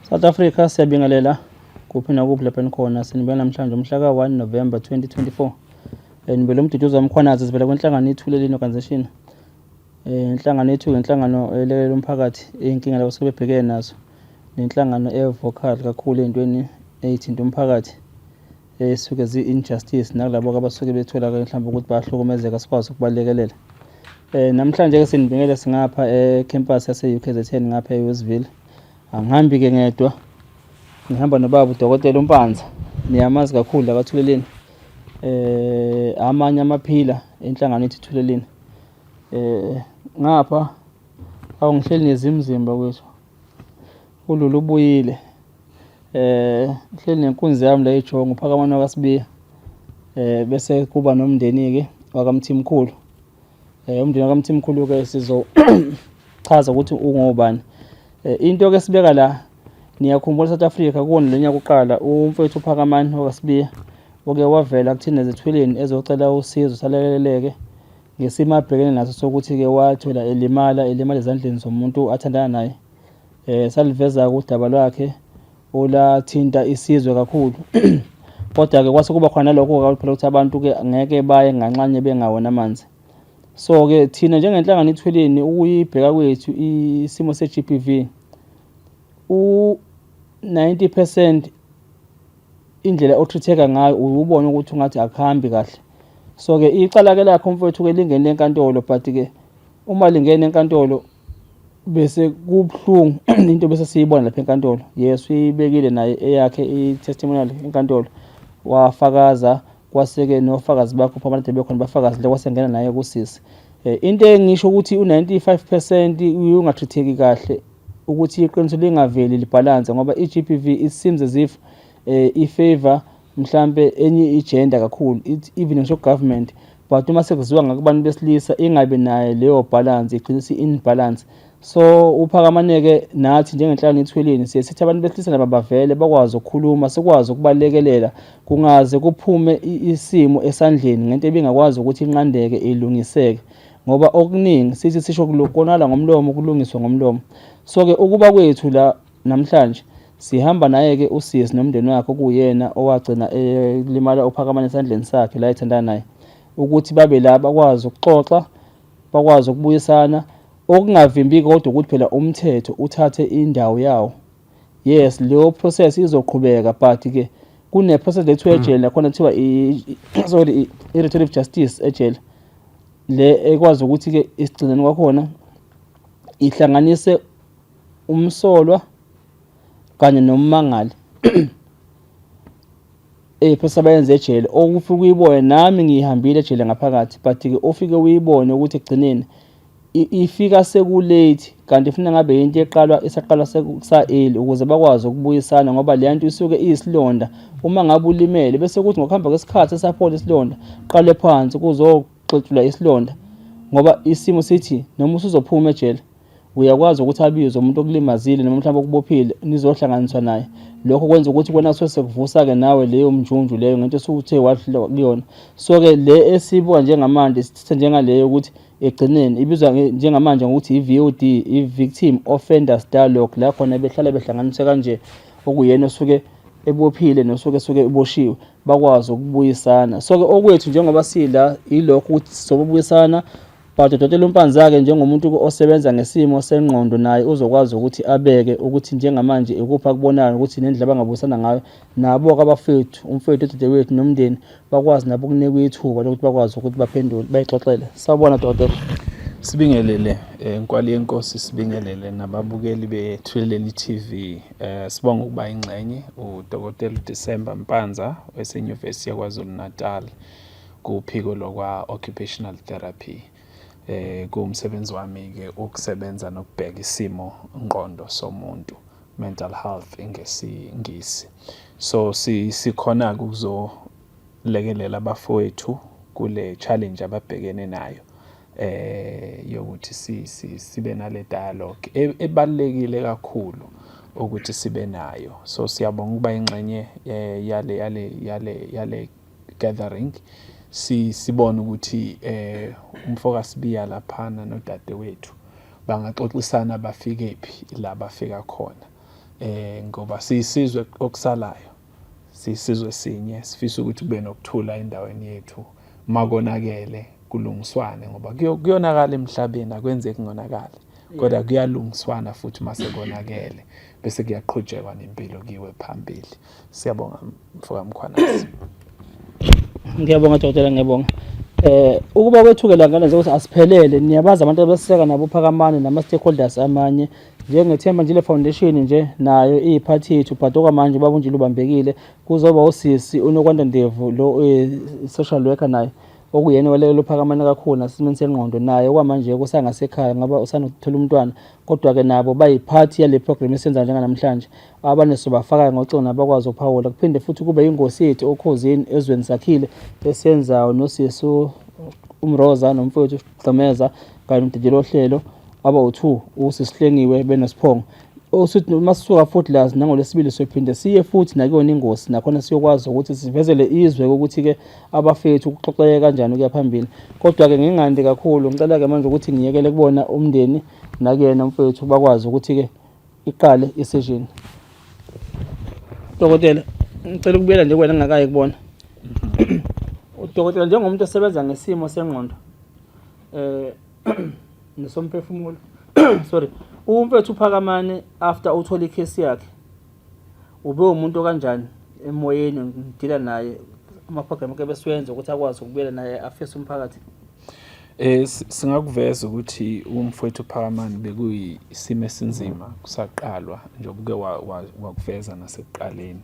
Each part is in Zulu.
South Africa, siyabingelela kuphi nakuphi lapho enikhona. Sinibeka namhlanje umhla ka-1 November 2024. Nibele uMduduzi waMkhwanazi, sivela kwinhlangano iThuleleni Organisation. Inhlangano yethu inhlangano elekelela umphakathi iy'nkinga labo suke bebhekene nazo, nenhlangano e-vocal kakhulu ey'ntweni ey'thinta umphakathi esuke zi-injustice, nakulabo abasuke bethola-ke mhlawumbe ukuthi bayahlukumezeka, sikwazi ukubalekelela. Namhlanje-ke sinibingele singapha e-campus yase-UKZN ngapha e-Westville. Angihambi-ke ngedwa, ngihamba nobaba uDokotela uMpanza, niyamazi kakhulu la kaThuleleni. Amanye amaphila enhlangano ethi Thuleleni. Ngapha awungihleli nezimzimba kwethu. ULulu ubuyile. Ngihleli nenkunzi yami la eJongo, uPhakamani wakaSibiya. Bese kuba nomndeni-ke wakaMthimkhulu. Umndeni wakaMthimkhulu-ke sizochaza ukuthi ungobani. Into-ke esibeka la, niyakhumbula South Africa kuwona lo nyaka uqala, umfowethu uPhakamani wakaSibiya uke wavela kuthina ezithweleni ezocela usizo salekeleleke ngesimo abhekene naso sokuthi-ke wathola elimala ezandleni zomuntu athandana naye. Saliveza-ke udaba lwakhe olathinta isizwe kakhulu. Kodwa-ke kwase kuba khona nalokho-ke phela ukuthi abantu-ke ngeke baye nganxanye bengawona amanzi. So-ke thina njengenhlangano iThuleni, ukuyibheka kwethu isimo se-GBV, u-90% indlela o-treat-eka ngayo uyubona ukuthi ungathi akuhambi kahle. So-ke icala-ke lakhe umfowethu-ke lingene enkantolo, but-ke uma lingena enkantolo bese kubuhlungu into bese siyibona lapha enkantolo. Yes, uyibekile naye eyakhe i-testimonial enkantolo, wafakaza, kwase-ke nofakazi bakho abantu bekhona bafakazile, kwasengena naye kusisi. Into engisho ukuthi u-95% unga-treat-eki kahle, ukuthi iqiniso lingaveli libhalanse, ngoba i-GBV, it seems as if i-favor mhlambe enye i-gender kakhulu, even ngisho government, but uma sekuziwa ngakubantu besilisa ingabi nayo leyo balance, igcine isi-imbalance. So uPhakamane-ke nathi njengenhlangano iThuleleni siye sithi abantu besilisa nabo bavele bakwazi ukukhuluma, sikwazi ukubalekelela, kungaze kuphume isimo esandleni ngento ebingakwazi ukuthi inqandeke, ilungiseke, ngoba okuningi sithi sisho konala ngomlomo, kulungiswe ngomlomo. So-ke ukuba kwethu la namhlanje sihamba naye-ke usisi nomndeni wakhe, okuyena owagcina elimala uPhakamane esandleni sakhe la ethandana naye, ukuthi babe la bakwazi ukuxoxa, bakwazi ukubuyisana, okungavimbi kodwa ukuthi phela umthetho uthathe indawo yawo. Yes, leyo process izoqhubeka, but-ke kune-process lethiwa ejele nakhona kuthiwa, sorry, i-restorative justice ejele, le ekwazi ukuthi-ke isigcineni kwakhona ihlanganise umsolwa kanye nommangali. Process abayenza ejele okufike uyibone, nami ngiyihambile ejele ngaphakathi, but-ke ofike uyibone ukuthi ekugcineni ifika seku-late, kanti ifuna ngabe into eqalwa isaqalwa kusa-early ukuze bakwazi ukubuyisana, ngoba leya nto isuke iyisilonda. Uma ngabe ulimele, bese kuthi ngokuhamba kwesikhathi esaphola isilonda, qale phansi kuzoxetshulwa isilonda, ngoba isimo sithi noma usuzophuma ejele uyakwazi ukuthi abizwe umuntu okulimazile noma mhlawumbe okubophile, nizohlanganiswa naye. Lokho kwenza ukuthi kona kusuke sekuvusa-ke nawe leyo mnjunju leyo ngento esuthe wadlula kuyona. So-ke le esiyibuka njengamanje sithatha njengaleyo ukuthi ekugcineni ibizwa njengamanje ngokuthi i-VOD, i-Victim Offenders Dialogue, la khona behlala behlanganiswe kanje, okuyena osuke ebophile nosuke esuke eboshiwe, bakwazi ukubuyisana. So-ke okwethu njengoba sila yilokho ukuthi sizobuyisana, but uDokotela uMpanza-ke njengomuntu osebenza ngesimo sengqondo naye uzokwazi ukuthi abeke ukuthi njengamanje ikuphi akubonayo ukuthi nendlela abangabuyisana ngayo nabo-ke abafethu, umfowethu, udadewethu nomndeni, bakwazi nabo ukunikwa ithuba lokuthi bakwazi ukuthi baphendule, bayixoxele. Sawubona, dokotela. Sibingelele, Nkwali yeNkosi, sibingelele nababukeli beThuleleni TV. Sibonga ukuba ingxenye uDokotela uDecember Mpanza weseNyuvesi yaKwaZulu Natal kuphiko lokwa occupational therapy. Kuwumsebenzi wami ke ukusebenza nokubheka isimo ngqondo somuntu, mental health ngesingisi. So sikhona ukuzolekelela abafowethu kule challenge ababhekene nayo yokuthi sibe nale dialogue ebalulekile kakhulu ukuthi sibe nayo. So siyabonga ukuba ingxenye yale gathering, sibone ukuthi umfoka Sibiya laphana nodadewethu bangaxoxisana bafike phi la bafika khona. Ngoba siyisizwe okusalayo, siyisizwe sinye, sifisa ukuthi kube nokuthula endaweni yethu. Makonakele kulungiswane ngoba kuyonakala emhlabeni, akwenzeki kungonakali. Kodwa kuyalungiswana futhi mase konakele bese kuyaqhutshekwa nempilo kiwe phambili. Siyabonga mfoka Mkhwanazi. Ngiyabonga dokotela, ngiyabonga. Ukuba kwethukela ngane ukuthi asiphelele, niyabazi abantu abeseka nabo Phakamani nama stakeholders amanye njengeThemba Njile Foundation nje nayo iyiphathi yethu, but okwamanje ubaba uNjile ubambekile. Kuzoba usisi uNokwanda Ndevu lo social worker naye okuyena owalekelela uPhakamani kakhulu nasesimeni sengqondo, naye okwamanje kusangasekhaya ngoba usanokuthola umntwana, kodwa-ke nabo bayiphathi yale program esiyenza njenganamhlanje. Abanye sobafaka ngocingo nabakwazi ukuphawula. Kuphinde futhi kube ingosi yethu oKhozini ezweni sakhile esiyenzayo nosisi uMroza nomfowethu uGqemeza kanye nomdidiyeli wohlelo abawu-2 uSisihlengiwe benoSiphongo. Osuthi uma sisuka futhi la nangolwesibili sophinde siye futhi nakuyona ingosi, nakhona siyokwazi ukuthi sivezele izwe ukuthi-ke abafethu kuxoxeke kanjani ukuya phambili. Kodwa-ke ngingandi kakhulu, ngicela-ke manje ukuthi ngiyekele kubona umndeni nakuyena umfowethu bakwazi ukuthi-ke iqale isession. Dokotela, ngicela ukubuyela nje kuwena ngingakayi kubona. Udokotela njengomuntu osebenza ngesimo sengqondo nesomphefumulo, sorry, umfethu uPhakamani after uthola ikhesi yakhe ube umuntu kanjani emoyeni ngidila naye ama-program ke besiwenza ukuthi akwazi ukubuyela naye afise umphakathi? Singakuveza ukuthi umfowethu Phakamani bekuyisimo esinzima kusaqalwa njengoba uke wakuveza nasekuqaleni,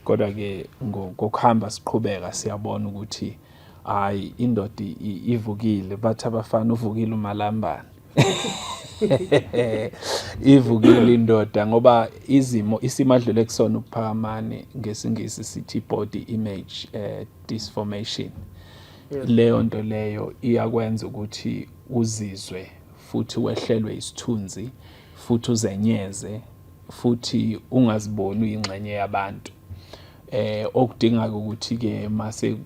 kodwa-ke ngokuhamba siqhubeka siyabona ukuthi hhayi indoda ivukile, bathi abafana uvukile umalambane. Ivukile indoda ngoba izimo isimo adlule kusona uPhakamani, ngesiNgisi sithi body image disformation. Leyo nto leyo iyakwenza ukuthi uzizwe futhi wehlelwe isithunzi futhi uzenyeze futhi ungaziboni uyingxenye yabantu. Okudinga ukuthi ke mase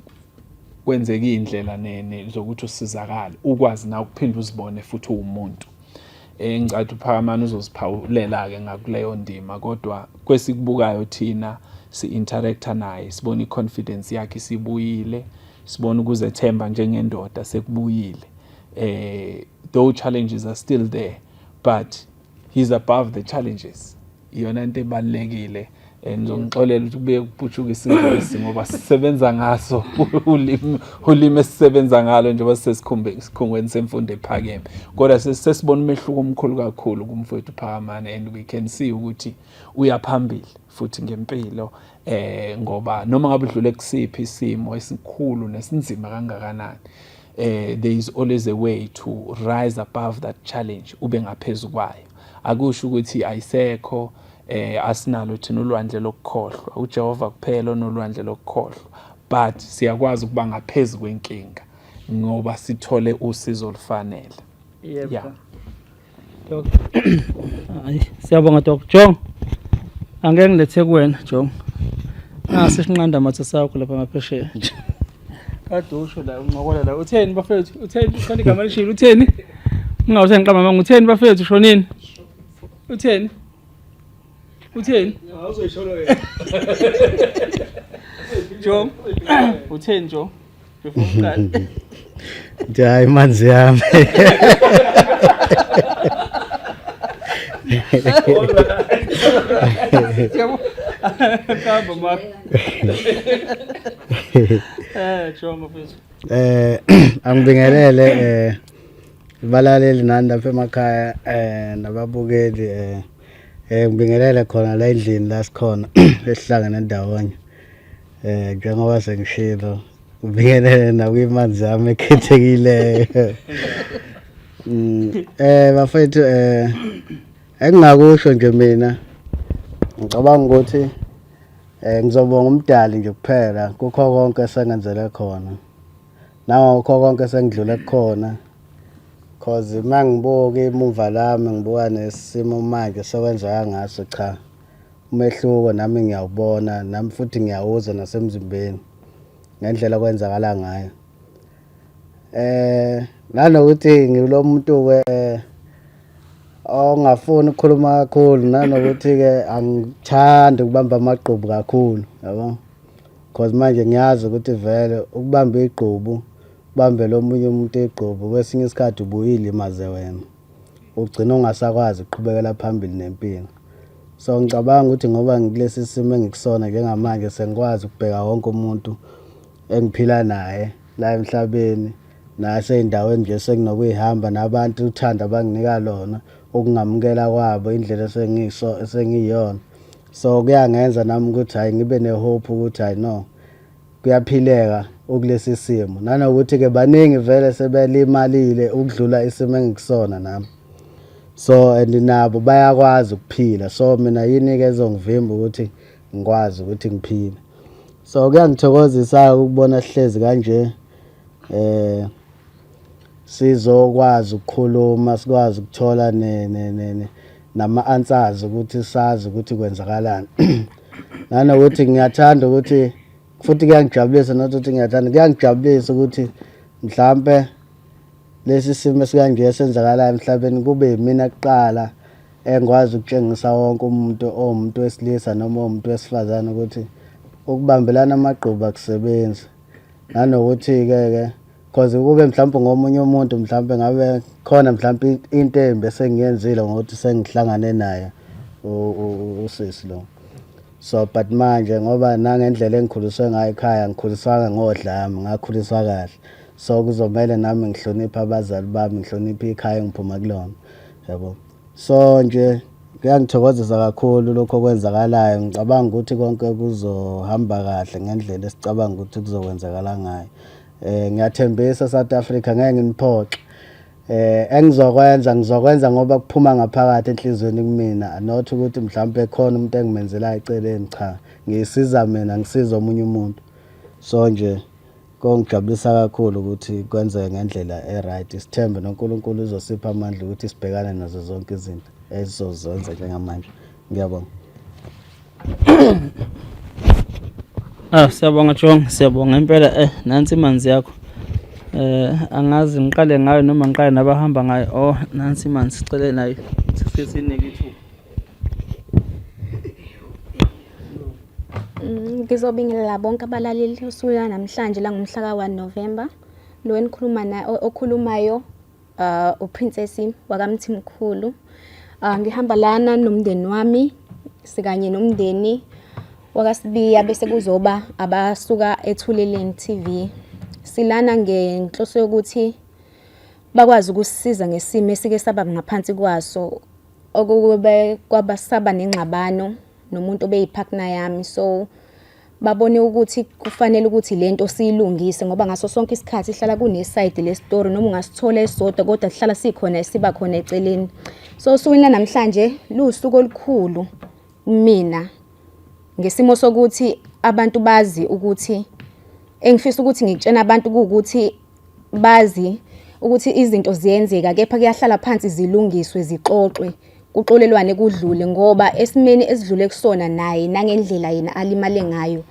kwenzeka indlela nene zokuthi usizakale ukwazi na ukuphinda uzibone futhi uwumuntu. Ngicathi uPhakamani uzoziphawulela ke ngakuleyo ndima, kodwa kwesikubukayo thina si-interacta naye sibona i-confidence yakhe isibuyile, sibona ukuzethemba njengendoda sekubuyile. Though challenges are still there, but he's above the challenges. Iyona into ebalulekile. Ngizongixolela ukuthi kubuye kuputshuka isiNgisi ngoba sisebenza ngaso ulimi esisebenza ngalo njengoba sisesikhungweni semfundo ephakeme, kodwa sesibona umehluko omkhulu kakhulu kumfowethu Phakamani, and we can see ukuthi uyaphambili futhi ngempilo, ngoba noma ngabe udlule kusiphi isimo esikhulu nesinzima kangakanani, there is always a way to rise above that challenge, ube ngaphezulu kwayo. Akusho ukuthi ayisekho, asinalo thina ulwandle lokukhohlwa, uJehova kuphela onolwandle lokukhohlwa, but siyakwazi ukuba ngaphezulu kwenkinga ngoba sithole usizo olufanele. Yebo. Yeah. Doc. Hayi, siyabonga Doc. Jong. Angeke ngilethe kuwena Jong. Nasi isinqanda mathe sakho lapha ngaphesheya. Kade usho la uncokola la. Utheni bafethu? Utheni? Ukhona igama lishilo utheni? Ungawuthi ngiqamba manga utheni bafethu shonini? Utheni? Utheni? Awuzoyisholo wena. Jong. Utheni Jong? Before uqale. Ngithi hayi manzi yami. Hamba ma. Jong mfethu. Angibingelele balaleli nani lapha emakhaya nababukeli, ngibingelele khona la endlini la sikhona esihlangene ndawonye. Njengoba sengishilo, ngibingelele nakwimanzi yami ekhethekileyo. Bafethu, engingakusho nje mina ngicabanga ukuthi ngizobonga umdali nje kuphela kukho konke esengenzele khona, nangokho konke sengidlule kukhona, cause mangibuka imuva lami ngibuka nesimo manje sekwenzeka ngaso, cha umehluko nami ngiyawubona, nami futhi ngiyawuzwa nasemzimbeni ngendlela okwenzakala ngayo. Nanokuthi ngilo muntu ke Ongafuni ukukhuluma kakhulu nanokuthi-ke angithandi ukubamba amagqubu kakhulu yabo, cause manje ngiyazi ukuthi vele ukubamba igqubu ubambele omunye umuntu igqubu kwesinye isikhathi ubuye uyilimaze wena, ugcine ungasakwazi ukuqhubekela phambili nempilo. So ngicabanga ukuthi ngoba ngikulesi simo engikusona njengamanje sengikwazi ukubheka wonke umuntu engiphila naye la emhlabeni nasey'ndaweni nje senginokuy'hamba nabantu uthando abanginika lona ukungamukela kwabo indlela esengiso esengiyiyona. So kuyangenza nami ukuthi hhayi ngibe ne-hope ukuthi hhayi no kuyaphileka ukulesi simo nanokuthi-ke baningi vele sebelimalile ukudlula isimo engikusona nami. So and nabo bayakwazi ukuphila so mina yini-ke ezongivimba ukuthi ngikwazi ukuthi ngiphile. So kuyangithokozisa ukubona sihlezi kanje eh sizokwazi ukukhuluma sikwazi ukuthola ne ne nama answers ukuthi sazi ukuthi kwenzakalani. Nanokuthi ngiyathanda ukuthi futhi kuyangijabulisa not ukuthi ngiyathanda kuyangijabulisa ukuthi mhlampe lesi simo esikanje esenzakalayo emhlabeni kube yimina kuqala engikwazi ukutshengisa wonke umuntu owumuntu wesilisa noma owumuntu wesifazane ukuthi ukubambelana amagqubu akusebenzi. Nanokuthi-ke ke cause kube mhlawumbe ngomunye umuntu mhlawumbe ngabe khona mhlawumbe into embi esengiyenzile ngokuthi sengihlangane naye usisi lo. So but manje ngoba nangendlela engikhuliswe ngayo ekhaya ngikhuliswanga ngodlame ngakhuliswa kahle. So kuzomele nami ngihloniphe abazali bami ngihloniphe ikhaya engiphuma kulona yabo. So nje kuyangithokozisa kakhulu lokho okwenzakalayo ngicabanga ukuthi konke kuzohamba kahle ngendlela esicabanga ukuthi kuzokwenzakala ngayo. Eh ngiyathembisa South Africa ngeke nginiphoxe. Eh engizokwenza ngizokwenza ngoba kuphuma ngaphakathi enhlizweni kumina not ukuthi mhlawumbe khona umuntu engimenzela eceleni cha ngisiza mina ngisiza omunye umuntu. So nje kongijabulisa kakhulu ukuthi kwenzeke ngendlela e-right sithembe noNkulunkulu uzosipha amandla ukuthi sibhekane nazo zonke izinto esizozenza njengamanje. Ngiyabonga. Ah siyabonga Jong, siyabonga impela eh nansi imanzi yakho. Eh angazi ngiqale ngayo noma ngiqale nabahamba ngayo. Oh nansi imanzi sicele nayo sisinike ithuba. Ngizobingelela bonke abalaleli usuku lanamhlanje langomhla ka-1 November. Lo enikhuluma naye okhulumayo uPrincess wakaMthimkhulu. Ngihamba lana nomndeni wami sikanye nomndeni wakaSibiya bese kuzoba abasuka eThuleleni TV. Silana ngenhloso yokuthi bakwazi ukusisiza ngesimo esike saba ngaphansi kwaso okube kwaba saba nengxabano nomuntu obeyipartner yami so babone ukuthi kufanele ukuthi lento siyilungise ngoba ngaso sonke isikhathi ihlala kunesayidi lesitori noma ungasithola esisodwa kodwa sihlala sikhona esiba khona eceleni. So osukwini lanamhlanje luwusuku olukhulu kumina ngesimo sokuthi abantu bazi ukuthi engifisa ukuthi ngikutshena abantu kuwukuthi bazi ukuthi izinto ziyenzeka kepha kuyahlala phansi zilungiswe zixoxwe kuxolelwane kudlule ngoba esimeni esidlule kusona naye nangendlela yena alimale ngayo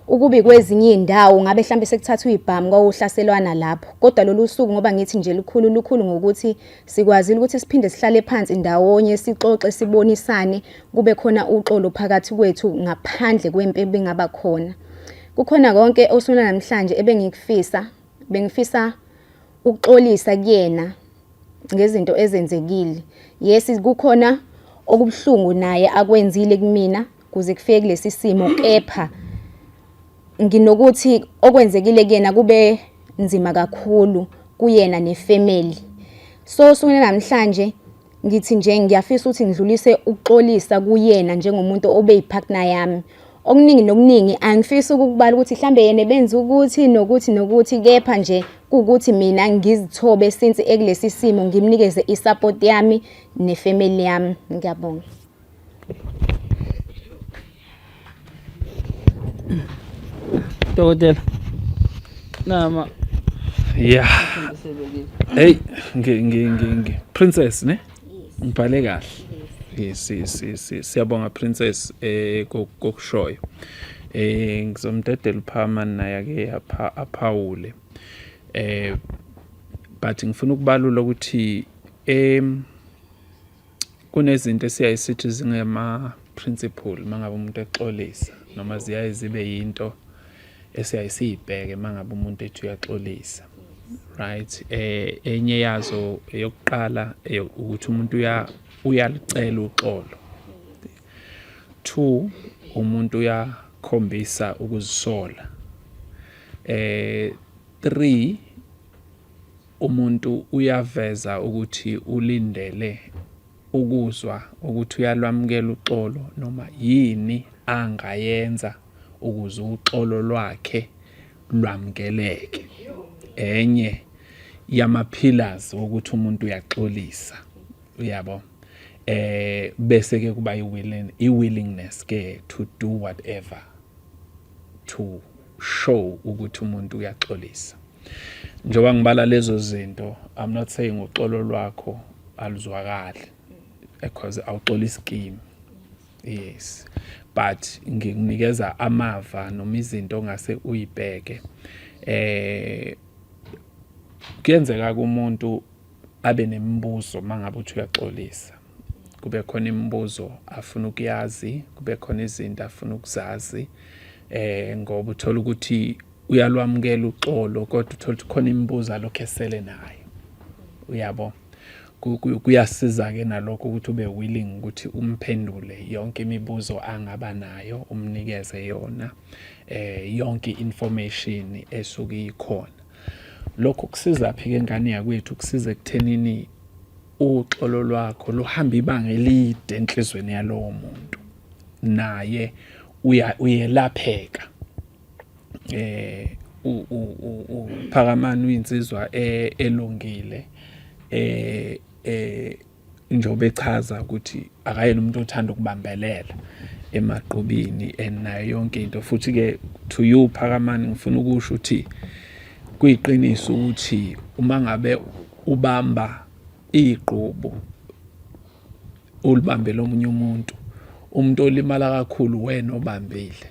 ukubi kwezinye iy'ndawo ngabe mhlampe sekuthathwa ibhamu kwawuhlaselwana lapho kodwa lolu suku ngoba ngithi nje lukhulu lukhulu ngokuthi sikwazile ukuthi siphinde sihlale phansi ndawonye sixoxe sibonisane kube khona uxolo phakathi kwethu ngaphandle kwempi ebingaba khona. Kukhona konke osukwini lwanamhlanje ebengikufisa, bengifisa ukuxolisa kuyena ngezinto ezenzekile. Yes, kukhona okubuhlungu naye akwenzile kumina kuze kufike kulesi simo kepha nginokuthi okwenzekile kuyena kube nzima kakhulu kuyena nefamily. So osukwini namhlanje Ngithi nje ngiyafisa ukuthi ngidlulise ukuxolisa kuyena njengomuntu obeyipartner yami. Okuningi nokuningi angifisi ukukubala ukuthi mhlambe yena ebenza ukuthi nokuthi nokuthi kepha nje kuwukuthi mina ngizithobe since ekulesi simo ngimnikeze i-support yami nefamily yami. Ngiyabonga. Dokotela. Nama. Yeah. Hey, ngi ngi ngi ngi princess ne? Ngibhale kahle. Yes, yes, yes. Siyabonga princess eh kokushoyo. Eh ngizomdedela uPhama naye ake aphawule. Eh but ngifuna ukubalula ukuthi em Kunezinto esiyaye sithi zingema principle mangabe umuntu exolisa noma ziyaye zibe yinto esiyaye siyibheke mangabe umuntu ethi uyaxolisa. Right? Enye yazo eyokuqala ukuthi umuntu uyalicela uxolo. 2 umuntu uyakhombisa ukuzisola. 3 umuntu uyaveza ukuthi ulindele ukuzwa ukuthi uyalwamukela uxolo noma yini angayenza ukuze uxolo lwakhe lwamukeleke. Enye yama-pillars wokuthi umuntu uyaxolisa, uyabo. Bese ke kuba i-willingness ke to do whatever to show ukuthi umuntu uyaxolisa. Njengoba ngibala lezo zinto, I'm not saying uxolo lwakho aluzwakali because awuxolisi kimi. Yes. But ngikunikeza amava noma izinto ongase uyibheke. Kuyenzeka kumuntu abe nemibuzo mangabe uthi uyaxolisa. Kube khona imibuzo afuna ukuyazi, kube khona izinto afuna ukuzazi. Ngoba uthola ukuthi uyalwamukela uxolo kodwa uthola ukuthi khona imibuzo alokhu esele nayo. Uyabo? Kuyasiza ke nalokho ukuthi ube willing ukuthi umphendule yonke imibuzo angaba nayo, umnikeze yona yonke information esuke ikhona. Lokho kusiza phi ke ngane yakwethu? Kusiza ekuthenini uxolo lwakho luhamba ibanga elide enhlizweni yalowo muntu, naye uyelapheka. Uphakamani uyinsizwa elungile, njengoba echaza ukuthi akayena umuntu othanda ukubambelela emaqubini and nayo yonke into. Futhi ke to you Phakamani, ngifuna ukusho ukuthi kuyiqiniso ukuthi uma ngabe ubamba igqubu ulibambele omunye umuntu, umuntu olimala kakhulu wena obambile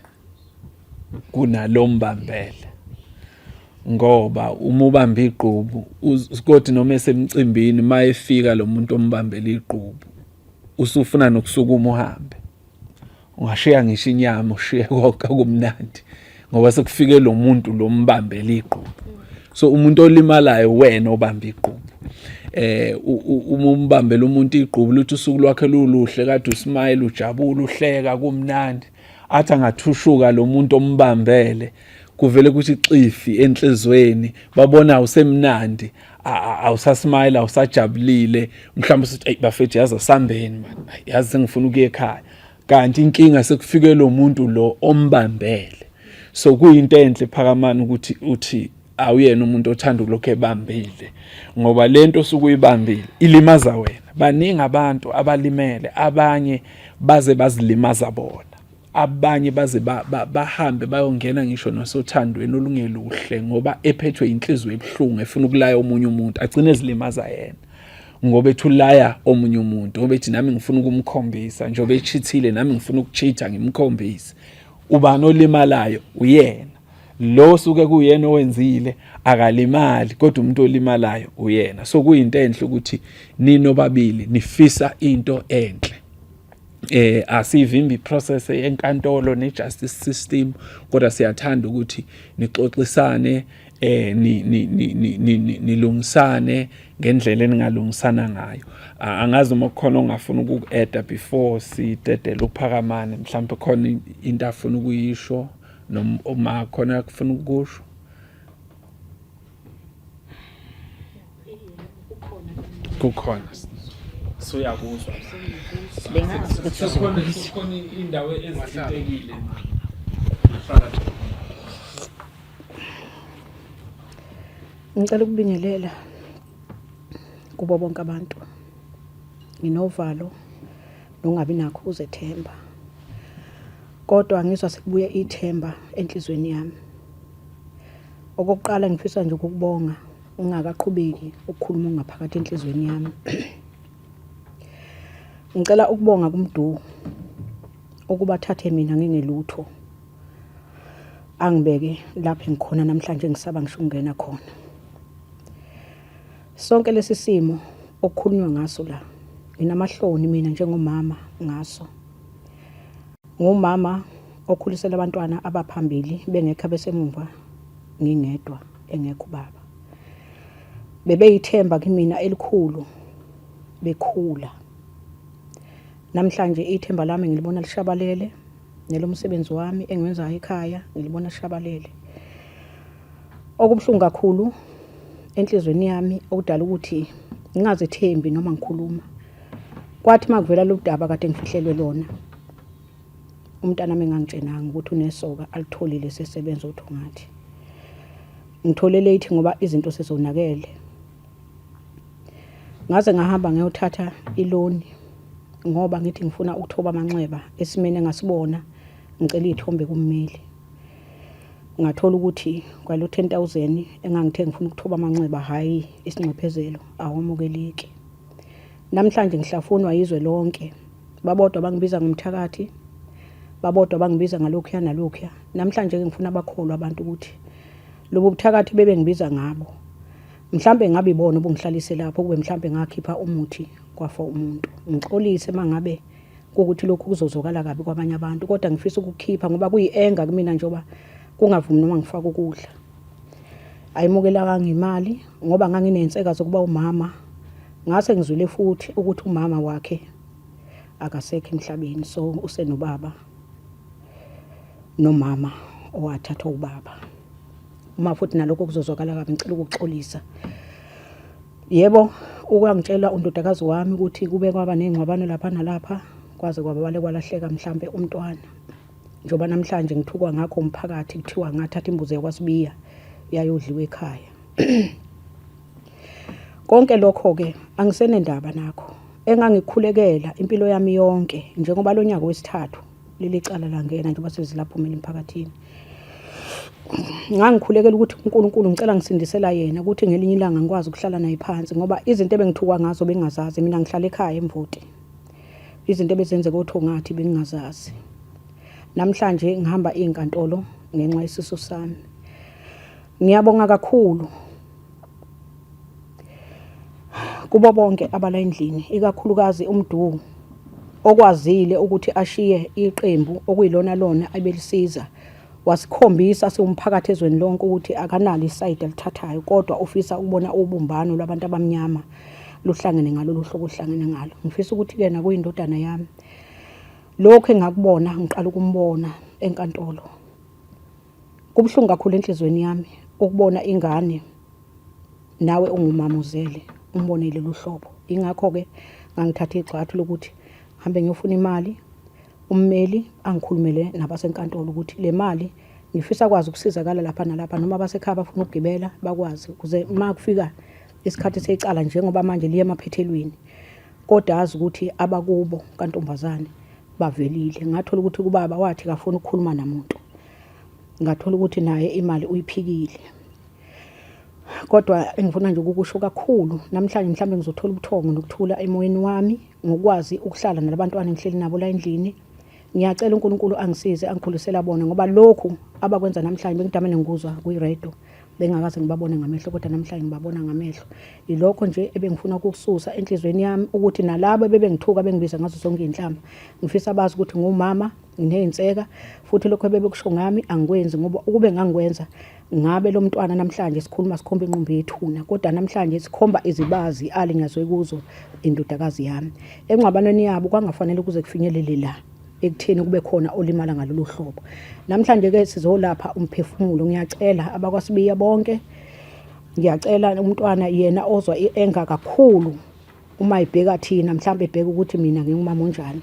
kunalombambele, ngoba uma ubamba igqubu kodwa noma esemcimbini mayefika lo muntu ombambele igqubu usufuna nokusukuma uhambe, ungashiya ngisho inyama ushiye konke okumnandi ngoba sekufike lo muntu lo mbambele igqubu. So umuntu olimalayo wena obamba igqubu. Uma umbambela umuntu igqubu luthi usuku lwakhe luluhle kade usmile ujabula uhleka kumnandi, athi angathushuka lo muntu ombambele kuvele kuthi xifi enhlizweni, babona usemnandi awusasmile awusajabulile, mhlawumbe usuthi ey bafethu yazi asambeni man, yazi sengifuna ukuya ekhaya, kanti inkinga sekufike lo muntu lo ombambele. So kuyinto enhle Phakamani ukuthi uthi awuyena umuntu othanda ukulokhu ebambile, ngoba lento osuke uyibambile ilimaza wena. Baningi abantu abalimele, abanye baze bazilimaza bona, abanye baze bahambe bayongena ngisho nasothandweni olungeluhle ngoba ephethwe inhliziyo ebuhlungu efuna ukulaya omunye umuntu, agcine ezilimaza yena ngoba ethi ulaya omunye umuntu, ngoba ethi nami ngifuna ukumkhombisa, njengoba echithile nami ngifuna ukuchitha ngimkhombise. Ubani olimalayo? Uyena lo suke kuyena owenzile, akalimali, kodwa umuntu olimalayo uyena. So kuyinto enhle ukuthi ninobabili nifisa into enhle. Asivimbi process enkantolo ne justice system, kodwa siyathanda ukuthi nixoxisane, ni ni ni nilungisane ngendlela eningalungisana ngayo. Angazi uma kukhona ongafuna ukuku-adda before sidedele uPhakamani, mhlawumbe khona into afuna ukuyisho noma uma khona akufuna ukukusho. Kukhona suyakuzwa Bengazi ukuthi sekukhona uzokuzwa. sekukhona indawo ezithintekile. Ngicela ukubingelela kubo bonke abantu. Nginovalo nokungabi nakho ukuzethemba. Kodwa ngizwa sekubuye ithemba enhlizweni yami. Okokuqala ngifisa nje ukukubonga ungakaqhubeki ukukhuluma okungaphakathi enhlizweni yami. Ngicela ukubonga kuMdu ukuba athathe mina ngingelutho angibeke lapho engikhona namhlanje, ngisaba ngisho ukungena khona. Sonke lesi simo okukhulunywa ngaso la Nginamahloni mina njengomama ngaso. Ngumama okhulisela abantwana abaphambili bengekho abesemumva ngingedwa engekho ubaba. Bebeyithemba kimina elikhulu bekhula. Namhlanje ithemba lami ngilibona lishabalele nelomsebenzi wami engiwenzayo ekhaya ngilibona lishabalele. Okubuhlungu kakhulu enhlizweni yami okudala ukuthi ngingazethembi noma ngikhuluma. Kwathi makuvela lolu daba kade ngifihlelwe lona umntanami engangitshenanga ukuthi unesoka alitholile sesebenza othungathi. Ngithole late ngoba izinto sezonakele. Ngaze ngahamba ngiyothatha iloni ngoba ngithi ngifuna ukuthoba amanxeba esimeni engasibona ngicela iy'thombe kummeli. Ngathola ukuthi kwalo 10000 engangithe ngifuna ukuthoba amanxeba hhayi isinxephezelo awamukeleki. Namhlanje ngihlafunwa yizwe lonke. Babodwa bangibiza ngomthakathi, babodwa bangibiza ngalokhuya nalokhuya. Namhlanje-ke ngifuna bakholwe abantu ukuthi lobu buthakathi bebengibiza ngabo mhlambe ngabe ibona obungihlalise lapho kube mhlambe ngakhipha umuthi kwafa umuntu. Ngixolise mangabe kuwukuthi lokhu kuzozwakala kabi kwabanye abantu kodwa ngifisa ukukhipha ngoba kuyi-anger kumina njengoba kungavumi noma ngifaka ukudla. Ayimukelakanga imali ngoba nganginey'nseka zokuba umama. Ngase ngizwile futhi ukuthi umama wakhe akasekho emhlabeni so usenobaba nomama owathathwa ubaba. Uma futhi nalokho kuzozwakala kabi ngicela ukuxolisa. Yebo, ukwangitshela undodakazi wami ukuthi kube kwaba ney'ngxabano lapha nalapha kwaze kwababale kwalahleka mhlampe umntwana. Njengoba namhlanje ngithukwa ngakho umphakathi kuthiwa ngathatha imbuzi yakwaSibiya yayodliwa ekhaya. Konke lokho-ke angisenendaba nakho. Engangikhulekela impilo yami yonke njengoba lo nyaka wesithathu leli cala langena njengoba sezilaphumela emphakathini. Ngangikhulekela ukuthi uNkulunkulu ngicela ngisindisela yena ukuthi ngelinye ilanga ngikwazi ukuhlala naye phansi ngoba izinto ebengithukwa ngazo bengingazazi mina ngihlala ekhaya eMvoti. Izinto ebezenzeka oThongathi bengingazazi. Namhlanje ngihamba iy'nkantolo ngenxa yesisu sami. Ngiyabonga kakhulu kubo bonke abala endlini ikakhulukazi uMdu okwazile ukuthi ashiye iqembu okuyilona lona ebelisiza wasikhombisa siwumphakathi ezweni lonke ukuthi akanalo isayidi alithathayo kodwa ufisa ukubona ubumbano lwabantu abamnyama luhlangene ngalolu hlobo oluhlangene ngalo. Ngifisa ukuthi-ke nakuyindodana yami lokhu engakubona ngiqala ukumbona enkantolo. Kubuhlungu kakhulu enhlizweni yami ukubona ingane nawe ungumama uzele umbone lolu hlobo. Ingakho-ke ngangithatha igxathu lokuthi ngihambe ngiyofuna imali ummeli angikhulumele nabasenkantolo ukuthi le mali ngifisa kwazi ukusizakala lapha nalapha noma abasekhaya bafuna ukugibela bakwazi ukuze uma kufika isikhathi secala njengoba manje liye emaphethelweni kodwa azi ukuthi abakubo kantombazane bavelile. Ngathola ukuthi kubaba wathi kafuni ukukhuluma namuntu, ngathola ukuthi naye imali uyiphikile. Kodwa engifuna nje ukukusho kakhulu namhlanje mhlawumbe ngizothola ubuthongo nokuthula emoyeni wami ngokwazi ukuhlala nalabantwana engihleli nabo la endlini. Ngiyacela uNkulunkulu angisize angikhulisela bona ngoba lokhu abakwenza namhlanje bengidamane ngikuzwa kwi-radio bengakaze ngibabone ngamehlo kodwa namhlanje ngibabona ngamehlo. Yilokho nje ebengifuna ukukususa enhlizweni yami ukuthi nalabo ebebengithuka bengibiza ngazo zonke iy'nhlamba ngifisa bazi ukuthi ngumama ngineyinseka futhi lokho ebebekusho ngami angikwenzi ngoba ukube ngangikwenza ngabe lo mntwana namhlanje sikhuluma sikhomba inqumbi yethuna kodwa namhlanje sikhomba izibazi alinyazwe kuzo indodakazi yami. Engxabanweni yabo kwangafanele kuze kufinyelele la ekutheni kube khona olimala ngalolu hlobo. Namhlanje-ke sizolapha umphefumulo ngiyacela abakwaSibiya bonke ngiyacela umntwana yena ozwa i-anger kakhulu uma ebheka thina mhlawumbe ebheka ukuthi mina ngingumama onjani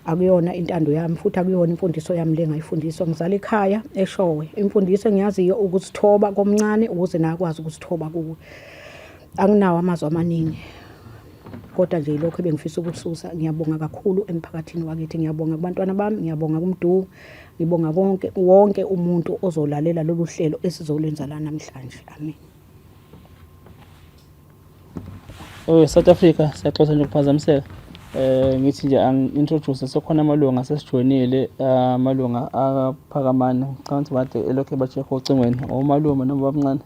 akuyona intando yami futhi akuyona imfundiso yami le ngayifundiswa ngizala ekhaya eshowe imfundiso engiyaziyo ukuzithoba komncane ukuze nakwazi ukuzithoba kuwe anginawo amazwi amaningi kodwa nje yilokho ebengifisa ukukususa ngiyabonga kakhulu emphakathini wakithi ngiyabonga kubantwana bami ngiyabonga kumdu ngibonga konke wonke umuntu ozolalela lolu hlelo esizolwenza la namhlanje amen. Oh South Africa siyaxoxa nje ukuphazamiseka. Eh ngithi nje angi-introduce sekhona amalunga asesijoyinile amalunga aphakamani ngicabanga ukuthi bade elokhu ebacheck ocingweni omalume noma babamncane.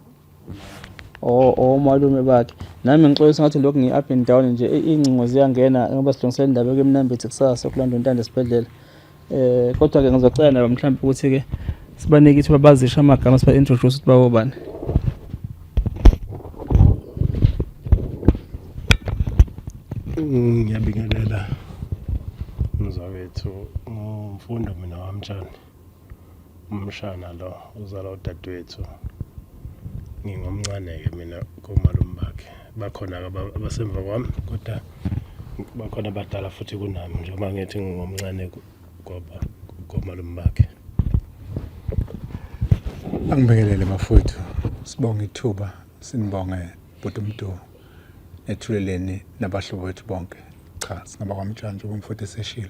Omalume bakhe. Nami ngixolisa ngathi lokhu ngi-up and down nje, iy'ngcingo ziyangena ngoba silungisela indaba yokuya eMnambithi kusasa yokulanda uNtando esibhedlela. Kodwa-ke ngizocela nabo mhlawumbe ukuthi-ke sibanike ithuba bazisho amagama siba-introduce ukuthi bawobani. Ngiyabingelela mzawethu, nguMfundo mina waMtshani. Umshana lo uzala udadewethu. Ngingomncane-ke mina komalume bakhe. Bakhona-ke abasemva kwami kodwa bakhona abadala futhi kunami njengoba ngithi ngingomncane komalume bakhe. Angibingelele bafowethu, sibonge ithuba, sinibonge bhuti Mdu nethuleleni nabahlobo bethu bonke. Cha, singabakwaMtshana njengoba umfowethu eseshilo.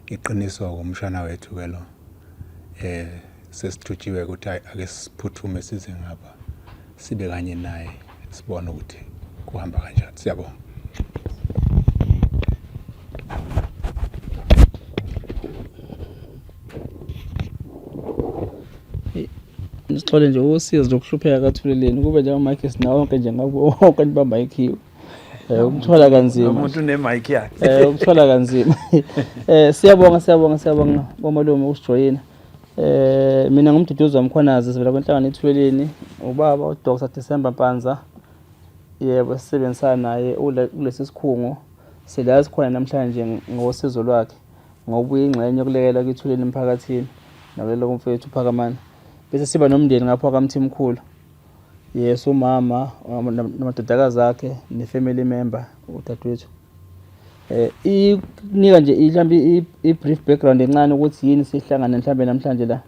Iqiniso-ke umshana wethu-ke lo eh sesithutshiwe ukuthi ake siphuthume size ngapha sibe kanye naye sibone ukuthi kuhamba kanjani. Siyabonga. Sixole nje usizi lokuhlupheka kaThuleleni kube nje ama-mic sinawo wonke nje ngabe wonke nibamba ikhiwe. Ukuthwala kanzima. Umuntu une-mic yakhe. Ukuthwala kanzima. Siyabonga siyabonga siyabonga bomalume ukusijoyina. Mina nguMduduzi waMkhwanazi sivela kwenhlangano eThuleleni ubaba uDr December Mpanza. Yebo sisebenzisana naye kulesi sikhungo. Sila sikhona namhlanje ngosizo lwakhe ngoba uyingxenye yokulekela kwithuleni emphakathini nakulela kumfowethu uPhakamani. Bese siba nomndeni ngapha kaMthimkhulu. Yes, umama namadodakazi akhe ne-family member udadewethu. Ikunika nje mhlawumbe i-brief background encane ukuthi yini sihlangane mhlawumbe namhlanje la.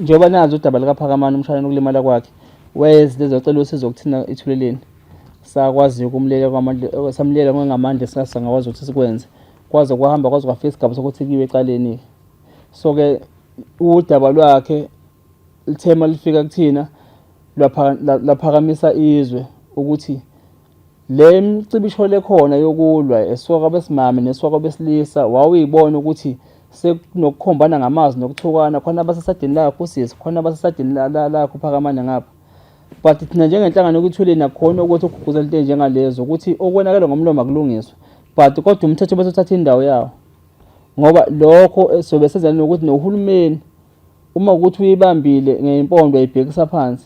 Njengoba nazi udaba likaPhakamani umshana nokulimala kwakhe, wayezile ezocela usizo kuthina ithuleleni. Sakwazi ukumleka kwamandla, samleka ngamandla esingakwazi ukuthi sikwenze. Kwaze kwahamba kwaze kwafika isigaba sokuthi kuyiwe ecaleni-ke. So-ke udaba lwakhe lithe malifika kuthina laphakamisa izwe ukuthi le micibisho lekhona yokulwa esuka kwabesimame nesuka kwabesilisa wawuyibona ukuthi sekunokukhombana ngamazwi nokuthukana khona abasesadini lakho usisi khona abasesadini lakho uPhakamani ngapha. But thina njengenhlangano yokuthuleni akukhona ukuthi ukugqugquzela into enjengalezo ukuthi okonakele ngomlomo akulungiswe, but kodwa umthetho bese uthatha indawo yawo, ngoba lokho sobe senza nokuthi nohulumeni uma ukuthi uyibambile ngeyimpondo ayibhekisa phansi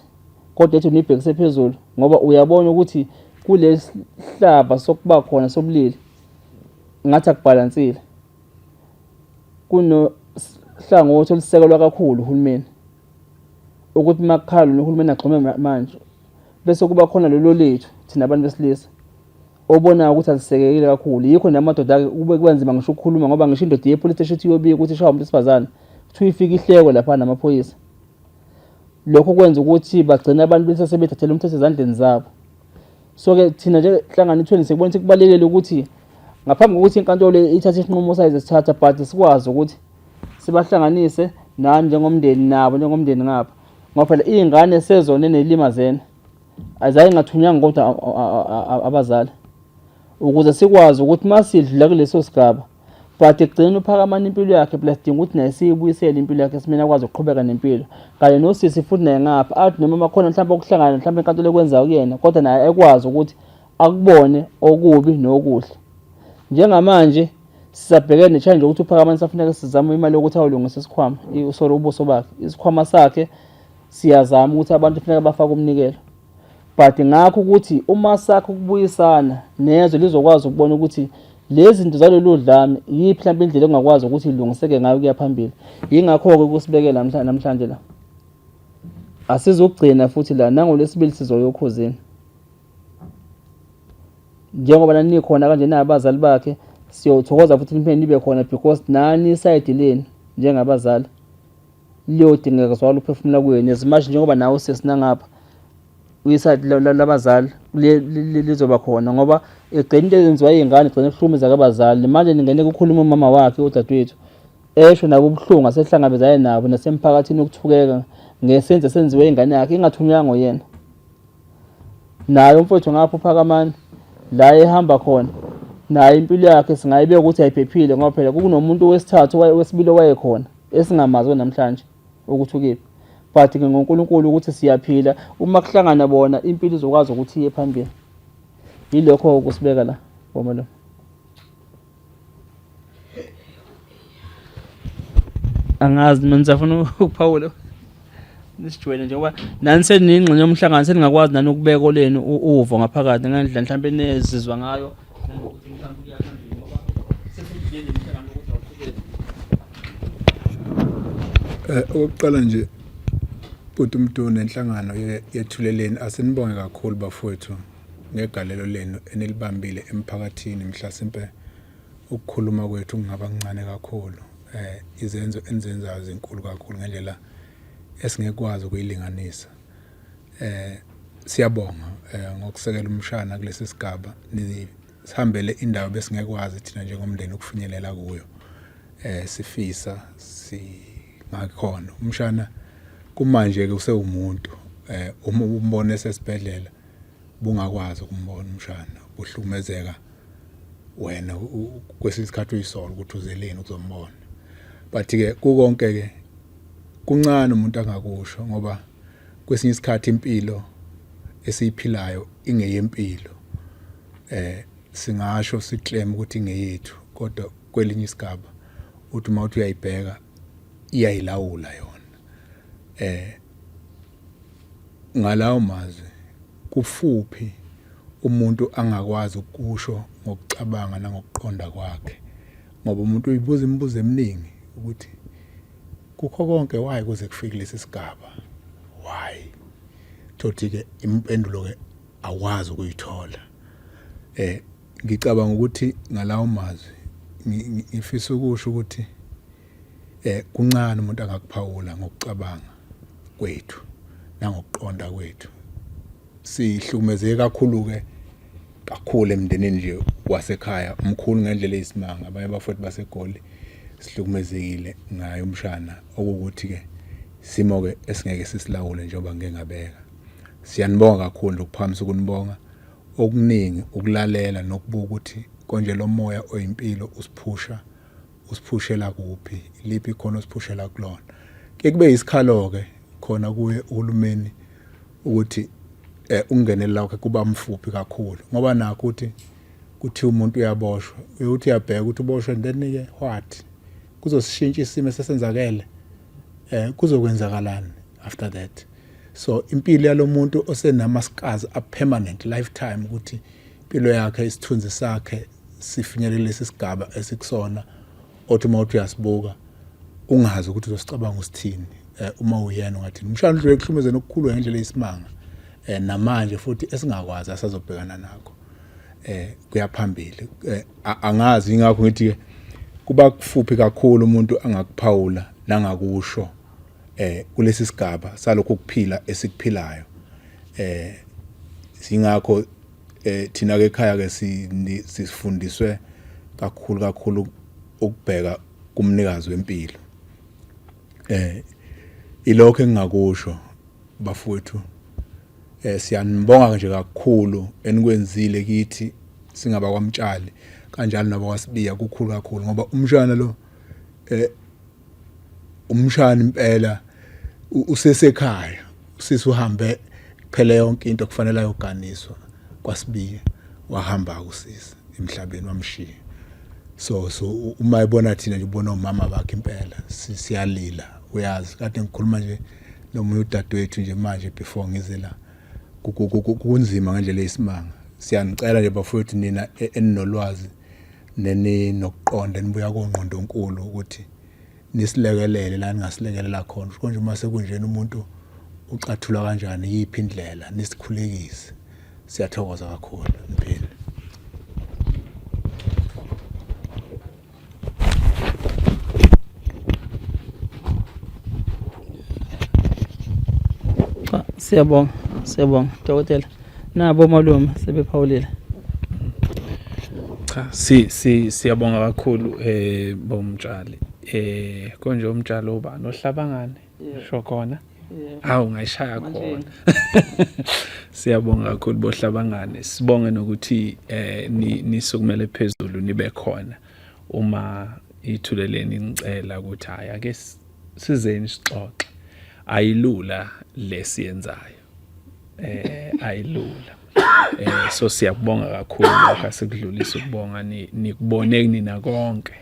kodwa ethi uyibhekise phezulu, ngoba uyabona ukuthi kulesihlava sokuba khona sobulili ngathi akubhalansile, kunohlangothi olusekelwa kakhulu uhulumeni ukuthi makukhala nohulumeni agxume manje, bese kuba khona lelo lethu thina abantu besilisa obonayo ukuthi alisekekile kakhulu. Yikho namadoda-ke kube kuba nzima ngisho ukukhuluma, ngoba ngisho indoda iye epolice station ithi iyobika ukuthi ishaya umuntu wesifazane, kuthiwa ifike ihlekwe lapha namaphoyisa. Lokho kwenza ukuthi bagcine abantu bese sebethathela umthetho ezandleni zabo. So-ke thina njengenhlangano ithweni sikubona ukuthi kubalulekile ukuthi ngaphambi kokuthi inkantolo ithathe isinqumo sayo sithatha, but sikwazi ukuthi sibahlanganise nani njengomndeni nabo njengomndeni ngapha, ngoba phela iy'ngane sezone nelimazene azaye ngathunyanga kodwa abazali, ukuze sikwazi ukuthi masidlula kuleso sigaba but ekugcineni uPhakamani impilo yakhe plus dinga ukuthi naye siyibuyisele impilo yakhe simene akwazi ukuqhubeka nempilo kanye nosisi futhi naye ngapha athi noma makhona mhlawumbe okuhlangana mhlawumbe inkantolo ekwenzayo kuyena, kodwa naye ekwazi ukuthi akubone okubi nokuhle. Njengamanje sisabhekene ne-challenge yokuthi uPhakamani safuneka sizame imali yokuthi ayolungisa isikhwama, sorry ubuso bakhe, isikhwama sakhe. Siyazama ukuthi abantu kufuneka bafake umnikelo, but ngakho ukuthi uma sakho ukubuyisana nezwe lizokwazi ukubona ukuthi lezi zinto zalolu dlame yiphi mhlawumbe indlela engakwazi ukuthi ilungiseke ngayo kuya phambili. Yingakho-ke kusibekela namhlanje la, asizukugcina futhi la nangolwesibili sizoya oKhozini njengoba nanikhona kanje nabazali bakhe. Siyothokoza futhi niphinde nibe khona because nani isayidi lenu njengabazali liyodingeka zwala uphefumula kuyena as much njengoba nawe sesinangapha uyisayidi labazali lizoba khona, ngoba egcina into ezenziwa iy'ngane igcina kuhlukumeza kabazali. Manje ningene kukhuluma umama wakhe udadewethu esho nabo ubuhlungu asehlangabezane nabo nasemphakathini ukuthukeka ngesenzo esenziwe ingane yakhe ingathunywanga nguyena. Naye umfowethu ngapha uPhakamani la ehamba khona naye impilo yakhe singayibeka ukuthi ayiphephile, ngoba phela kunomuntu wesithathu wesibili owayekhona esingamazi namhlanje ukuthi ukephi. But ke ngoNkulunkulu ukuthi siyaphila, uma kuhlangana bona impilo izokwazi ukuthi iye phambili. Yilokho okusibeka la bomalume. Angazi mina nisafuna ukuphawula nisijwayele njengoba nani seniyingxenye yomhlangano seningakwazi nani ukubeka olenu uvo ngaphakathi ngendlela mhlawumbe enizizwa ngayo nanokuthi mhlawumbe kuya phambili ngoba sesijwayele imihlangano ukuthi awuqhubeke. Okokuqala nje bhuti uMdu nenhlangano yethuleleni asinibonge kakhulu bafowethu ngegalelo lenu enilibambile emphakathini mhlasimpe ukukhuluma kwethu kungaba kuncane kakhulu eh izenzo enizenzayo zinkulu kakhulu ngendlela esingekwazi ukuyilinganisa eh siyabonga eh, ngokusekela umshana kulesi sigaba sihambele indawo besingekwazi thina njengomndeni ukufinyelela kuyo eh sifisa singakhona umshana kumanje ke usewumuntu eh uma umbone esesibhedlela bungakwazi ukumbona umshana buhlukumezeka wena kwesinye isikhathi uyisola ukuthi uzeleni ukuzombona but ke kukonke ke kuncane umuntu angakusho ngoba kwesinye isikhathi impilo esiyiphilayo ingeyempilo eh singasho siclaim ukuthi ingeyethu kodwa kwelinye isigaba uthi uma uthi uyayibheka iyayilawula yona eh ngalawo mazwi kufuphi umuntu angakwazi ukusho ngokucabanga nangokuqonda kwakhe ngoba umuntu uyibuza imibuzo eminingi ukuthi kukho konke why kuze kufike lesi sigaba why thothi ke impendulo ke awukwazi ukuyithola eh ngicabanga ukuthi ngalawo mazwi ngifisa ukusho ukuthi eh kuncane umuntu angakuphawula ngokucabanga kwethu nangokuqonda kwethu sihlukumezeke kakhulu ke kakhulu emndenini nje wasekhaya umkhulu ngendlela eyisimanga abanye abafowethu baseGoli sihlukumezekile ngaye umshana okuwukuthi ke simo ke esingeke sisilawule njengoba ngike ngabeka siyanibonga kakhulu nje ukuphakamisa ukunibonga okuningi ukulalela nokubuka ukuthi konje lo moya oyimpilo usiphusha usiphushela kuphi liphi khona osiphushela kulona ke kube isikhalo ke khona kuye uhulumeni ukuthi eh ungenelela kwakhe kuba mfuphi kakhulu ngoba nakho ukuthi kuthiwa umuntu uyaboshwa uyothi uyabheka ukuthi uboshwe then ke what kuzosishintsha isimo esesenzakele eh kuzokwenzakalani after that so impilo yalomuntu osenama scars a permanent lifetime ukuthi impilo yakhe isithunzi sakhe sifinyelele lesi sigaba esikusona othi uma uthi uyasibuka ungazi ukuthi uzosicabanga usithini eh, uma uyena ungathini umshana udlule ekuhlumezeni okukhulu ngendlela eyisimanga eh, namanje futhi esingakwazi asazobhekana nakho eh kuyaphambili eh, angazi ingakho ngithi ke kuba kufuphi kakhulu umuntu angakuphawula nangakusho eh kulesi sigaba salokho kuphila esikuphilayo eh singakho eh thina ke ekhaya ke sifundiswe kakhulu kakhulu ukubheka kumnikazi wempilo eh ilokho engingakusho bafowethu eh siyanibonga nje kakhulu enikwenzile kithi singaba kwamtshali kanjalo nabakwaSibiya kukhulu kakhulu ngoba umshana lo eh umshana impela usesekhaya usisi uhambe kuphele yonke into kufanele ayoganiswa kwaSibiya wahamba usisi emhlabeni wamshiya so so uma ebona thina nje ubona omama bakhe impela siyalila uyazi kade ngikhuluma nje nomunye udadewethu nje manje before ngize la kunzima ngendlela eyisimanga siyanicela nje bafowethu nina e, eninolwazi neninokuqonda nibuya kongqondonkulu ukuthi nisilekelele la ningasilekelela khona konje uma sekunjena umuntu ucathula kanjani yiphi indlela nisikhulekise siyathokoza kakhulu niphile Cha siyabonga siyabonga dokotela nabo malume sebephawulile Cha si si siyabonga kakhulu eh bomtshali eh konje umtshali ubani ohlabangane sho khona hawu ngayishaya khona siyabonga kakhulu bohlabangane sibonge nokuthi eh nisukumele phezulu nibe khona uma ithuleleni ngicela ukuthi hayi ake sizeni sixoxe. Ayilula lesiyenzayo. Ayilula. So siyakubonga kakhulu lokho, asikudlulisa ukubonga, nikubone nina konke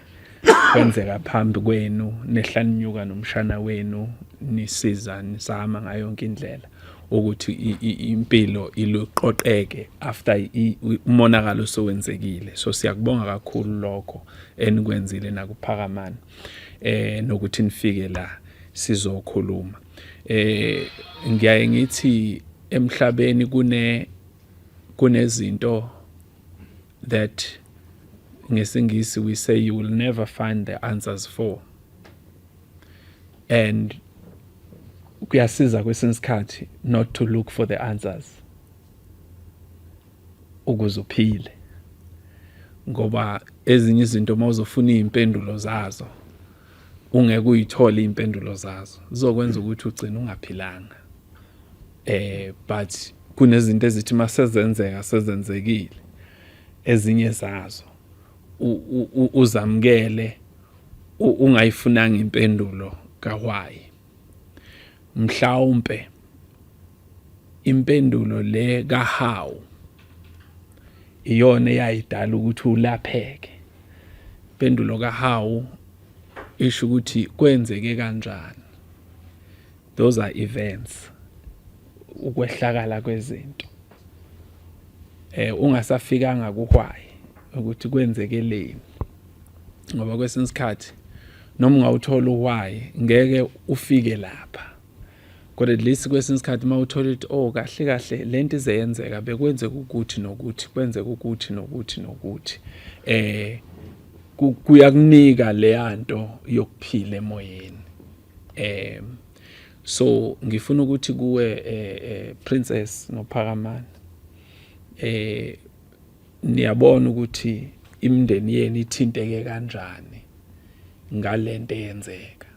kwenzeka phambi kwenu, nehla ninyuka nomshana wenu, nisiza nizama ngayo yonke indlela ukuthi impilo iluqoqeke after umonakalo sowenzekile. So siyakubonga kakhulu lokho enikwenzile nakuPhakamani, nokuthi nifike la sizokhuluma. Ngiyaye ngithi emhlabeni kunezinto that ngesingisi we say you will never find the answers for, and kuyasiza kwesinye isikhathi not to look for the answers ukuze uphile, ngoba ezinye izinto mawuzofuna izimpendulo zazo ungeke uyithole. Izimpendulo zazo zizokwenza ukuthi ugcine ungaphilanga. But kunezinto ezithi masezenzeka sezenzekile, ezinye zazo uzamkele ungayifunanga impendulo ka-why. Mhlawumbe impendulo le ka-how iyona eyayidala ukuthi ulapheke. Impendulo ka-how isho ukuthi kwenzeke kanjani. Those are events, ukwehlakala kwezinto, ungasafikanga ku-why, ukuthi kwenzekeleni, ngoba kwesinye isikhathi noma ungawuthola u-why ngeke ufike lapha. Kodwa at least kwesinye isikhathi uma uthola ukuthi, oh, kahle kahle lento izeyenzeka bekwenzeka ukuthi nokuthi, kwenzeka ukuthi nokuthi nokuthi, kuyakunika leyanto yokuphila emoyeni. So ngifuna ukuthi kuwe, Princess noPhakamani, niyabona ukuthi imindeni yenu ithinteke kanjani ngalento eyenzeka,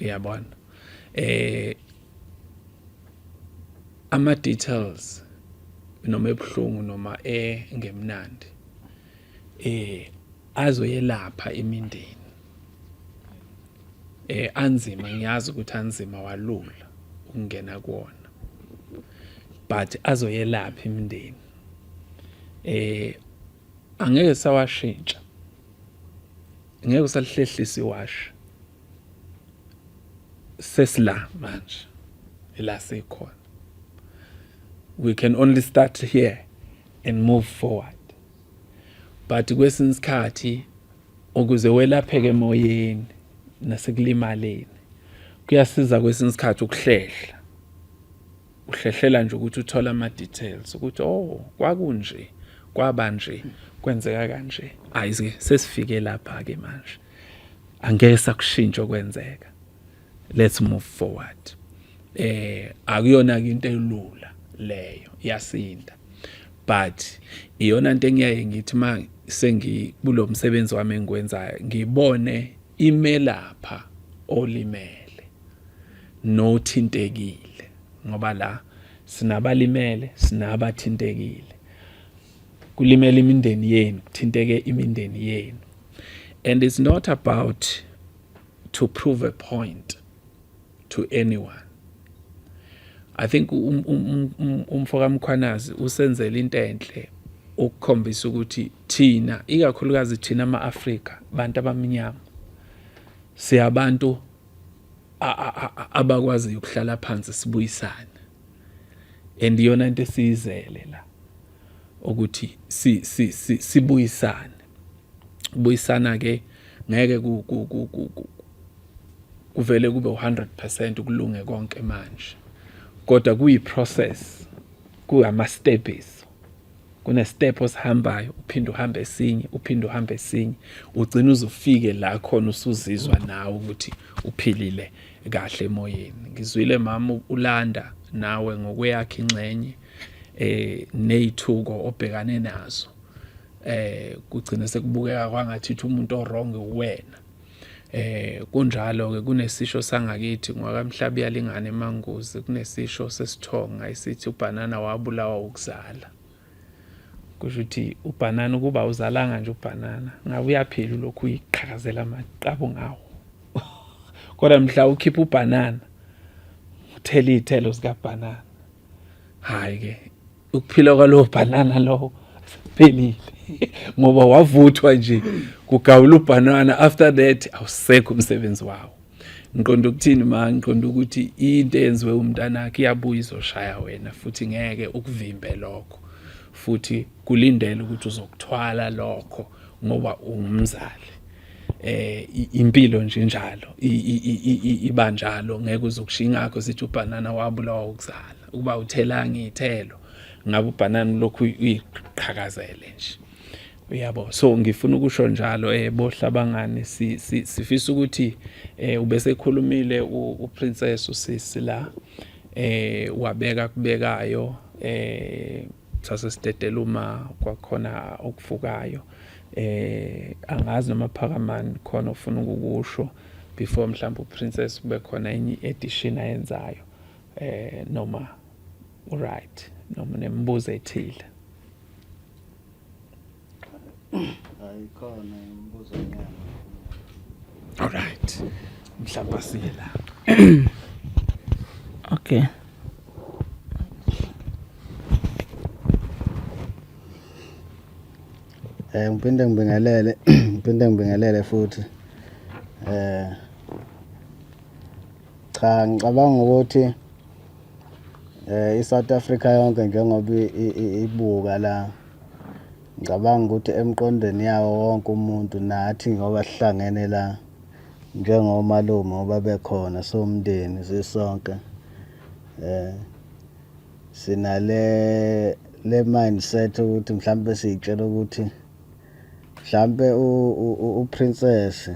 uyabona, ama details noma ebuhlungu noma engemnandi azoyelapha imindeni. Anzima, ngiyazi ukuthi anzima, walula ukungena kuwona, but azoyelapha imindeni. Angeke sawashintsha, ngeke usalihlehlisa iwashi, sesila manje ila sikhona. We can only start here and move forward, but kwesinye isikhathi ukuze welapheke emoyeni nasekulimaleni kuyasiza kwesinye isikhathi ukuhlehla, uhlehlela nje ukuthi uthole ama details ukuthi, oh, kwakunje, kwaba nje, kwenzeka kanje. Ayike, sesifike lapha ke manje, angeke sakushintsha okwenzeka, let's move forward. Akuyona ke into elula leyo, iyasinda, but iyona into engiyaye ngithi ma sengikulo msebenzi wami engiwenzayo ngibone imelapha olimele nothintekile, ngoba la sinabalimele, sinabathintekile, kulimele imindeni yenu, kuthinteke imindeni yenu, and it's not about to prove a point to anyone. I think umfo kaMkhwanazi usenzela into enhle ukukhombisa ukuthi thina, ikakhulukazi thina ama-Afrika, bantu abamnyama, siyabantu abakwaziyo ukuhlala phansi sibuyisane, and iyona into esiyizele la ukuthi si si sibuyisane. Buyisana ke ngeke kuvele kube u100% kulunge konke manje, kodwa kuyi process, kuyama steps, kune step osihambayo, uphinde uhambe esinye, uphinde uhambe esinye, ugcina uzufike la khona usuzizwa nawe ukuthi uphilile kahle emoyeni. Ngizwile mama ulanda nawe ngokweyakhe ingxenye nezithuko obhekane nazo, kugcina sekubukeka kwangathi umuntu o-wrong uwena. Kunjalo ke, kunesisho sangakithi ngwakamhlaba iyalingana emanguzi, kunesisho sesithonga esithi ubhanana wabulawa ukuzala. Kusho ukuthi ubhanana ukuba uzalanga nje ubhanana ngabe uyaphila, ulokhu uyiqhakazela amaqabo ngawo, kodwa mhla ukhipha ubhanana Uthela iy'thelo zikabhanana. Hhayi ke ukuphila kwalowo bhanana lowo sekuphelile ngoba wavuthwa nje kugawula ubhanana after that awusekho umsebenzi wawo. Ngiqonda ukuthini ma ngiqonda ukuthi into eyenziwe umntanakhe iyabuya izoshaya wena futhi ngeke ukuvimbe lokho futhi kulindele ukuthi uzokuthwala lokho ngoba ungumzali. Eh impilo nje injalo iba njalo ngeke uzokushiya ingakho sithi ubhanana wabulawa ukuzala ukuba uthelanga iy'thelo ngabe ubhanana lokhu uyiqhakazele nje uyabo so ngifuna ukusho njalo eh bohlabangani sifisa ukuthi eh ubesekhulumile uprincess usisi la eh wabeka kubekayo eh sase sidedela uma kwakhona okuvukayo eh angazi noma phakamani khona ofuna ukukusho before mhlawumbe uprincess kube khona enye edition ayenzayo eh noma uright noma nemibuzo ethile Ayikhona imibuzo nyana. All right. Mhlawumbe asiye la. Okay. Eh ngiphinde ngibingelele ngiphinde ngibingelele futhi. Eh cha ngicabanga ukuthi eh iSouth Africa yonke njengoba ibuka la ngicabanga ukuthi emqondweni yawo wonke umuntu nathi ngoba sihlangene la njengomalume ngoba bekhona somndeni sisonke eh sinale le mindset ukuthi mhlambe siyitshela ukuthi mhlambe uprincess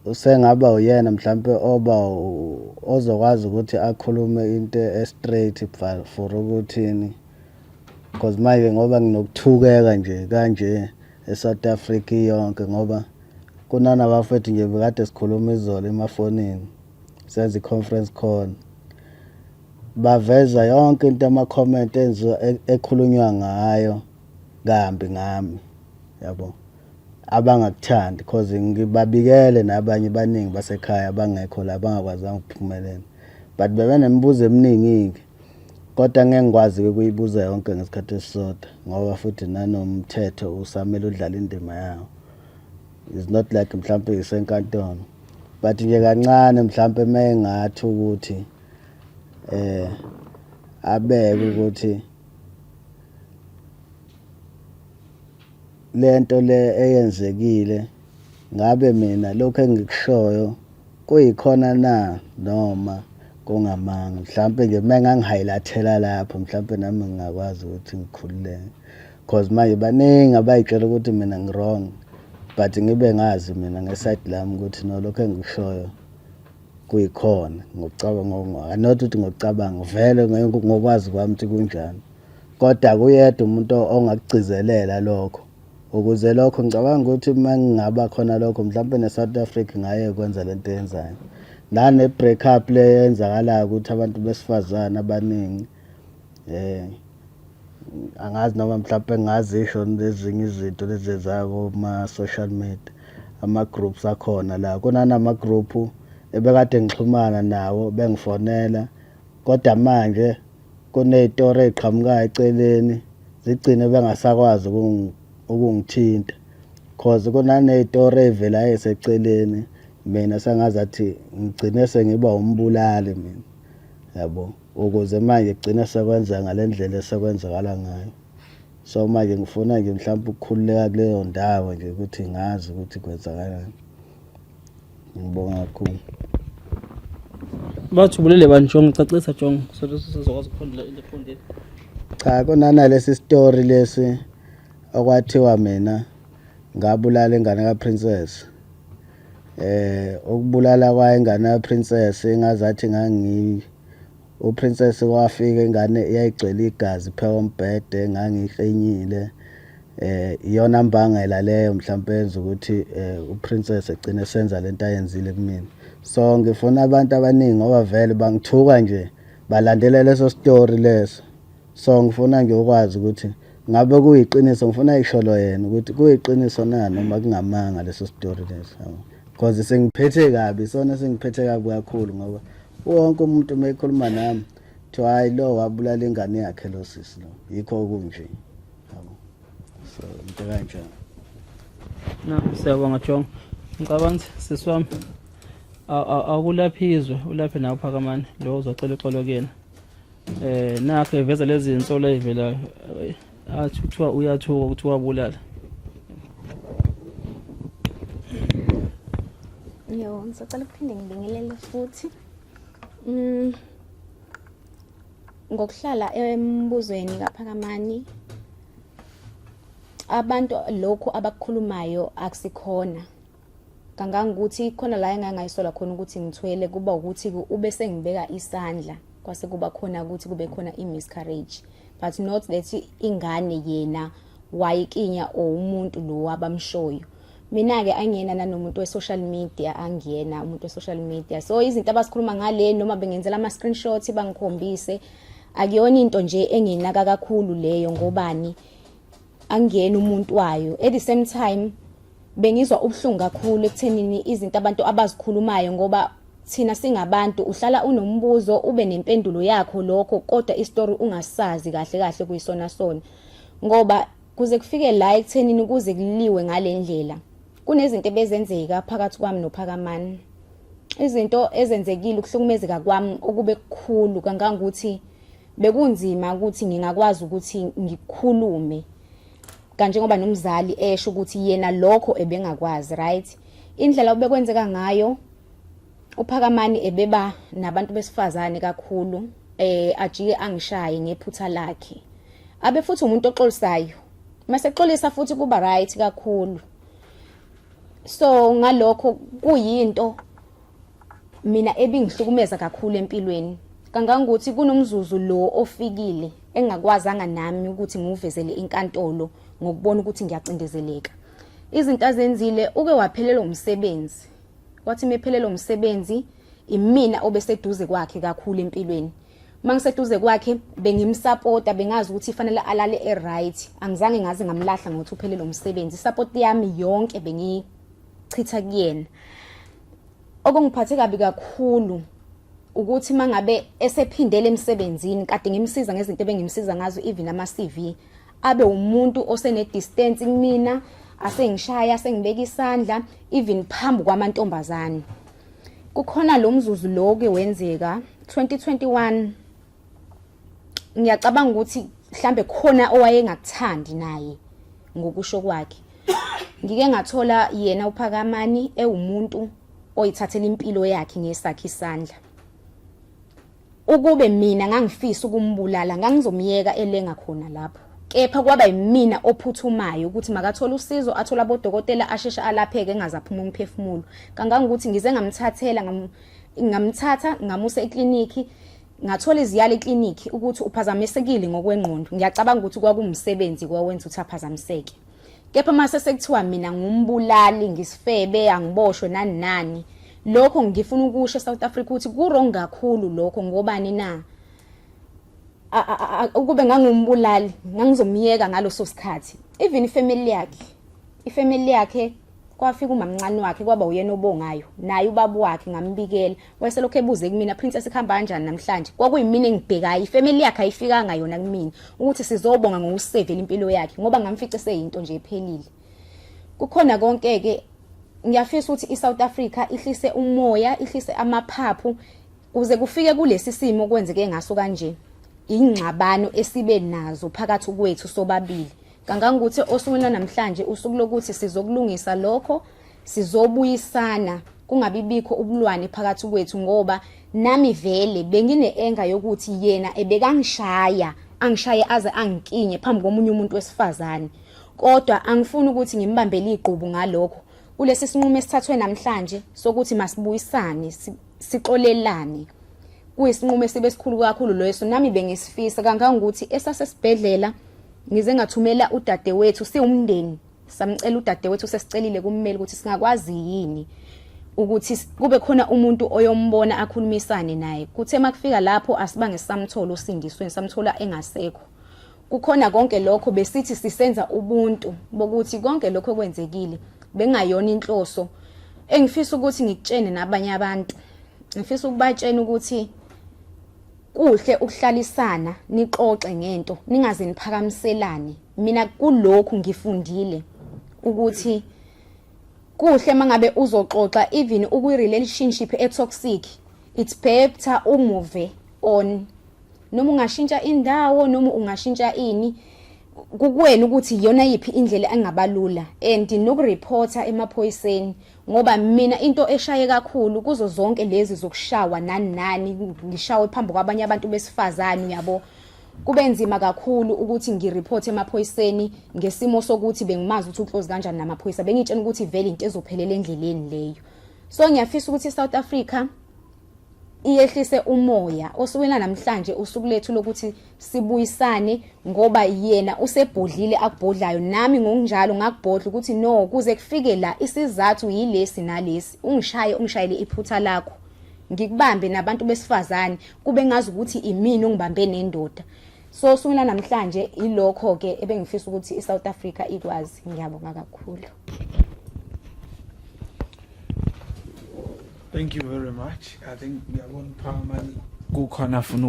usengaba uyena mhlampe oba ozokwazi ukuthi akhulume into e-straight for ukuthini because manje ngoba nginokuthukeka nje kanje eSouth Africa iyonke ngoba kunanabafethu nje bekade sikhuluma izolo emafonini senza i-conference call baveza yonke into ama-comment enziwa e, ekhulunywa ngayo kambi ngami yabo abangakuthandi cause ngibabikele nabanye baningi basekhaya abangekho la bangakwazanga ukuphumelela but bebenemibuzo eminingi-ke Kodwa ngeke ngikwazi-ke ukuyibuza yonke ngesikhathi esisodwa ngoba futhi nanomthetho usamele udlale indima yawo. It's not like mhlampe isenkantolo. But nje kancane mhlampe uma engathi ukuthi eh abeke ukuthi lento le eyenzekile ngabe mina lokho engikushoyo kuyikhona na noma kungamanga mhlampe nje uma ngangihayilathela lapho mhlampe nami ngingakwazi ukuthi ngikhululeke cause manje baningi abayitshela ukuthi mina ngi-wrong but ngibe ngazi mina ngeside lami ukuthi no lokho engikushoyo kuyikhona ngokucabanga not ukuthi ngokucabanga vele ngokwazi kwami ukuthi kunjani kodwa kuyedwa umuntu ongakugcizelela lokho ukuze lokho ngicabanga ukuthi uma ngingaba khona lokho mhlawumbe ne-South Africa ngaye kwenza lento eyenzayo nane-break up le eyenzakalayo ukuthi abantu besifazane abaningi eh angazi noma mhlawumbe ngingazisho nezinye izinto lezenzayo kuma-social media ama-groups akhona la kunanama-group ebekade ngixhumana nawo bengifonela kodwa manje Kuney'tori ey'qhamukayo eceleni zigcine bengasakwazi ukungithinta cause kunaney'tori ey'velayo ey'seceleni mina sengazathi ngigcine sengiba umbulali mina yabo ukuze manje kugcine sekwenzeka ngale ndlela esekwenzakala ngayo. So manje ngifuna nje mhlawumpe ukukhululeka kuleyo ndawo nje ukuthi ngazi ukuthi kwenzakalani. Ngibonga kakhulu. Bathi ubulele bani Jongo cacisa Jongo so sizokwazi ukuphendula into eqondile. Cha kunana lesi story lesi okwathiwa mina ngabulala ingane kaPrincess. Eh ukubulala kwayo ingane kaPrincess ingazathi ngangi uPrincess wafika ingane yayigcwele igazi pheka umbhede ngangiklinyile eh iyona mbangela leyo mhlawumbe yenza ukuthi eh, uPrincess egcine senza lento ayenzile kumina so ngifuna abantu abaningi ngoba vele bangithuka nje balandela leso story leso so ngifuna nje ukwazi ukuthi ngabe kuyiqiniso ngifuna isholo yena ukuthi kuyiqiniso na noma kungamanga leso story leso because sengiphethe kabi sona sengiphethe kabi kakhulu ngoba Wonke umuntu uma ekhuluma nami kuthiwa hayi lo wabulala ingane yakhe lo sisi lo, yikho kunje. Yabo. So into kanjalo. Na siyabonga Jongo. Ngicabanga ukuthi sisi wami akulaphi izwe ulaphe nawe Phakamani lo uzocela uxolo kuyena. Eh nakho eveza lezi zinsolo ezivelayo athi kuthiwa uyathuka ukuthi wabulala. Yo, ngisacela ukuphinde ngibingelele futhi. Ngokuhlala embuzweni kaPhakamani abantu lokhu abakukhulumayo akusikhona kangangokuthi khona la engangayisola khona ukuthi ngithwele kuba ukuthi ube sengibeka isandla kwase kuba khona ukuthi kube khona i-miscarriage but not that ingane yena wayikinya or umuntu lo abamshoyo. Mina-ke angiyena nanomuntu we-social media, angiyena umuntu we-social media, so izinto abazikhuluma ngale noma bengenzela ama-screenshot bangikhombise akuyona into nje enginaka kakhulu leyo, ngobani angiyena umuntu wayo. At the same time bengizwa ubuhlungu kakhulu ekuthenini izinto abantu abazikhulumayo, ngoba thina singabantu uhlala unombuzo ube nempendulo yakho lokho, kodwa isitori ungasazi kahle kahle kuyisona sona, ngoba kuze kufike la ekuthenini kuze kuliwe ngale ndlela kunezinto ebezenzeka phakathi kwami noPhakamani, izinto ezenzekile, ukuhlukumezeka kwami okube kukhulu kangangokuthi bekunzima ukuthi ngingakwazi ukuthi ngikhulume, kanjengoba nomzali esho ukuthi yena lokho ebengakwazi. Right, indlela obekwenzeka ngayo, uPhakamani ebeba nabantu besifazane kakhulu, ajike angishaye ngephutha lakhe, abe futhi umuntu oxolisayo, mase xolisa futhi kuba right kakhulu. So ngalokho kuyinto mina ebingihlukumeza kakhulu empilweni, kangangokuthi kunomzuzu lo ofikile engingakwazanga nami ukuthi ngiwuvezele inkantolo ngokubona ukuthi ngiyacindezeleka. Izinto azenzile, uke waphelelwa umsebenzi, wathi mephelelwa umsebenzi imina obeseduze kwakhe kakhulu empilweni. Mangiseduze kwakhe bengimsapota, bengazi ukuthi fanele alale e-right, angizange ngaze ngamlahla ngokuthi uphelele umsebenzi. Isupport yami yonke bengichitha kuyena. Okungiphathe kabi kakhulu ukuthi mangabe esephindele emsebenzini, kade ngimsiza ngezinto ebengimsiza ngazo, even ama-CV, abe umuntu osene distance kumina, asengishaya, asengibeka isandla even phambi kwamantombazane. Kukhona lo mzuzu lo ke wenzeka 2021, ngiyacabanga ukuthi mhlambe khona owayengakuthandi naye ngokusho kwakhe. Ngike ngathola yena uPhakamani ewumuntu oyithathela impilo yakhe ngesakhe isandla. Ukube mina ngangifisa ukumbulala ngangizomyeka elenga khona lapho, kepha kwaba yimina ophuthumayo ukuthi makathole usizo, athole abodokotela, asheshe alapheke engaze aphuma umphefumulo, kangangokuthi ngize ngamthathela ngamthatha ngamusa eklinikhi, ngathola iziyalo eklinikhi ukuthi uphazamisekile ngokwengqondo. Ngiyacabanga ukuthi kwakuwumsebenzi kwawenza ukuthi aphazamiseke, kepha mase sekuthiwa mina ngumbulali, ngisifebe, angiboshwe nani nani. Lokho ngifuna ukusho eSouth Africa ukuthi ku-wrong kakhulu lokho, ngobani na ukube ngangumbulali ngangizomyeka ngaloso sikhathi. Even ifamily yakhe, ifamily yakhe kwafika umamncane wakhe kwaba uyena obongayo naye, ubaba wakhe ngambikela, wayeselokhu ebuze kumina, "Princess, kuhamba kanjani namhlanje?" Kwakuyimina engibhekayo, ifamily yakhe ayifikanga yona kumina ukuthi sizobonga ngokusevela impilo yakhe, ngoba ngamfice seyinto nje ephelile. Kukhona konke ke, ngiyafisa ukuthi iSouth Africa ihlise umoya, ihlise amaphaphu kuze kufike kulesi simo kwenzeke ngaso kanje. Ingxabano esibe nazo phakathi kwethu sobabili kangangokuthi osukwini namhlanje usuku lokuthi sizokulungisa lokho, sizobuyisana, kungabi bikho ubulwane phakathi kwethu, ngoba nami vele bengine-enga yokuthi yena ebekangishaya, angishaye aze angikinye phambi komunye umuntu wesifazane, kodwa angifuni ukuthi ngimbambele igqubu ngalokho. Kulesi sinqumo esithathwe namhlanje sokuthi masibuyisane, sixolelane, kuyisinqumo esibe esikhulu kakhulu leso, nami bengisifisa kangangokuthi esasesibhedlela ngize ngathumela udadewethu, siwumndeni samcela udadewethu, sesicelile kummeli ukuthi singakwazi yini ukuthi kube khona umuntu oyombona akhulumisane naye. Kuthe makufika lapho asibange samthola usindisweni, samthola engasekho. Kukhona konke lokho besithi sisenza ubuntu bokuthi konke lokho okwenzekile bengayona inhloso. Engifisa ukuthi ngikutshene nabanye abantu Ngifisa ukubatshena ukuthi kuhle ukuhlalisana nixoxe ngento ningaze niphakamiselane. Mina kulokhu ngifundile ukuthi kuhle mangabe uzoxoxa even ukwi relationship e toxic it's better umove on noma ungashintsha indawo noma ungashintsha ini kukuwena ukuthi iyona yiphi indlela engabalula and nokureporta emaphoyiseni ngoba mina into eshaye kakhulu kuzo zonke lezi zokushawa nani nani ngishawe phambi kwabanye abantu besifazane uyabo kube nzima kakhulu ukuthi ngireport emaphoyiseni ngesimo sokuthi bengimazi ukuthi uclose kanjani namaphoyisa bengitshena ukuthi vele into ezophelela endleleni leyo so ngiyafisa ukuthi iSouth Africa iyehlise umoya osukwini namhlanje usuku lethu lokuthi sibuyisane ngoba yena usebhodlile akubhodlayo nami ngokunjalo ngakubhodla ukuthi no kuze kufike la isizathu yilesi nalesi ungishaye ungishayele iphutha lakho ngikubambe nabantu besifazane kube ngazi ukuthi imini ongibambe nendoda so osukwini namhlanje ilokho ke ebengifisa ukuthi iSouth Africa ikwazi ngiyabonga kakhulu Thank you very much. I think ngiyabona uPhakamani kukhona afuna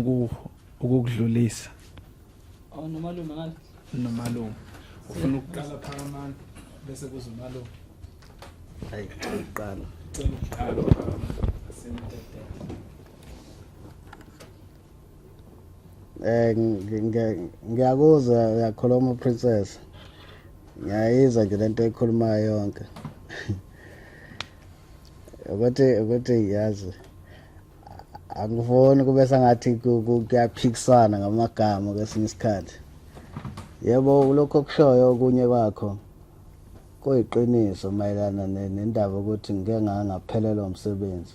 ukukudlulisa. Oh nomalume ngale. Nomalume. Ufuna ukuqala Phakamani bese kuza umalume. Hayi uqala. Cela ukuqala Phakamani. Simdedele. Eh ngiyakuzwa uyakhuluma princess. Ngiyayizwa nje lento ekhulumayo yonke. Ukuthi ukuthi yazi angifuni kube sengathi kuyaphikisana ngamagama kwesinye isikhathi. Yebo lokho okushoyo okunye kwakho kuyiqiniso mayelana nendaba ukuthi ngike ngangaphelelwa umsebenzi.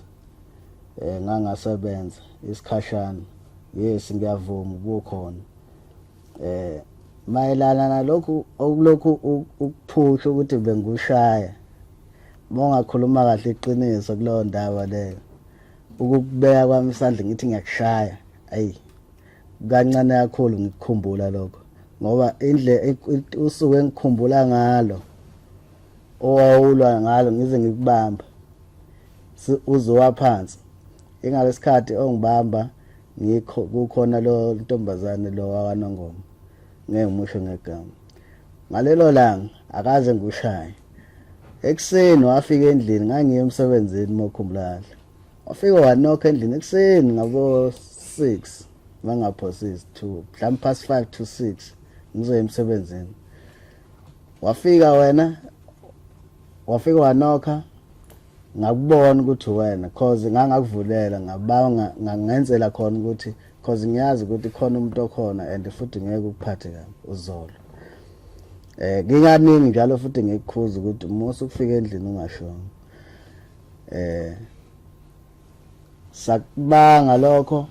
Eh ngangasebenza isikhashana. Yes ngiyavuma ubukhona. Eh mayelana nalokhu okulokhu ukuphusha ukuthi bengushaya uma ungakhuluma kahle iqiniso kuleyo ndaba leyo ukukubeka kwami isandla ngithi ngiyakushaya ayi kancane kakhulu ngikukhumbula lokho ngoba indle usuku engikhumbula ngalo owawulwa ngalo ngize ngikubamba uzowa phansi ingalesikhathi ongibamba ngikho kukhona lo ntombazane lo wakwaNongoma ngeke ngimusho ngegama ngalelo langa akaze ngushaye ekuseni wafika endlini ngangiye emsebenzini mokhumbula kahle wafika wanokha endlini ekuseni ngabo 6 mangaphosisi 2 mhlawumbe past 5 to 6 ngizoya emsebenzini wafika wena wafika wanokha ngakubona ukuthi wena cause ngangakuvulela ngabanga ngangenzela khona ukuthi cause ngiyazi ukuthi khona umuntu okhona and futhi ngeke ukuphathe kabi uzolo eh ngikaningi njalo futhi ngikukhuza ukuthi musa ukufika endlini ungashongo eh sakubanga lokho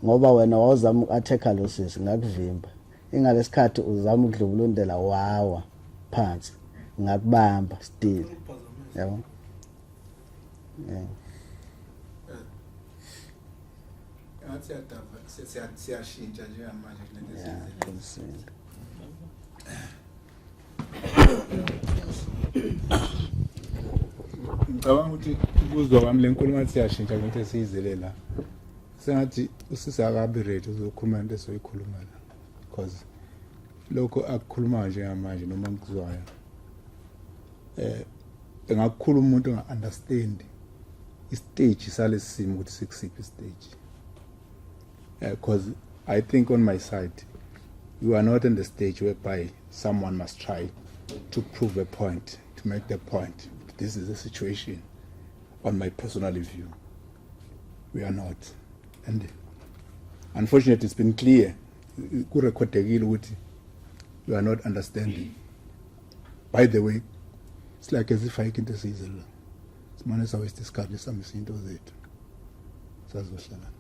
ngoba wena wawuzama uku-attack-a lo sisi ngakuvimba ingalesikhathi uzama ukudlubulundela wawa phansi ngakubamba still yabo yeah ngathi siyadava siyashintsha njengamanje kulento esiyenzayo ngicabanga ukuthi ukuzwa kwami le nkulumo ngathi siyashintsha kulento esiyizele la sengathi usisi akabi ready uzokhuluma into esoyikhuluma la because lokho akukhulumayo njengamanje noma ngikuzwayo eh engakukhuluma umuntu onga-understand istage salesi simo ukuthi sikusiphi istage because I think on my side you are not in the stage whereby someone must try to prove a point to make the point this is the situation on my personal view we are not and unfortunately it's been clear kurekhodekile ukuthi you are not understanding by the way it's like as if ayikho into esiyizela simane saweste isikhathi sihambise into zethu sazohlala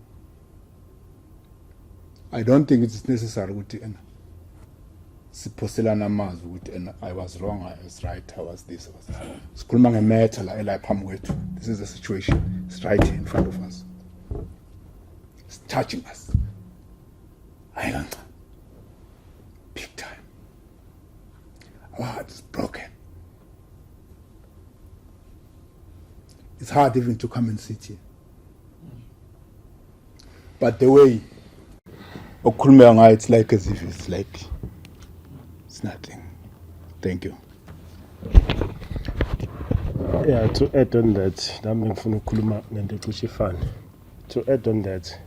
i don't think it's necessary ukuthi ena siphoselana amazwi ukuthi ena i was wrong i was right i was this I was that sikhuluma ngemetha la ela phambi kwethu this is the situation it's right in front of us it's touching us hayi kancane big time our heart is broken it's hard even to come and sit here. But the way okukhulumeka ngayo, it's like as if it's like it's nothing. Thank you. Yeah, to add on that, nami ngifuna ukukhuluma ngento ecishe ifane. To add on that,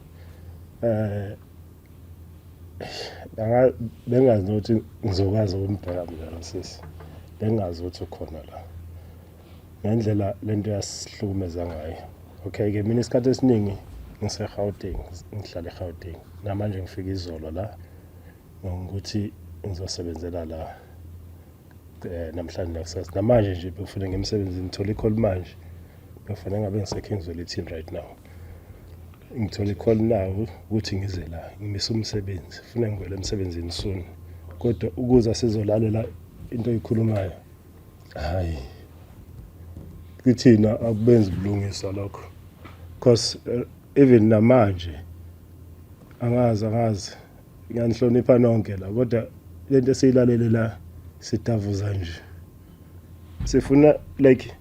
anga bengazi nokuthi ngizokwazi ukumbheka mina lo sisi. Bengazi ukuthi ukhona la. Ngendlela lento yasihlukumeza ngayo. Okay ke mina isikhathi esiningi ngise-Gauteng, ngihlala eGauteng. Namanje ngifika izolo la ngokuthi ngizosebenzela la namhlanje nakusasa. Namanje nje bekufanele ngimsebenzini, ngithole i-call manje. Bekufanele ngabe ngise-King Zwelithini right now. Ngithole i-call now ukuthi ngize la, ngimise umsebenzi. Funa ngivele emsebenzini soon. Kodwa ukuza sizolalela into oyikhulumayo, hayi, kithina akubenzi ubulungiswa lokho. Because even namanje angazi ngiyanihlonipha nonke la, kodwa lento esiyilalele la sidavuza nje. Sifuna like,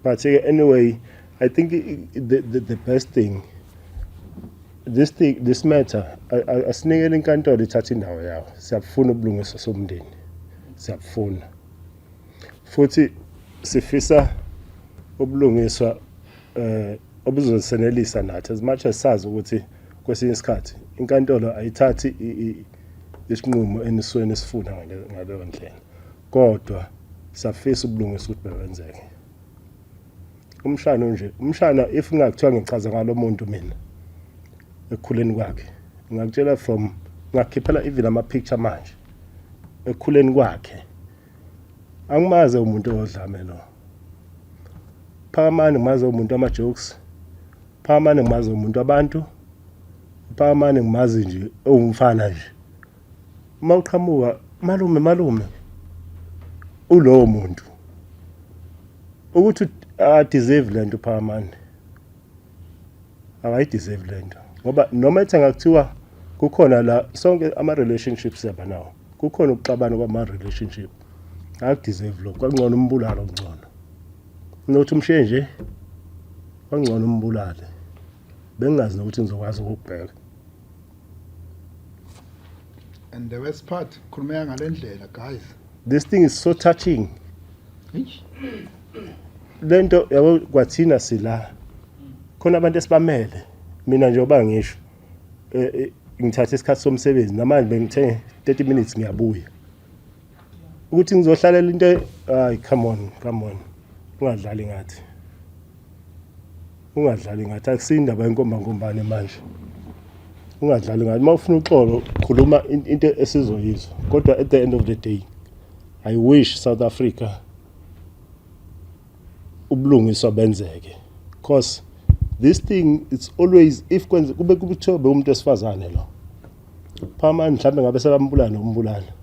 but anyway, I think the best thing, this thing, this matter, asinikele inkantolo ithathe indawo yawo. Siyabufuna ubulungiswa somndeni, siyabufuna futhi sifisa ubulungiswa obuzosenelisa nathi, as much as sazi ukuthi kwesinye isikhathi inkantolo ayithathi isinqumo enisweni esifuna ngaleyo ndlela, kodwa siyafisa ubulungiswa ukuthi bewenzeke. Umshana nje, umshana, if ngakuthiwa ngichaza ngalo muntu mina ekukhuleni kwakhe, ngingakutshela from, ngakhiphela even ama-picture manje ekukhuleni kwakhe. Angimazi umuntu odlame lo Phakamani, ngimazi umuntu ama-jokes Phakamani, ngimazi umuntu abantu Phakamani, ngimazi nje owumfana nje uma uqhamuka, malume, malume, ulowo muntu ukuthi a-deserve lento. Phakamani akayi-deserve lento, ngoba noma ethi angakuthiwa kukhona la, sonke ama-relationships siyaba nawo, kukhona ukuxabana kwama-relationship, akudeserve lokho. Kwangcono umbulalo, kungcono nokuthi umshiye nje, kwangcono umbulale. Bengingazi nokuthi ngizokwazi ukukubheka. And the worst part, khulumeka ngale ndlela, guys. This thing is so touching, lento yabo. Kwathina sila khona abantu esibamele. Mina njengoba ngisho, ngithatha isikhathi somsebenzi, namanje bengithe 30 minutes ngiyabuya ukuthi ngizohlalela into. Ay, come on, come on, ungadlali ngathi, ungadlali ngathi. Akusindaba yenkomba nkombane manje, ungadlali ngathi. Uma ufuna uxolo, khuluma into esizoyizwa. Kodwa at the end of the day, I wish South Africa ubulungiswa benzeke, because this thing, it's always, if kwenze kube kuthiwa bewumuntu wesifazane lo Phamani, mhlawumbe ngabe sebambulala nokumbulala.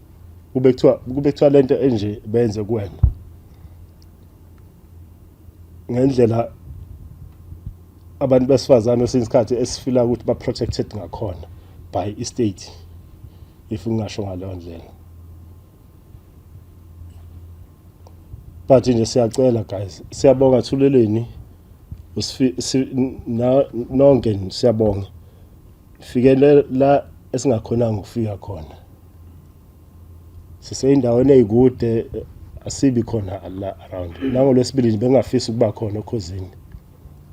Kube kuthiwa lento enje benze kuwena ngendlela abantu besifazane kwesinye isikhathi esifila ukuthi ba-protected ngakhona by i-state, if ngingasho ngaleyo ndlela. But nje siyacela, guys, siyabonga Thuleleni, nonke siyabonga, fikele la esingakhonanga ukufika khona. Siseyindaweni eyikude, asibi khona la around. Nangolwesibili nje bengingafisa ukuba khona okhozini,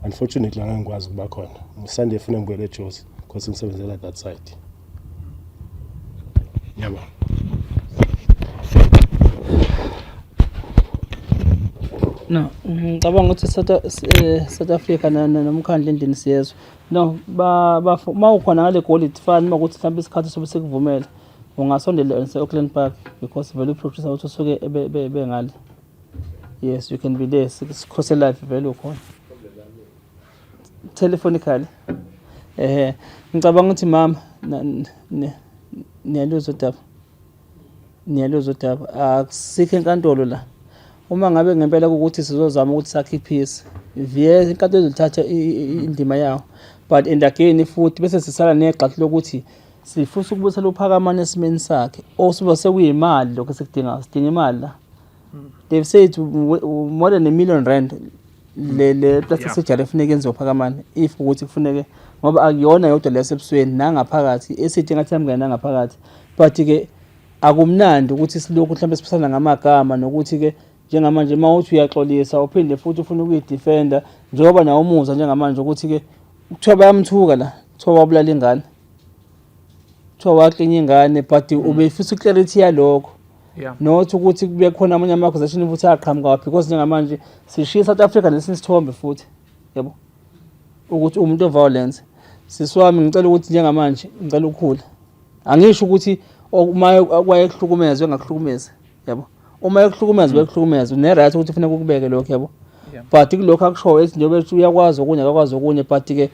unfortunately angeke ngikwazi ukuba khona. Sunday funa ngibuyele eJozi because ngisebenzela that side. Ngiyabonga. No, ngicabanga ukuthi South Africa nomkhandlu endlini siyezwa. No, ba uma ukhona ngale Goli, it's fine. Uma ukuthi mhlawumbe isikhathi sobe sikuvumela, ungasondela nase-Auckland Park, because vele uproducer ukuthi usuke bengale. Yes, you can be there. Sikhose live vele ukhona. Telephonically. Ngicabanga ukuthi mama niyaluzwa udaba. Niyaluzwa udaba. Akusikho enkantolo la. Uma ngabe ngempela ukuthi sizozama ukuthi sakhe ipeace, vele inkantolo izothatha indima yawo. But and again futhi bese sisala negxathu lokuthi sifisa ukubuyisela uPhakamani esimeni sakhe. Osuba sekuyimali lokho esikudingayo. Sidinga imali la. They've said more than R1 million. Le le plastic surgery efuneka yenziwe phakamani if ukuthi kufuneke ngoba akuyona yodwa lesebusweni nangaphakathi esithi ngathi yamngena nangaphakathi but ke akumnandi ukuthi silokhu mhlawumbe siphisana ngamagama nokuthi ke njengamanje uma uthi uyaxolisa uphinde futhi ufuna ukuyidefenda njengoba nawe umuzwa njengamanje ukuthi ke kuthiwa bayamthuka la kuthiwa wabulala ingane kuthiwa waklinya ingane but ubefisa uclarity yalokho not ukuthi kube khona amanye ama-accusation futhi aqhamuka because njengamanje sishiya i-South Africa nesinye isithombe futhi yabo ukuthi umuntu o-violence. Sisi wami ngicela ukuthi njengamanje ngicela ukukhula angisho ukuthi uma wayekuhlukumeza engakuhlukumezi yabo uma ekuhlukumeza bekuhlukumeza une-right ukuthi kufuneka ukubeke lokho yabo but kulokho akushoyo ethi njengoba ethi uyakwazi okunye akakwazi okunye but ke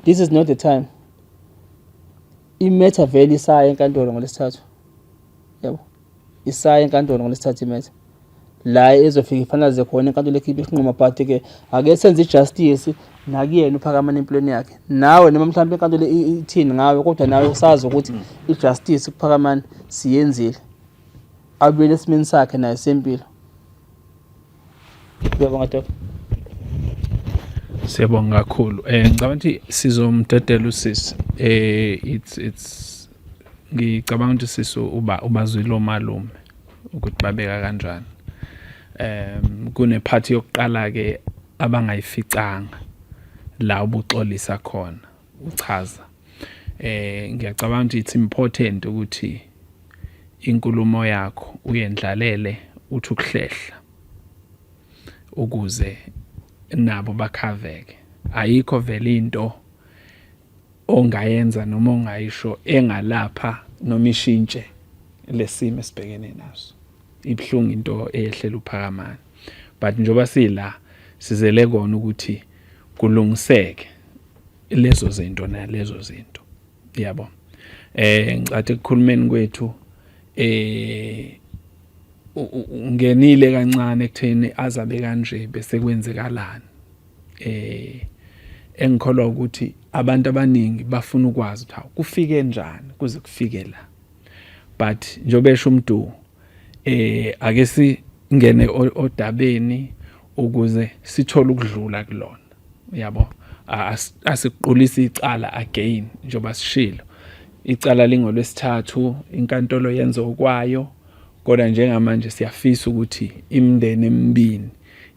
this is not the time imetha vele isaya enkantolo ngolesithathu yabo isaya enkantolo ngolesithathu imetha la ezofika ifanalize khona inkantolo ekhiphe isinqumo but ke ake senze ijustice nakuyena uphakamana empilweni yakhe nawe noma mhlawumbe inkantolo ithini ngawe kodwa nawe usazi ukuthi ijustice kuphakamani siyenzile abuyele esimeni sakhe naye sempilo. Ngiyabonga Doc. Siyabonga kakhulu. Eh ngicabanga ukuthi sizomdedela usisi. Eh it's it's ngicabanga ukuthi sisi uba ubazwile omalume ukuthi babeka kanjani. Um kunephathi yokuqala ke abangayificanga la ubuxolisa khona uchaza. Eh ngiyacabanga ukuthi it's important ukuthi inkulumo yakho uyendlalele uthi ukuhlehla ukuze nabo bakhaveke ayikho vele into ongayenza noma ongayisho engalapha noma ishintshe lesimo esibhekene naso ibhlungu into eyehlela uphakamani but njengoba sila sizele kona ukuthi kulungiseke lezo zinto nalezo zinto yabo eh ngicathi ekukhulumeni kwethu eh ungenile kancane ekutheni azabe kanje bese kwenzekalani eh engikholwa ukuthi abantu abaningi bafuna ukwazi ukuthi kufike njani kuze kufike la but njengoba esho umdu eh ake singene odabeni ukuze sithole ukudlula kulona yabo asiqulisi icala again njengoba sishilo icala lingolwesithathu inkantolo yenza okwayo kodwa njengamanje siyafisa ukuthi imindeni emibini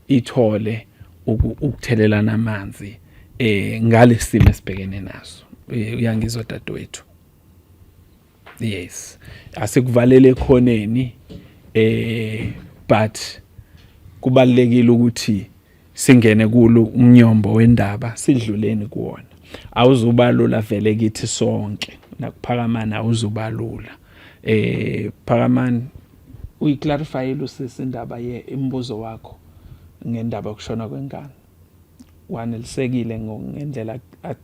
ithole ukuthelelana amanzi eh ngalesimo esibhekene naso eh, uyangizwa dadewethu yes asikuvalele ekhoneni eh but kubalekile ukuthi singene kulo umnyombo wendaba sidluleni kuwona awuzubalula vele kithi sonke nakuphakamana awuzubalula eh phakamani uyiclarifyile usisi indaba ye imibuzo wakho ngendaba yokushona kwengane wanelisekile ngendlela a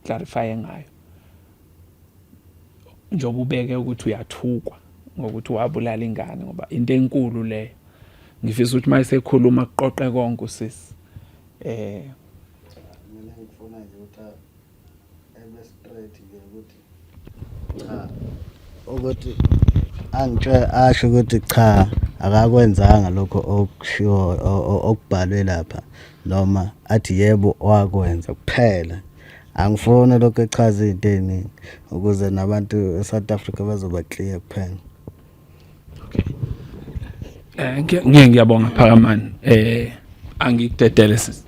clarify ngayo njengoba ubeke ukuthi uyathukwa ngokuthi wabulala ingane ngoba into enkulu leyo ngifisa ukuthi uma esekhuluma kuqoqe konke usisi eh mina ngifuna nje ukuthi ebe straight nje ukuthi cha ukuthi angitshe asho ukuthi cha akakwenzanga lokho okushiwo okubhalwe lapha noma athi yebo wakwenza kuphela angifuni lokho echaza izinto eziningi ukuze nabantu eSouth Africa bazoba clear kuphela okay eh ngiye ngiyabonga phakamani eh angikudedele sisi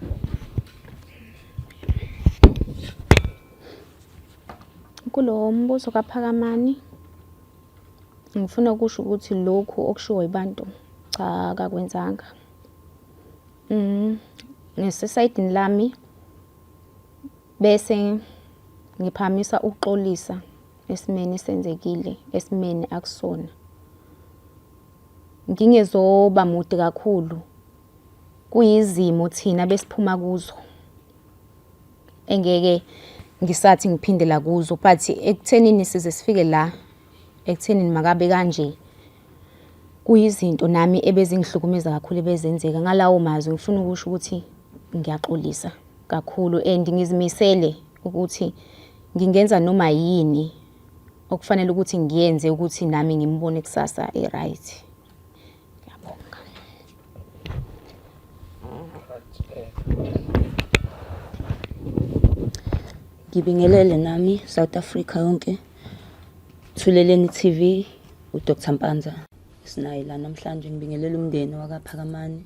Kulowo mbuzo kaPhakamani ngifuna ukusho ukuthi lokhu okushiwo yibantu cha akakwenzanga. Mm, ngisesayidini lami bese ngiphakamisa ukuxolisa esimeni esenzekile, esimeni akusona. Ngingezoba mude kakhulu kuyizimo thina besiphuma kuzo. Engeke ngisathi ngiphindela kuzo but ekuthenini size sifike la ekuthenini makabe kanje kuyizinto nami ebezingihlukumeza kakhulu ebezenzeka ngalawo mazwi ngifuna ukusho ukuthi ngiyaxolisa kakhulu and ngizimisele ukuthi ngingenza noma yini okufanele ukuthi ngiyenze ukuthi nami ngimbone kusasa e-right. Ngiyabonga. Ngibingelele nami South Africa yonke. Thuleleni TV uDr Mpanza sinaye la namhlanje ngibingelela umndeni wakaPhakamani.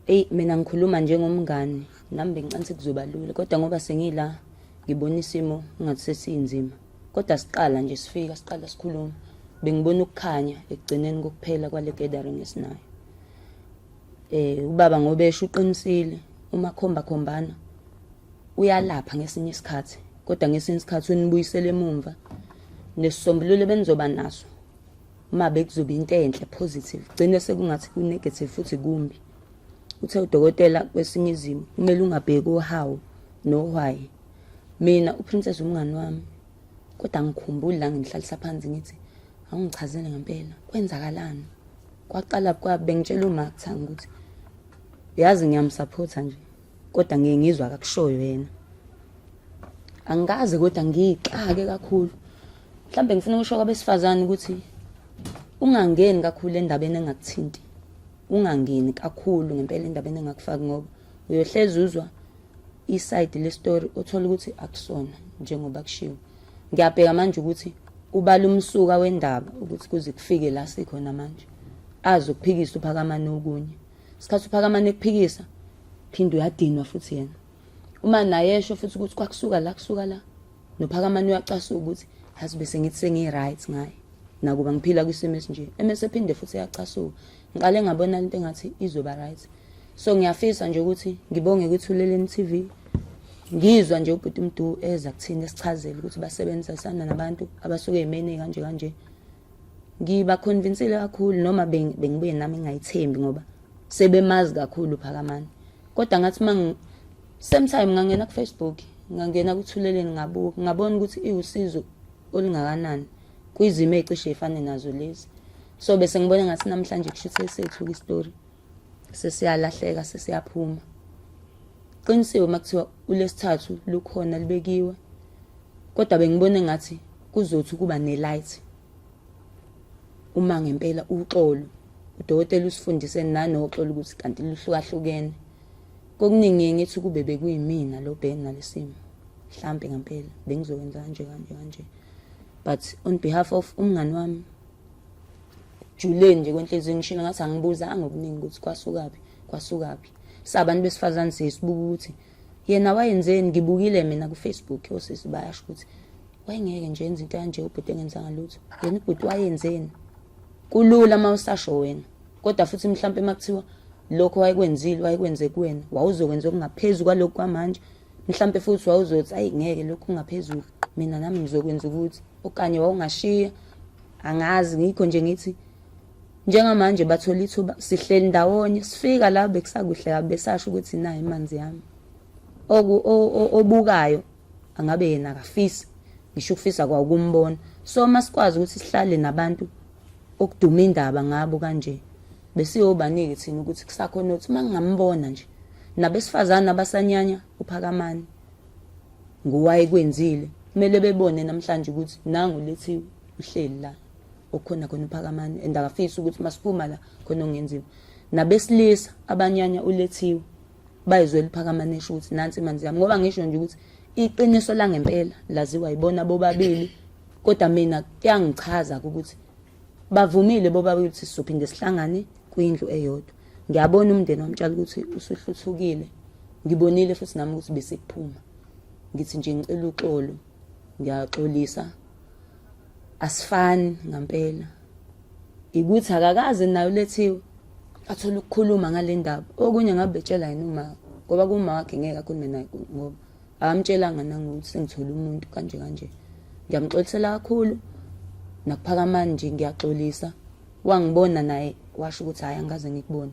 Eyi mina ngikhuluma njengomngani nami bengicansi kuzoba lula kodwa ngoba sengila ngibona isimo ngathi sesinzima. Kodwa siqala nje sifika siqala sikhuluma bengibona ukukhanya ekugcineni kokuphela kwale gathering esinayo. Eh ubaba ngoba esho uqinisile uma khomba khombana uyalapha ngesinye isikhathi kodwa ngesinye isikhathi unibuyisela emumva nesisombululo benizoba naso uma bekuzoba into enhle positive gcine sekungathi ku-negative futhi kumbi uthe udokotela kwesinye izimo kumele ungabheki ohawu nohwayi mina uprincess umngani wami kodwa angikhumbuli la ngimhlalisa phansi ngithi awungichazele ngempela kwenzakalani kwaqala kwa bengitshela uMark Thanga ukuthi yazi ngiyamsupporta nje kodwa ngiye ngizwa akakushoyo yena angikaze kodwa ngiyixake kakhulu mhlawumbe ngifuna ukusho kwabesifazane ukuthi ungangeni kakhulu endabeni engakuthinti ungangeni kakhulu ngempela endabeni engakufaki ngoba uyohlezi uzwa isayidi lestory othola ukuthi akusona njengoba kushiwo ngiyabheka manje ukuthi ubala umsuka wendaba ukuthi kuze kufike la sikhona manje azi ukuphikisa uphakamane okunye isikhathi uphakamane ekuphikisa phinde uyadinwa futhi yena uma naye esho futhi ukuthi kwakusuka la kusuka la nophakamane uyacasuka ukuthi yazi bese ngithi sengiyi-right ngaye nakuba ngiphila kwisimo esinje emese ephinde futhi eyacasuka ngiqale ngabona into engathi izoba right so ngiyafisa nje ukuthi ngibonge kwithuleleni TV ngizwa nje ubhuti Mdu eza kuthina esichazele ukuthi basebenzisana nabantu abasuke ey'meni kanje kanje ngibaconvinsile kakhulu noma bengibuye nami ngingayithembi ngoba sebemazi kakhulu phakamani kodwa ngathi uma same time ngangena ku-facebook ngangena kuthuleleni ngabuka ngabona ukuthi iwusizo olungakanani kwizimo ey'cishe y'fane nazo lezi so bese ngibona ngathi namhlanje kusho ukuthi esethu isitori sesiyalahleka sesiyaphuma qinisiwe uma kuthiwa ulesithathu lukhona libekiwe kodwa bengibona ngathi kuzothi kuba nelight uma ngempela uxolo udokotela usifundise nanoxolo ukuthi kanti luhlukahlukene kokuningi ngithi kube bekuyimina lo bheki nalesimo mhlampe ngempela bengizokwenza kanje kanje kanje but on behalf of umngani wami juleni nje kwenhliziyo ngishilo ngathi angibuzanga okuningi ukuthi kwasukaphi kwasukaphi sabantu besifazane siyisibuka ukuthi yena wayenzeni ngibukile mina ku-facebook osisi bayasho ukuthi wayengeke nje enza into kanje ubhuti engenzanga lutho yena ubhuti wayenzeni kulula uma usasho wena kodwa futhi mhlawumpe uma kuthiwa lokho wayekwenzile wayekwenze kuwena wawuzokwenza okungaphezu kwalokhu kwamanje mhlawumpe futhi wawuzothi ayi ngeke lokhu kungaphezulu mina nami ngizokwenza ukuthi okanye wawungashiya angazi ngikho nje ngithi njengamanje bathola ithuba sihleli ndawonye sifika la bekusakuhle kabi besasho ukuthi nayi imanzi yami oku obukayo angabe yena akafisi ngisho ukufisa kwawo ukumbona so uma sikwazi ukuthi sihlale nabantu okuduma indaba ngabo kanje besiyobanike thina ukuthi kusakhona ukuthi uma ngingambona nje nabesifazane abasanyanya uphakamani nguwayekwenzile kumele bebone namhlanje ukuthi nangu lethiwe uhleli la okukhona khona uphakamani and akafisi ukuthi masiphuma la khona okungenziwa nabesilisa abanyanya ulethiwe bayizwela uphakamani esho ukuthi nansi imanzi yami ngoba ngisho nje ukuthi iqiniso langempela laziwa yibona bobabili kodwa mina kuyangichaza ukuthi bavumile bobabili ukuthi sizophinde sihlangane kwindlu eyodwa ngiyabona umndeni wamtshela ukuthi usuhluthukile ngibonile futhi nami ukuthi besekuphuma ngithi nje ngicela uxolo ngiyaxolisa asifani ngampela ikuthi akakaze nayo lethiwe athole ukukhuluma ngale ndaba okunye ngabe betshela yena uma ngoba kuma wakhe ngeke akhulume naye ngoba akamtshelanga nangokuthi sengithole umuntu kanje kanje ngiyamxolisela kakhulu nakuphakamani nje ngiyaxolisa wangibona naye washo ukuthi hhayi angikaze ngikubone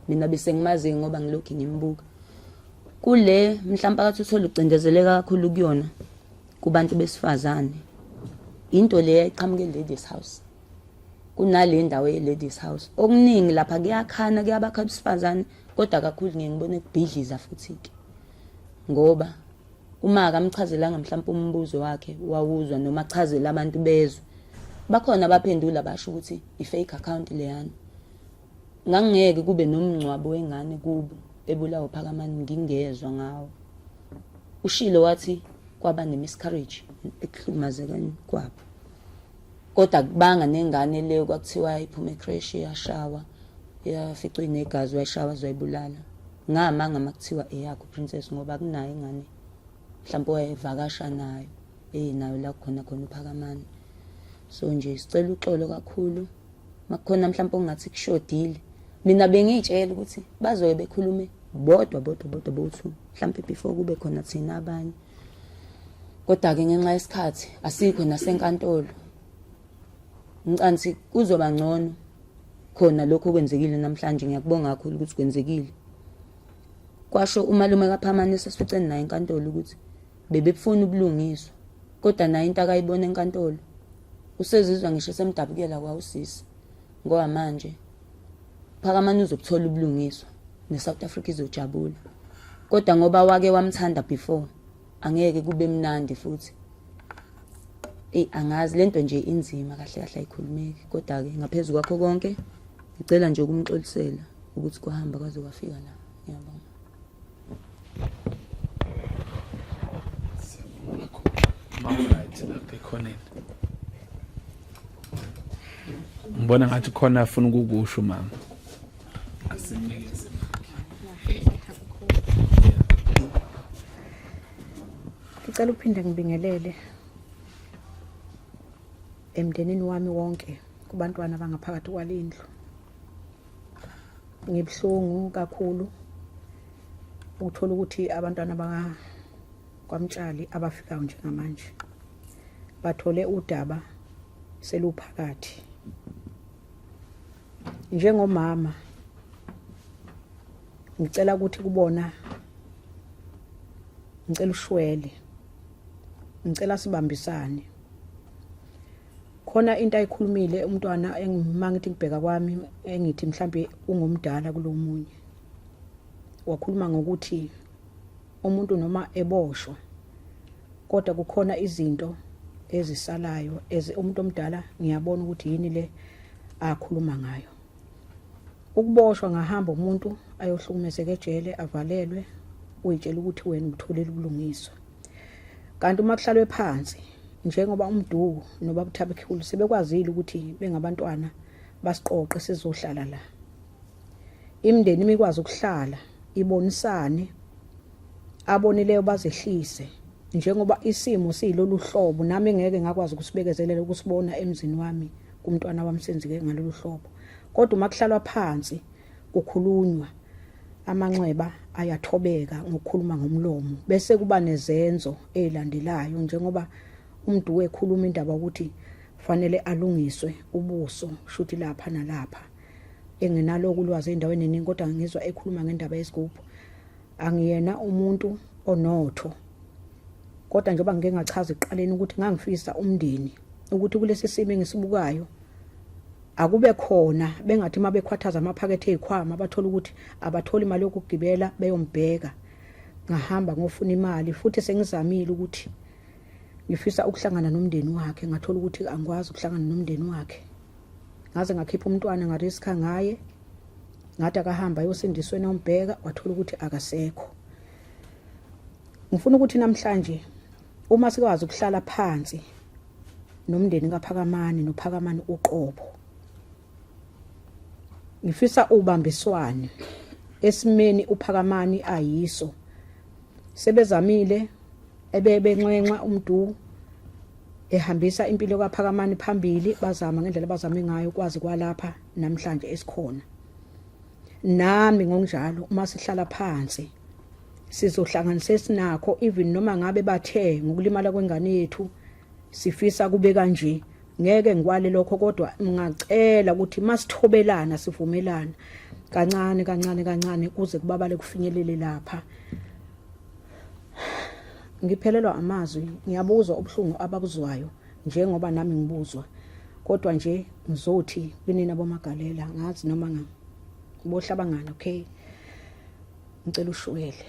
mina bese ngimazi ngoba ngilokhu ngimbuka kule mhlawumpe akathi uthole ucindezeleka kakhulu kuyona kubantu besifazane into le yayiqhamuke ladies house kunale ndawo ye-ladies house okuningi lapha kuyakhana kuyabakha abesifazane kodwa kakhulu ngiye ngibone kubhidliza futhi-ke ngoba uma akamchazelanga mhlawumpe umbuzo wakhe wawuzwa noma achazele abantu bezwe bakhona abaphendula basho ukuthi i-fake account leyana ngangingeke kube nomngcwabo wengane kubo ebulawa phakamani ngingezwa ngawo ushilo wathi kwaba ne-miscarriage ekuhlukumezekeni kwabo kodwa kubanga nengane leyo kwakuthiwa iphuma ecreche yashawa yaficwa inegazi wayishawa wayibulala ngamanga makuthiwa eyakho princess ngoba kunayo ingane mhlawumbe wayevakasha nayo enayo la khona khona uphakamani so nje sicela uxolo kakhulu makukhona mhlawumbe ongathi kushodile mina bengiyitshela ukuthi bazoye bekhulume bodwa bodwa bodwa bothu mhlawumbe before kube khona thina abanye kodwa-ke ngenxa yesikhathi asikho nasenkantolo ngicansi kuzoba ngcono khona lokho okwenzekile namhlanje ngiyakubonga kakhulu ukuthi kwenzekile kwasho umalume kaphamane esasificene naye enkantolo ukuthi bebefuna ubulungiswa kodwa naye into akayibona enkantolo usezizwa ngisho semdabukela kwawusisi ngoba manje phakamani uzobuthola ubulungiswa ne-South Africa izojabula kodwa ngoba wake wamthanda before angeke kube mnandi futhi eyi angazi lento nje inzima kahle kahle ayikhulumeki kodwa-ke ngaphezu kwakho konke ngicela nje ukumxolisela ukuthi kwahamba kwaze kwafika la ngiyabonga Right lapha ekhoneni. Ngibona ngathi khona afuna ukukusho mama. Asinikeze. Ngicela ukuphinde ngibingelele emndenini wami wonke kubantwana abangaphakathi kwalendlu. Ngibuhlungu kakhulu ukuthola ukuthi abantwana baka kwaMtshali abafikayo njengamanje bathole udaba seluphakathi. Njengomama ngicela ukuthi kubona ngicela ushwele ngicela sibambisane khona into ayikhulumile umntwana engima ngithi ngibheka kwami engithi mhlambe ungomdala kulomunye wakhuluma ngokuthi umuntu noma eboshwa kodwa kukhona izinto ezisalayo eze umuntu omdala ngiyabona ukuthi yini le akhuluma ngayo ukuboshwa ngahamba umuntu ayohlukumezeka ejele avalelwe uyitshela ukuthi wena utholile ubulungiswa kanti uma kuhlalwe phansi njengoba umduku nobaba uThabikhulu sebekwazile ukuthi bengabantwana basiqoqe sizohlala la imindeni imikwazi ukuhlala ibonisane abonileyo bazehlise njengoba isimo siyilolu hlobo nami ngeke ngakwazi ukusibekezelela ukusibona emzini wami kumntwana wami senzike ngalolu hlobo kodwa uma kuhlalwa phansi kukhulunywa amanxeba ayathobeka ngokukhuluma ngomlomo bese kuba nezenzo ezilandelayo njengoba umuntu wekhuluma indaba ukuthi fanele alungiswe ubuso shuthi lapha nalapha engenalo ulwazi endaweni eningi kodwa ngizwa ekhuluma ngendaba yesigubhu angiyena umuntu onotho kodwa njengoba ngike ngachaza ekuqaleni ukuthi ngangifisa umndeni ukuthi kulesi simo engisibukayo akube khona bengathi uma bekhwathaza amaphakethe ezikhwama bathola ukuthi abatholi imali yokugibela beyombheka ngahamba ngofuna imali futhi sengizamile ukuthi ngifisa ukuhlangana nomndeni wakhe ngathola ukuthi angikwazi ukuhlangana nomndeni wakhe ngaze ngakhipha umntwana ngariska ngaye ngathi akahamba ayosindiswe nombheka wathola ukuthi akasekho ngifuna ukuthi namhlanje uma sikwazi ukuhlala phansi nomndeni kaPhakamani noPhakamani uqobo ngifisa ubambiswane esimeni uPhakamani ayiso sebezamile ebebenxenxa umdu ehambisa impilo kaPhakamani phambili bazama ngendlela abazame ngayo kwazi kwalapha namhlanje esikhona nami ngokunjalo uma sihlala phansi sizohlanganisa esinakho even noma ngabe bathe ngokulimala kwengane yethu sifisa kube kanje ngeke ngikwale lokho kodwa ngingacela ukuthi masithobelana sivumelana kancane kancane kancane kuze kubabale kufinyelele lapha ngiphelelwa amazwi ngiyabuzwa ubuhlungu ababuzwayo njengoba nami ngibuzwa kodwa nje ngizothi kunina bomagalela ngazi noma bohlabangana okay ngicela ushwele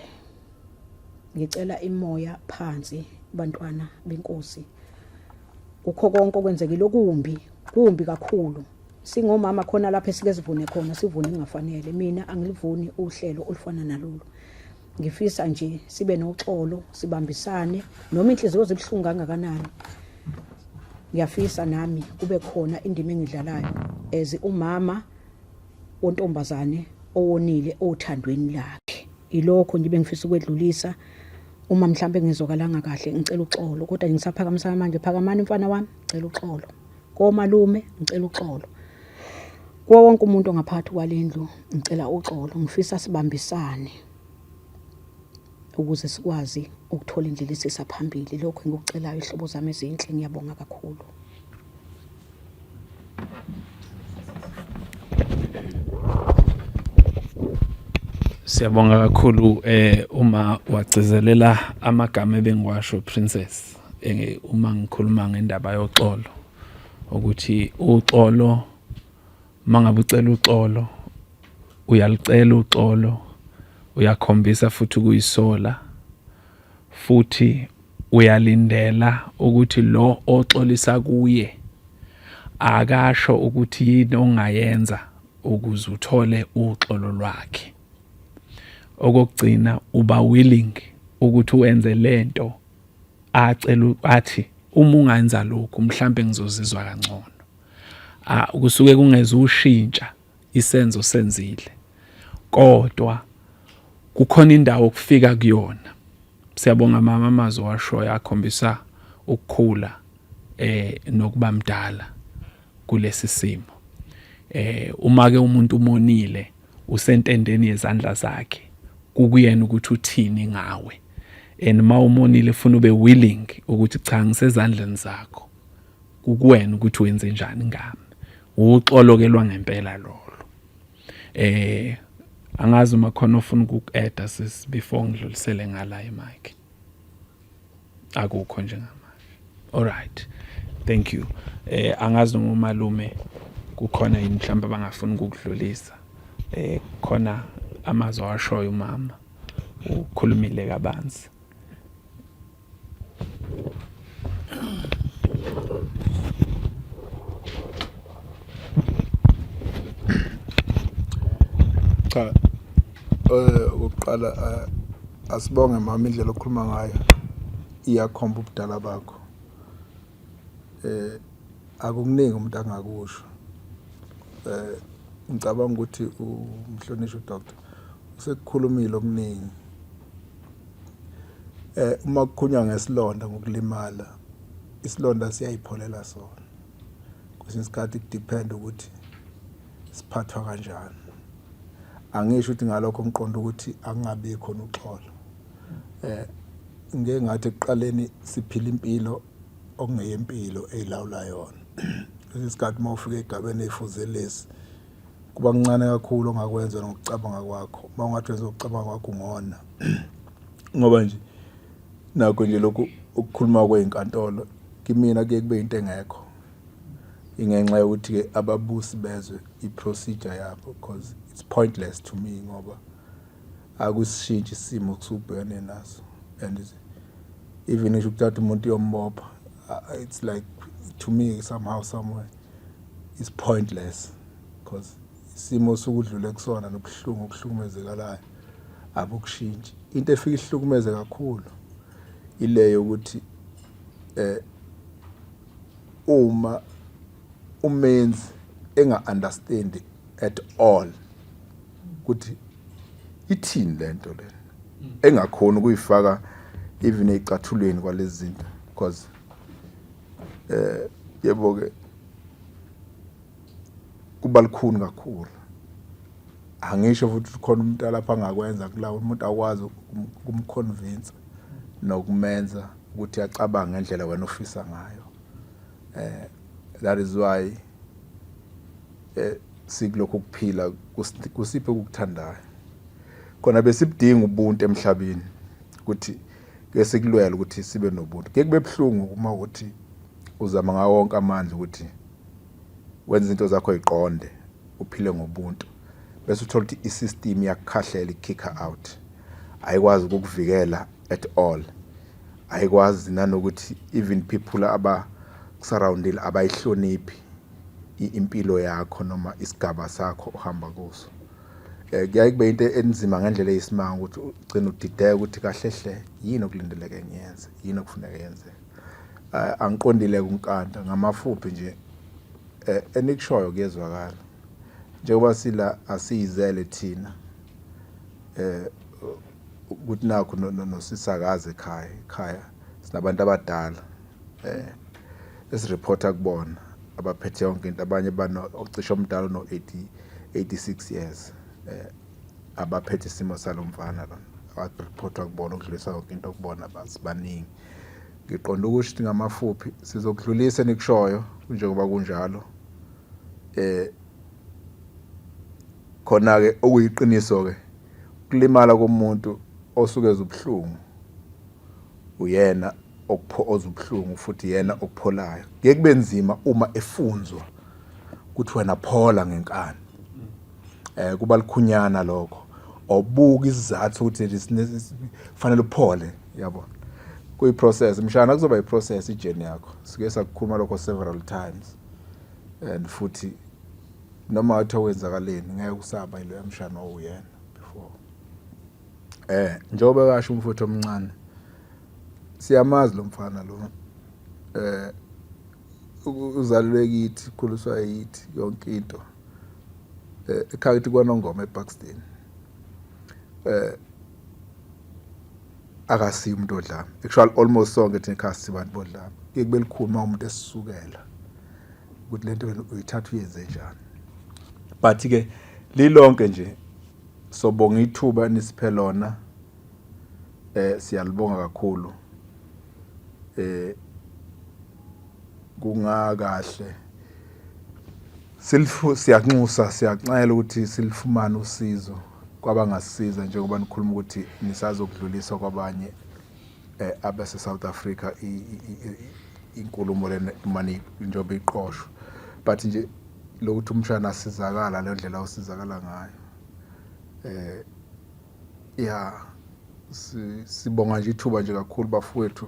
ngicela imoya phansi bantwana benkosi kukho konke okwenzekile okumbi kumbi kakhulu singomama khona lapha esike sivune khona sivune kungafanele mina angilivuni uhlelo olufana nalolu. Ngifisa nje sibe noxolo, sibambisane noma inhliziyo zibuhlungu kangakanani. Ngiyafisa nami kube khona indima engidlalayo as umama wontombazane owonile othandweni lakhe. Ilokho nje bengifisa ukwedlulisa uma mhlambe ngizwakalanga kahle ngicela uxolo kodwa ngisaphakamisa manje phakamani mfana wami ngicela uxolo. Komalume ngicela uxolo. Kuwo wonke umuntu ongaphakathi kwalendlu ngicela uxolo ngifisa sibambisane ukuze sikwazi ukuthola indlela esisa phambili lokho engikucelayo ihlobo zami ezinhle ngiyabonga kakhulu. Siyabonga kakhulu eh uma wagcizelela amagama ebengiwasho princess eh uma ngikhuluma ngendaba yoxolo ukuthi uxolo mangabe ucela uxolo uyalicela uxolo uyakhombisa futhi ukuyisola futhi uyalindela ukuthi lo oxolisa kuye akasho ukuthi yini ongayenza ukuze uthole uxolo lwakhe okokugcina uba willing ukuthi wenze lento acela athi uma ungenza lokhu mhlambe ngizozizwa kangcono ah kusuke kungeze ushintsha isenzo senzile kodwa kukhona indawo okufika kuyona siyabonga mama amazwi washoyo akhombisa ukukhula eh nokuba mdala kulesi simo eh uma ke umuntu umonile usentendeni yezandla zakhe kukuyena ukuthi uthini ngawe and uma umonile funa ube willing ukuthi cha ngisezandleni zakho kukuwena ukuthi wenze njani ngami uxolo ke lwangempela lolo eh angazi uma khona ofuna ukuku-adda sis before ngidlulisele ngala imic akukho njengamanje alright thank you eh angazi noma umalume kukhona yini mhlawumbe abangafuni ukukudlulisa eh khona amazwi awashoyo umama ukhulumile kabanzi Cha eh ukuqala eh, asibonge mama indlela okhuluma ngayo iyakhomba ubudala bakho. Eh akukuningi umuntu angakusho. Eh ngicabanga ukuthi umhlonishwa udoctor usekukhulumile okuningi. Eh uma kukhulunywa ngesilonda ngokulimala isilonda siyayipholela sona. Kwesinye isikhathi kudepend ukuthi siphathwa kanjani. Angisho ukuthi ngalokho ngiqonda ukuthi akungabikho noxolo. Eh ngeke ngathi ekuqaleni siphila impilo okungeyempilo eyilawula yona. Kwesinye isikhathi uma ufika ey'gabeni ey'fuze lezi kuba kuncane kakhulu ongakwenza ngokucabanga kwakho. Uma ungathi wenza ngokucabanga kwakho ungona. Ngoba nje nakho nje lokhu ukukhuluma kwey'nkantolo kimina kuye kube into engekho. Ingenxa yokuthi-ke ababusi bezwe i-procedure yabo because it's pointless to me ngoba akusishintshi isimo okusubhekene naso and even ngisho ukuthatha umuntu uyombopha it's like to me somehow somewhere it's pointless because isimo sokudlule kusona nobuhlungu okuhlukumezekalayo abukushintshi into efika ihlukumeze kakhulu ileyo ukuthi eh uma umenzi enga understand at all ukuthi ithini lento le engakhona ukuyifaka even ezicathulweni kwalezi zinto because eh yebo ke kuba lukhuni kakhulu angisho futhi khona umuntu lapha angakwenza kulawo umuntu akwazi ukumconvince nokumenza ukuthi acabange ngendlela wena ofisa ngayo eh that is why eh sikulokhu kuphila kusiphe ukuthandayo khona besibudinga ubuntu emhlabeni ukuthi ke sikulwela ukuthi sibe nobuntu ke kube buhlungu uma ukuthi uzama ngawo wonke amandla ukuthi wenze izinto zakho iqonde uphile ngobuntu bese uthola ukuthi isystem iyakukhahlela ikukhikha out ayikwazi ukukuvikela at all ayikwazi nanokuthi even people aba kusurroundile abayihloniphi impilo yakho noma isigaba sakho ohamba kuso. Eh kuyaye kube into enzima ngendlela eyisimanga ukuthi ugcine udideka ukuthi kahle hle yini okulindeleke ngiyenze, yini okufuneka yenzeke. Eh angiqondile kunkanta ngamafuphi nje eh enikushoyo kuyezwakala. Njengoba sila asiyizele thina eh ukuthi nakho nosisakazi ekhaya ekhaya sinabantu abadala eh esireporta kubona abaphethe yonke into abanye bano ocishe omdala no 80 86 years eh abaphethe isimo salomfana lona abareportwa kubona ukudlulisa yonke into kubona baningi ngiqonda ukusho ukuthi ngamafuphi sizokudlulisa enikushoyo njengoba kunjalo eh khona ke okuyiqiniso ke ukulimala komuntu osuke ezubuhlungu uyena okuphoza ubuhlungu futhi yena okupholayo kuye kube nzima uma efunzwa ukuthi wena phola ngenkani eh kuba likhunyana lokho obuka isizathu ukuthi kufanele uphole yabo kuyi process mshana kuzoba i process i journey yakho sike sakukhuluma lokho several times and futhi noma wathi wenzakaleni ngeke usaba iloya mshana owuyena before eh njengoba kasho umfowethu omncane siyamazi lo mfana lo eh uzalelwe kithi khuliswa yithi yonke into eh ekhaya kithi kwanongoma ePakistan eh akasiyo umuntu odlame actually almost sonke thina ekhaya sibantu bodlame kuye kube likhulu uma umuntu esisukela ukuthi lento uyithatha uyenze njani but ke lilonke nje sobonga ithuba nisiphe lona eh siyalibonga kakhulu eh kungakahle silifu siyanxusa siyancela ukuthi silifumane usizo kwabangasisiza njengoba nikhuluma ukuthi nisazokudlulisa kwabanye eh abase South Africa inkulumo lena mani njengoba iqoshwa but nje lokuthi umshana asizakala le ndlela osizakala ngayo eh ya sibonga nje ithuba nje kakhulu bafowethu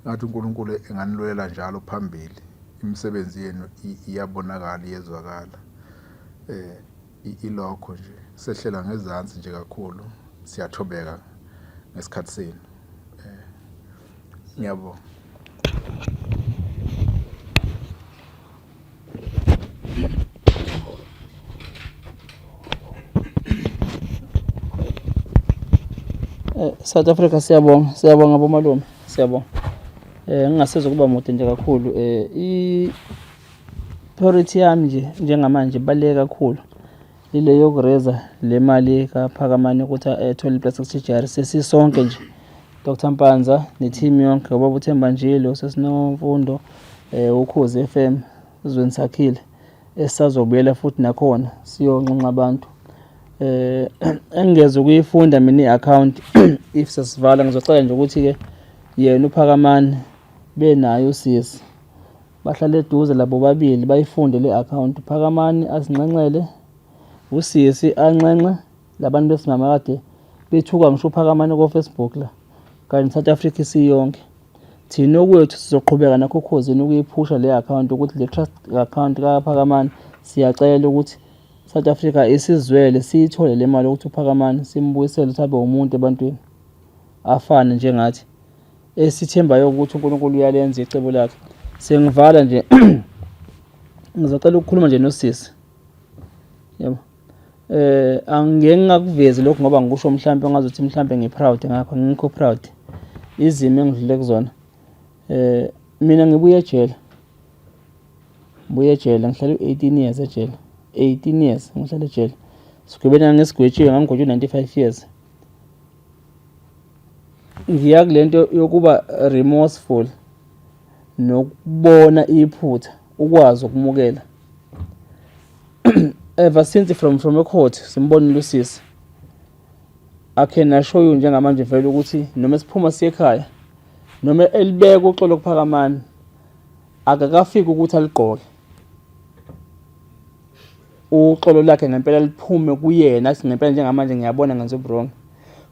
ngathi uNkulunkulu enganilwela njalo phambili imisebenzi yenu iyabonakala iyezwakala eh ilokho nje sehlela ngezansi nje kakhulu siyathobeka ngesikhathi senu eh ngiyabonga Eh, South Africa siyabonga siyabonga bomalume siyabonga eh ngingaseza ukuba mude nje kakhulu eh i priority yami nje njengamanje ibaluleke kakhulu ile yokureza le mali kaPhakamani ukuthi ethole i-plastic surgery sesisonke nje Dr Mpanza ne-team yonke ubaba uThemba Njilo sesinomfundo eh ukhozi FM ezweni sakhile esisazobuyela futhi nakhona siyonxenxa abantu eh engingeze ukuyifunda mina i-account if sesivala ngizocela nje ukuthi ke yena uPhakamani benayo usisi bahlale eduze labo babili bayifunde le account Phakamani asinxenxele usisi anxenxe labantu besimama kade bethuka ngisho uPhakamani ko-Facebook la kanti South Africa isiyonke thina okwethu sizoqhubeka nakho Khozini ukuyiphusha le account ukuthi le trust account kaPhakamani siyacela ukuthi South Africa isizwele siyithole le mali ukuthi uPhakamani simbuyisele ukuthi abe umuntu ebantwini afane njengathi esithembayo ukuthi uNkulunkulu uyalenza icebo lakhe sengivala nje ngizocela ukukhuluma nje nosisi yebo eh angeke ngakuvezi lokho ngoba ngikusho mhlambe ngazothi mhlambe ngiproud ngakho ngikho proud izimo engidlule kuzona eh mina ngibuye ejele ngibuye ejele ngihlale u-18 years ejele 18 years ngihlale ejele sigwebena ngesigwetshiwe ngangigwetshwe 95 years ngiya kulento yokuba remorseful nokubona iphutha ukwazi ukumukela ever since from from ecourt simbonile usisi I can assure you njengamanje vele ukuthi noma siphuma siye ekhaya noma elibeka uxolo kuphakamani akakafiki ukuthi aligqoke uxolo lakhe ngempela liphume kuyena athi ngempela njengamanje ngiyabona ngenze ubrong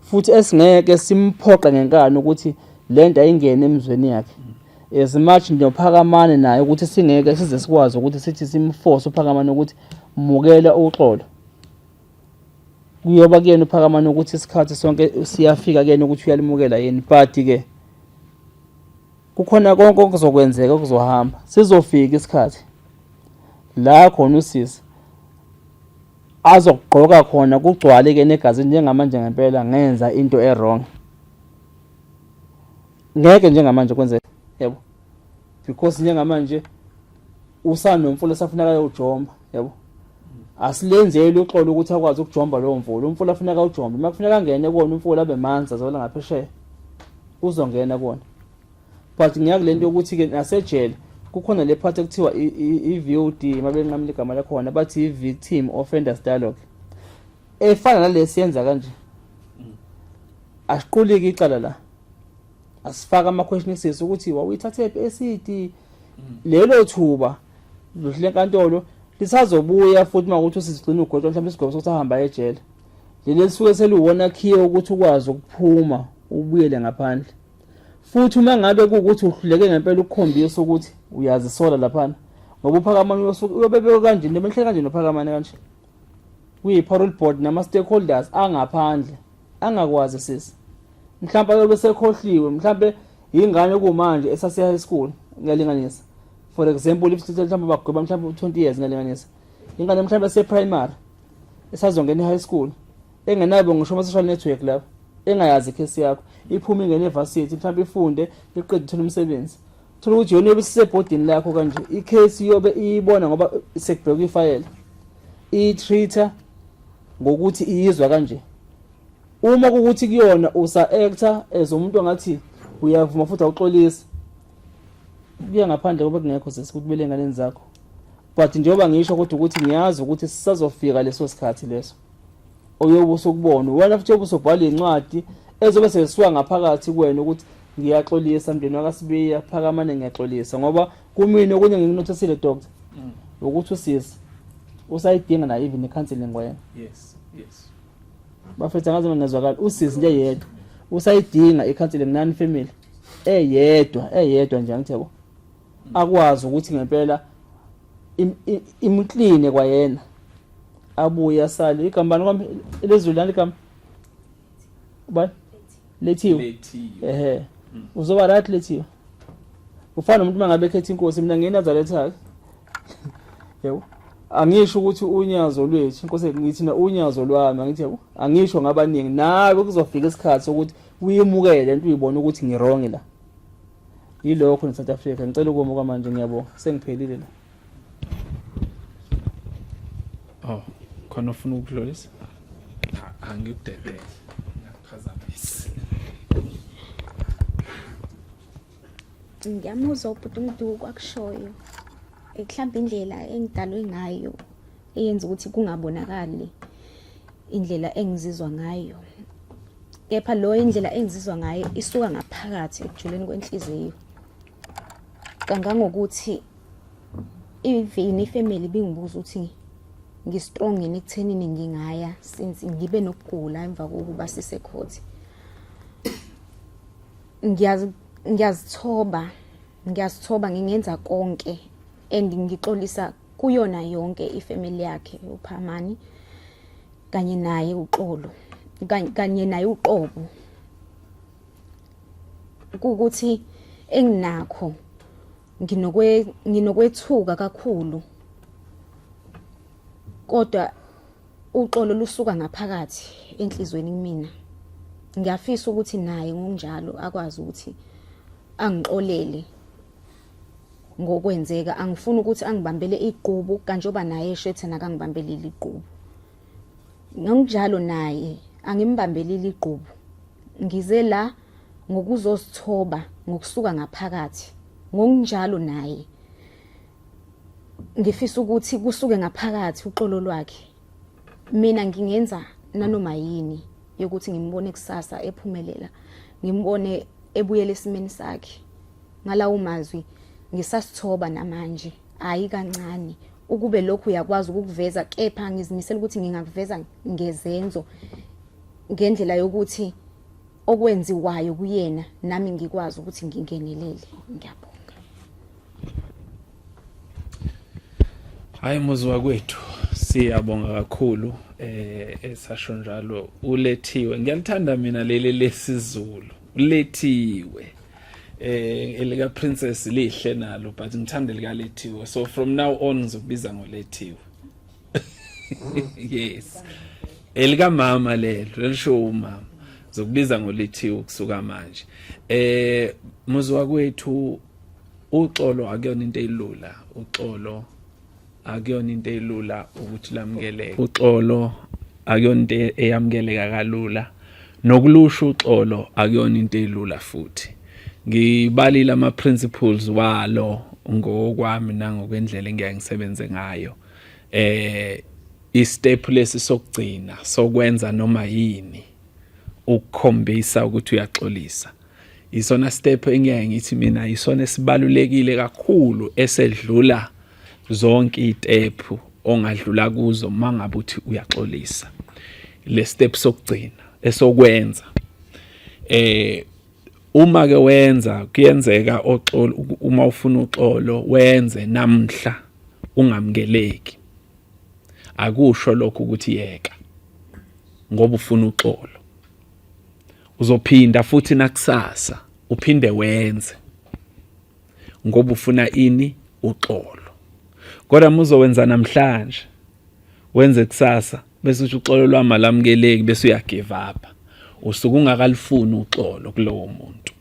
futhi esingeke simphoqe ngenkani ukuthi lento ayingene emzweni yakhe as much nophakamane naye ukuthi singeke size sikwazi ukuthi sithi simforce uphakamane ukuthi mukela uxolo Kuyoba kuyena uPhakamani ukuthi isikhathi sonke siyafika kuyena ukuthi uyalimukela yini but ke kukhona konke okuzokwenzeka okuzohamba sizofika isikhathi la khona usisi azokugqoka khona kugcwale ke negazini njengamanje ngempela ngenza into e wrong ngeke njengamanje kwenzeka yebo because njengamanje usanomfula safuneka ayojomba yabo asilenzeli uxolo ukuthi akwazi ukujomba lowo mfula umfula funeka ujombe uma kufuneka angene kuwona umfula abe manzi azola ngaphesheya uzongena kuwona but ngiyakulento yokuthi-ke nasejele kukhona le part ekuthiwa i-VOD uma benqamula igama lakhona bathi i-victim offenders dialogue efana nalesi yenza kanje asiquliki icala la asifaka ama-question sisi ukuthi wawuyithathephi esidi lelo thuba luhle enkantolo lisazobuya futhi uma ukuthi usigcina ugwetshwa mhlawumbe isigwebo sokuthi ahambe ejele leli lisuke seliwona khiye ukuthi ukwazi ukuphuma ubuyele ngaphandle futhi uma ngabe kuwukuthi uhluleke ngempela ukukhombisa ukuthi uyazisola laphana ngoba uPhakamani uyobe kanje noma ehlele kanje noPhakamani kanje kuyi-parole board nama-stakeholders angaphandle angakwazi sisi mhlawumbe ayobe sekhohliwe mhlawumbe yingane kumanje esase high school ngiyalinganisa for example if mhlawumbe bagweba mhlawumbe 20 years ngiyalinganisa ingane mhlawumbe ese primary esazongena e high school engenabo ngisho ama social network lapho engayazi icase yakho iphume ingene evarsity mhlawumbe ifunde iqede ithole umsebenzi thola ukuthi yona yobe isebhodini lakho kanje icase yobe iyibona ngoba sekubhekwa ifayela i-treater ngokuthi iyizwa kanje uma kukuthi kuyona usa actor as umuntu ongathi uyavuma futhi awuxolisi kuya ngaphandle kube kungekho sesi ukuthi bele enganeni zakho but njengoba ngisho kodwa ukuthi ngiyazi ukuthi sisazofika leso sikhathi leso oyobe usukubona wena futhi yobe usubhala incwadi ezobe seyisuka ngaphakathi kuwena ukuthi ngiyaxolisa mndeni wakaSibiya phakamane ngiyaxolisa ngoba kumina okunye ngikunothisile doctor ukuthi usisi usayidinga naye even i-counseling kwayena yes yes bafethu angazi uma ngezwakala usisi nje yedwa usayidinga i-counseling nani family eyedwa eyedwa nje angithi yabo akwazi ukuthi ngempela imkline kwayena abuye asale igama bani kwami elezulu lani igama ubani lethiwe ehe uzoba right lethiwe ufana nomuntu mangabe ekhetha inkosi mina ngiyiNazaretha ke yebo angisho ukuthi unyazo lwethu inkosi ngithi na unyazo lwami angithi yabo angisho ngabaningi nawe kuzofika isikhathi sokuthi uyimukele into uyibona ukuthi ngiwrong la yilokho ne South Africa ngicela ukuma kwamanje ngiyabonga sengiphelile la Oh, khona ufuna ukudlulisa? Angikudedele. Ngiyakuphazamisa. Ngiyamuzwa ubhuti uMduku akushoyo. Mhlawumbe indlela engidalwe ngayo eyenza ukuthi kungabonakali indlela engizizwa ngayo. Kepha lo indlela engizizwa ngayo isuka ngaphakathi ekujuleni kwenhliziyo. Kangangokuthi even ifamily ibingibuza ukuthi ngistrong yini ekuthenini ngingaya since ngibe nokugula emva kokuba sisekhothi. Ngiyazithoba ngiyazithoba ngingenza konke and ngixolisa kuyona yonke ifamily yakhe uPhamani kanye naye uxolo kanye naye uqobo ukuthi enginakho nginokwe nginokwethuka kakhulu kodwa uxolo lusuka ngaphakathi enhlizweni kumina ngiyafisa ukuthi naye ngokunjalo akwazi ukuthi angixolele ngokwenzeka angifuni ukuthi angibambele igqubu kanjengoba naye esho ethi nakangibambelile igqubu ngokunjalo naye angimbambelile igqubu ngize la ngokuzosithoba ngokusuka ngaphakathi ngokunjalo naye ngifisa ukuthi kusuke ngaphakathi uxolo lwakhe mina ngingenza nanoma yini yokuthi ngimbone kusasa ephumelela ngimbone ebuyele esimeni sakhe ngalawo mazwi ngisasithoba namanje hayi kancane ukube lokhu uyakwazi ukukuveza kepha ngizimisela ukuthi ngingakuveza ngezenzo ngendlela yokuthi okwenziwayo kuyena nami ngikwazi ukuthi ngingenelele ngiyabonga Hayi muzi wakwethu Siyabonga kakhulu eh esasho njalo ulethiwe. Ngiyalithanda mina leli lesizulu. Ulethiwe. Eh elika princess lihle nalo but ngithanda lika lethiwe. So from now on ngizokubiza ngolethiwe. Yes. Elika mama lelo, lelisho umama. Zokubiza ngolethiwe kusuka manje. Eh muzi wakwethu uxolo akuyona into elula, uxolo akuyona into elula ukuthi lamukeleke uxolo akuyona into eyamukeleka kalula nokulusha uxolo akuyona into elula futhi ngibalile ama principles walo ngokwami nangokwendlela engiyaye ngisebenze ngayo eh istep lesi sokugcina sokwenza noma yini ukukhombisa ukuthi uyaxolisa isona step engiyaye ngithi mina isona esibalulekile kakhulu esedlula zonke izitephu ongadlula kuzo mangabe uthi uyaxolisa le step sokugcina esokwenza eh uma ke wenza kuyenzeka oxolo uma ufuna uxolo wenze namhla ungamkeleki akusho lokho ukuthi yeka ngoba ufuna uxolo uzophinda futhi nakusasa uphinde wenze ngoba ufuna ini uxolo kodwa muzowenza namhlanje wenze kusasa bese uthi uxolo lwami alamukeleki bese uya give up usuke ungakalifuni uxolo kulowo muntu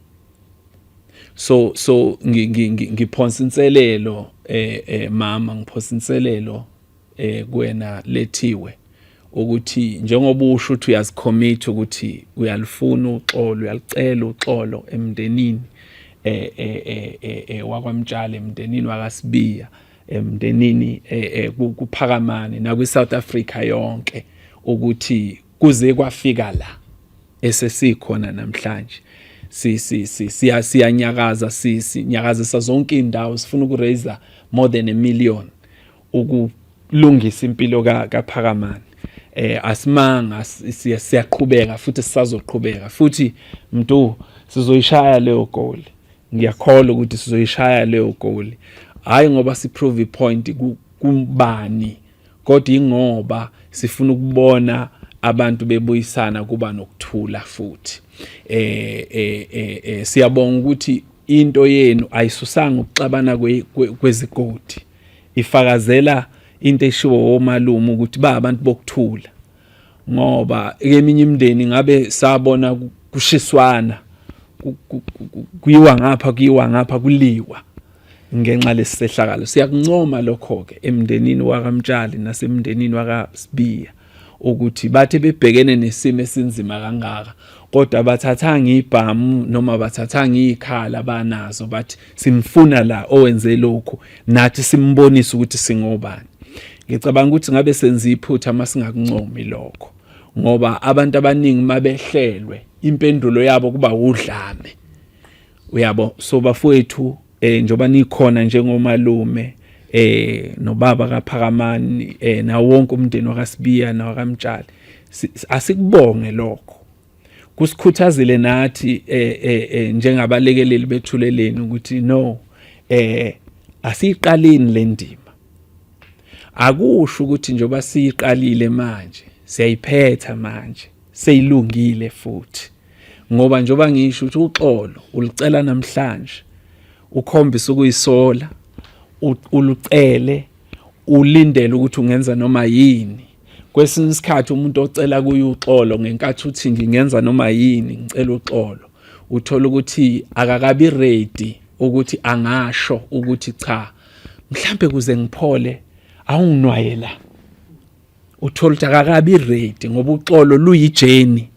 so so ngiphonsa inselelo eh, eh mama ngiphonsa inselelo eh kuwena lethiwe ukuthi njengoba usho ukuthi uyazicommit ukuthi uyalifuna uxolo uyalicela uxolo emndenini eh eh eh, eh, eh wakwamtshali emndenini wakasibiya emndenini eh, kuphakamane nakwi South Africa yonke ukuthi kuze kwafika la esesikhona namhlanje si si si siya siyanyakaza sinyakazisa zonke indawo sifuna ukuraise more than a million ukulungisa impilo kaPhakamani eh asimanga siyaqhubeka futhi sisazoqhubeka futhi mntu sizoyishaya leyo goal ngiyakholwa ukuthi sizoyishaya leyo goal hayi ngoba si prove point kubani kodwa ingoba sifuna ukubona abantu bebuyisana kuba nokuthula futhi eh eh eh, eh siyabonga ukuthi into yenu ayisusanga ukuxabana kwezigodi ifakazela into eshiwo omalume ukuthi ba abantu bokuthula ngoba eminye imindeni ngabe sabona kushiswana kuyiwa ngapha kuyiwa ngapha kuliwa ngenxa lesisehlakalo siyakuncoma lokho ke emndenini wakaMtshali nasemndenini wakaSibiya ukuthi bathe bebhekene nesimo esinzima kangaka kodwa bathathanga ibhamu noma bathathanga ikhala banazo bathi simfuna la owenze lokhu nathi simbonise ukuthi singobani ngicabanga ukuthi ngabe senza iphutha masingakuncomi lokho ngoba abantu abaningi mabehlelwe impendulo yabo kuba udlame uyabo so bafowethu eh njoba nikhona njengomalume eh nobaba kaPhakamani eh nawo wonke umndeni wakaSibiya nawakaMtshali asikubonge lokho kusikhuthazile nathi eh, eh, eh njengabalekeleli bethuleleni ukuthi no eh asiyiqalini le ndima akusho ukuthi njengoba siyiqalile manje siyayiphetha manje seyilungile futhi ngoba njengoba ngisho ukuthi uxolo ulucela namhlanje ukhombisa ukuyisola ulucele ulindele ukuthi ungenza noma yini kwesinye isikhathi umuntu ocela kuye uxolo ngenkathi uthi ngingenza noma yini ngicela uxolo uthola ukuthi akakabi ready ukuthi angasho ukuthi cha mhlambe kuze ngiphole awunginwaye la uthola ukuthi akakabi ready ngoba uxolo luyijeni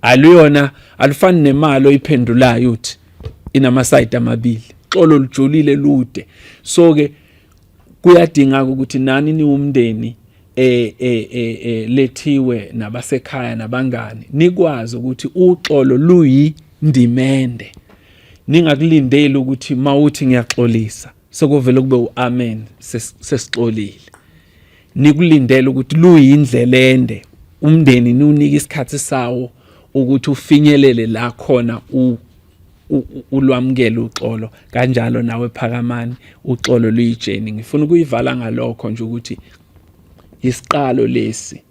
aluyona alufani nemali oyiphendulayo uthi inamasayidi amabili xolo lujulile lude so ke kuyadinga ukuthi nani niwumndeni eh eh eh, eh lethiwe nabasekhaya nabangani nikwazi ukuthi uxolo luyi ndimende ningakulindeli ukuthi mawuthi ngiyaxolisa sekuvele kube uamen sesixolile nikulindele ukuthi luyindlela ende umndeni niwunike isikhathi sawo ukuthi ufinyelele la khona ulwamukele uxolo kanjalo nawe phakamani uxolo luyijeni ngifuna ukuyivala ngalokho nje ukuthi Isiqalo lesi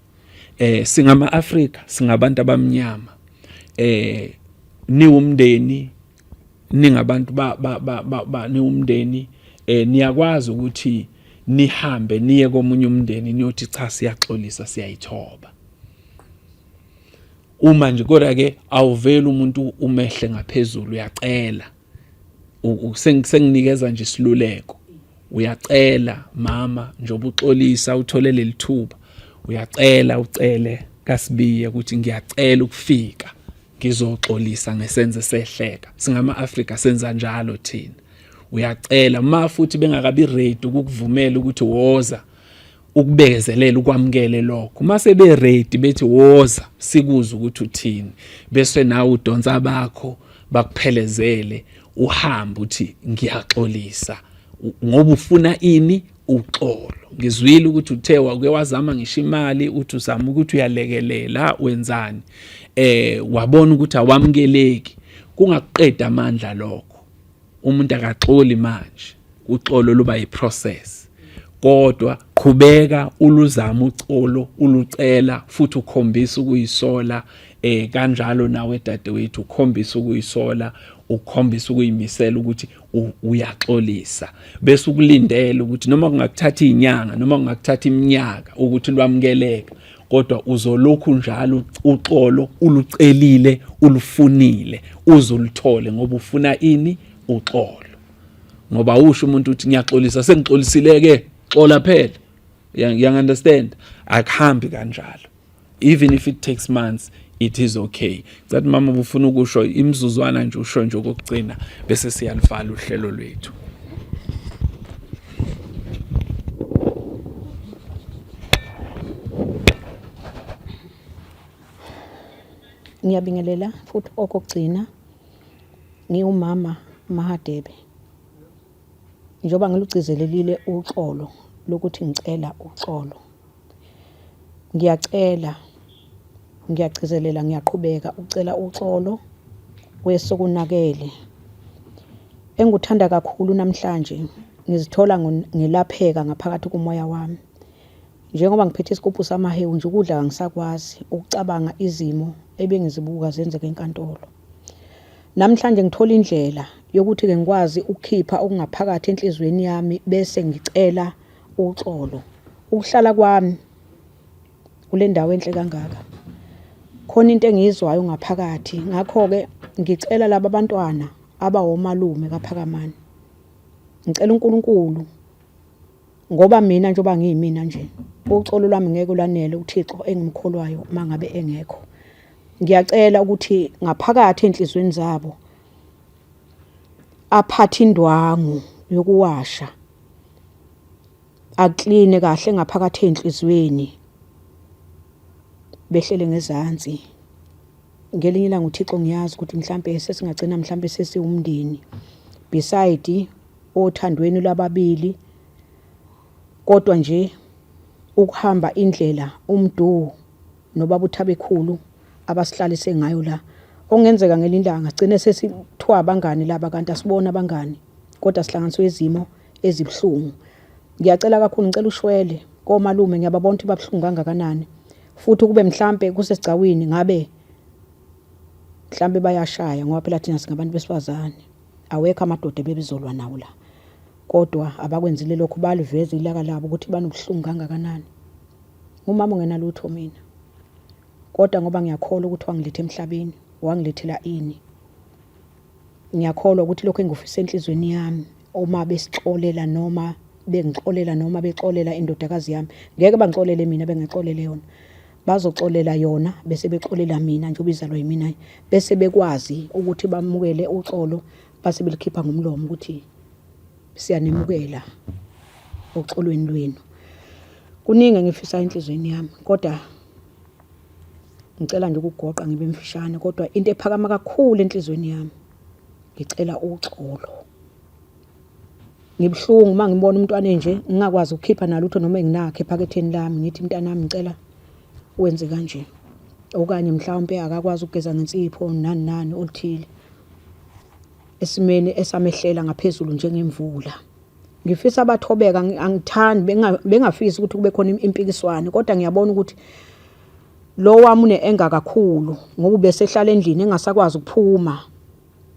eh singama Afrika, singabantu abamnyama, eh niwumndeni, ningabantu ba ba ba, ba niwumndeni, eh niyakwazi ukuthi nihambe niye komunye umndeni niyothi cha, siyaxolisa, siyayithoba. Uma nje kodwa ke awuveli umuntu umehle ngaphezulu, uyacela. Senginikeza nje isiluleko, uyacela mama, njengoba uxolisa uthole leli thuba, uyacela, ucele kaSibiya ukuthi ngiyacela ukufika ngizoxolisa ngesenze sehleka. Singama-Afrika, senza njalo thina. Uyacela ma futhi bengakabi ready ukukuvumela ukuthi woza, ukubekezelela, ukwamukele lokho. Uma sebe ready bethi woza sikuze ukuthi uthini, bese nawe udonsa abakho bakuphelezele, uhambe uthi ngiyaxolisa ngoba ufuna ini? Uxolo. Ngizwile ukuthi uthe wake wazama ngisho imali, uthi uzama ukuthi uyalekelela, wenzani, wabona ukuthi awamukeleki. Kungakuqeda amandla lokho. Umuntu akaxoli manje, uxolo luba yiprocess, kodwa qhubeka uluzama uxolo, ulucela futhi ukhombisa ukuyisola. Kanjalo nawe dadewethu, ukhombisa ukuyisola, ukhombisa ukuyimisela ukuthi uyaxolisa, bese ukulindela ukuthi noma kungakuthatha izinyanga noma kungakuthatha iminyaka ukuthi lwamukeleke, kodwa uzolokhu njalo uxolo ulucelile, ulufunile, uzuluthole ngoba ufuna ini? Uxolo. Ngoba usho umuntu uthi ngiyaxolisa, sengixolisile ke, xola phela. You understand? Akuhambi kanjalo. Even if it takes months, it is okay. Cathi mama ubufuna ukusho imizuzwana nje, usho nje okugcina bese siyalivala uhlelo lwethu. Ngiyabingelela futhi okokugcina, ngiwumama Mahadebe. Njengoba ngilugcizelelile uxolo lokuthi ngicela uxolo. Ngiyacela, ngiyagcizelela, ngiyaqhubeka ukucela uxolo kwesokunakele. Engikuthanda kakhulu namhlanje ngizithola ngilapheka ngaphakathi kumoya wami. Njengoba ngiphethe isigubhu samahewu nje, ukudla angisakwazi, ukucabanga izimo ebengizibuka zenzeka enkantolo. Namhlanje ngithola indlela yokuthi-ke ngikwazi ukukhipha okungaphakathi enhliziyweni yami bese ngicela uxolo. Ukuhlala kwami kule ndawo enhle kangaka, khona into engiyizwayo ngaphakathi. Ngakho-ke ngicela laba bantwana abawomalume kaPhakamani, ngicela uNkulunkulu ngoba mina njengoba ngiyimina nje, uxolo lwami ngeke lwanele uThixo engimkholwayo uma ngabe engekho. Ngiyacela ukuthi ngaphakathi ey'nhliziyweni zabo aphathe indwangu yokuwasha, akline kahle ngaphakathi ey'nhliziyweni, behlele ngezansi. Ngelinye ilanga uThixo ngiyazi ukuthi mhlampe sesingagcina mhlampe sesiwumndeni beside othandweni lwababili, kodwa nje ukuhamba indlela uMdu nobaba uThabekhulu abasihlalise ngayo la, okungenzeka ngelinye ilanga sigcine sesithiwa abangani laba, kanti asibona abangani, kodwa sihlanganiswe izimo ezibuhlungu. Ngiyacela kakhulu, ngicela ushwele komalume, ngiyababona ukuthi babuhlungu kangakanani, futhi kube mhlampe kusesigcawini ngabe mhlampe bayashaya, ngoba phela thina singabantu besifazane, awekho amadoda ebebizolwa nawo la, kodwa abakwenzile lokho, baliveza ilaka labo ukuthi banobuhlungu kangakanani. Ngumama ongenalutho mina, kodwa ngoba ngiyakholwa ukuthi wangiletha emhlabeni, wangilethela ini, ngiyakholwa ukuthi lokho engikufisa enhliziyweni yami, uma besixolela noma bengixolela noma bexolela indodakazi yami, ngeke bangixolele mina bengixolele yona, bazoxolela yona bese bexolela mina njengoba izalwa yimina, bese bekwazi ukuthi bamukele uxolo, base belikhipha ngomlomo ukuthi siyanemukela oxolweni lwenu. Kuningi engifisayo enhliziyweni yami, kodwa ngicela nje ukugoqa ngibe mfishane, kodwa into ephakama kakhulu enhliziyweni yami, ngicela uxolo. Ngibuhlungu uma ngibona umntwana enje, ngingakwazi ukukhipha nalutho noma enginakho ephaketheni lami, ngithi mntanami ngicela wenze kanje, okanye mhlawumpe akakwazi ukugeza ngensipho nani nani oluthile, esimeni esamehlela ngaphezulu njengemvula. Ngifisa bathobeka angithandi bengafisi ukuthi kube khona impikiswano kodwa ngiyabona ukuthi lo wami une-anger kakhulu ngoba ubesehlala endlini engasakwazi ukuphuma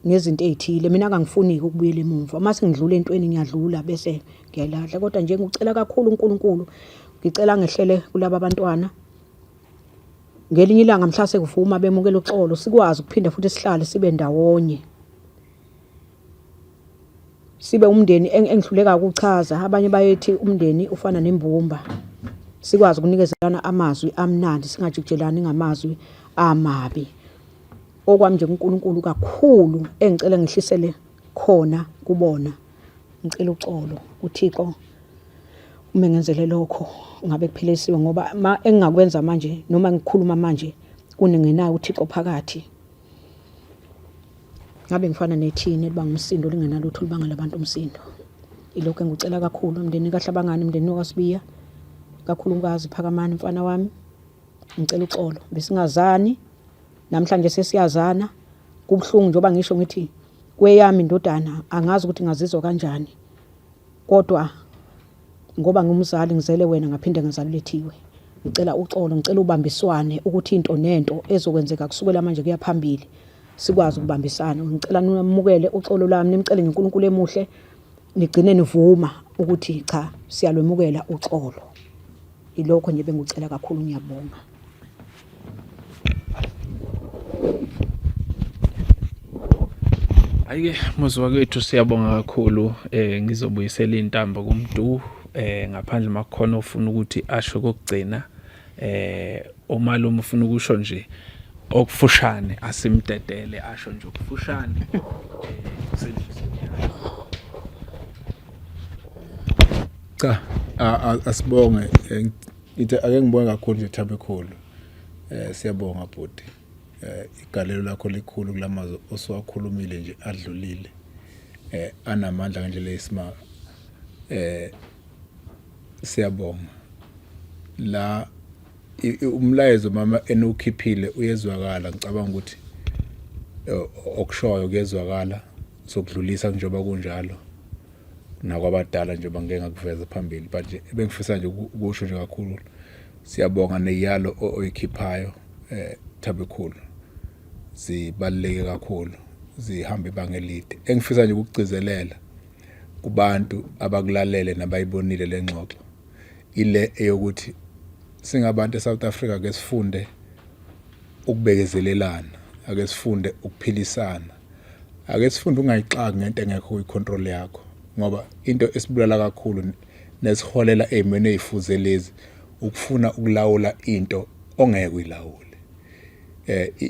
ngezinto ey'thile. Mina kangifuni-ke ukubuyela emumva. Uma sengidlula entweni ngiyadlula bese ngiyayilahla. Kodwa nje ngikucela kakhulu uNkulunkulu, ngicela angehlele kulaba bantwana. Ngelinye ilanga mhla sekuvuma bemukela uxolo sikwazi ukuphinda futhi sihlale sibe ndawonye. Sibe umndeni engihluleka ukuchaza abanye bayethi umndeni ufana nembumba. Sikwazi ukunikezelana amazwi amnandi singajikijelani ngamazwi amabi. Okwami nje kuNkulunkulu kakhulu engicela ngihlisele khona kubona. Ngicela uxolo kuThixo uma engenzele lokho ngabe kuphilisiwe ngoba ma engingakwenza manje noma ngikhuluma manje kuningenayo uThixo phakathi. Ngabe ngifana nethini elibanga umsindo lingenalutho libangela abantu umsindo. Ilokhu engikucela kakhulu mndeni kaHlabangani, mndeni wakwaSibiya, kakhulukazi Phakamani mfana wami. Ngicela uxolo besingazani namhlanje sesiyazana. Kubuhlungu njengoba ngisho ngithi kweyami indodana angazi ukuthi ngazizwa kanjani kodwa ngoba ngumzali ngizele wena ngaphinde ngazala uLethiwe. Ngicela uxolo, ngicela ubambiswane ukuthi into nento ezokwenzeka kusukela manje kuya phambili sikwazi ukubambisana. Ngicela nimukele uxolo lwami, nimcele ngeNkulunkulu emuhle, nigcine nivuma ukuthi cha siyalwemukela uxolo. Ilokho nje bengikucela kakhulu, ngiyabonga. Hayi-ke muzi wakwethu siyabonga kakhulu ngizobuyisela iy'ntambo kuMdu ngaphandle uma kukhona ofuna ukuthi asho kokugcina umalume ufuna ukusho nje okufushane asimdedele asho nje okufushane Cha asibonge ngithi ake ngibonge kakhulu nje Thabekhulu. Siyabonga bhuti. Igalelo lakho likhulu kulamazwi osuwakhulumile nje adlulile. Anamandla ngendlela eyisimanga. Siyabonga. La umlayezo mama eniwukhiphile uyezwakala ngicabanga ukuthi okushoyo kuyezwakala sokudlulisa njengoba kunjalo. Nakwabadala njengoba ngike ngakuveza phambili but nje ebengifisa nje ukusho nje kakhulu siyabonga neyalo oyikhiphayo Thabekhulu zibaluleke kakhulu zihamba ibanga elide. Engifisa nje ukugcizelela kubantu abakulalele nabayibonile le ngxoxo ile eyokuthi singabantu eSouth Africa ke sifunde ukubekezelelana, ake sifunde ukuphilisana. Ake sifunde ungayixaki ngento engekho kwi-control yakho ngoba into esibulala kakhulu nesiholela ey'mweni ey'fuze lezi ukufuna ukulawula into ongeke uyilawule.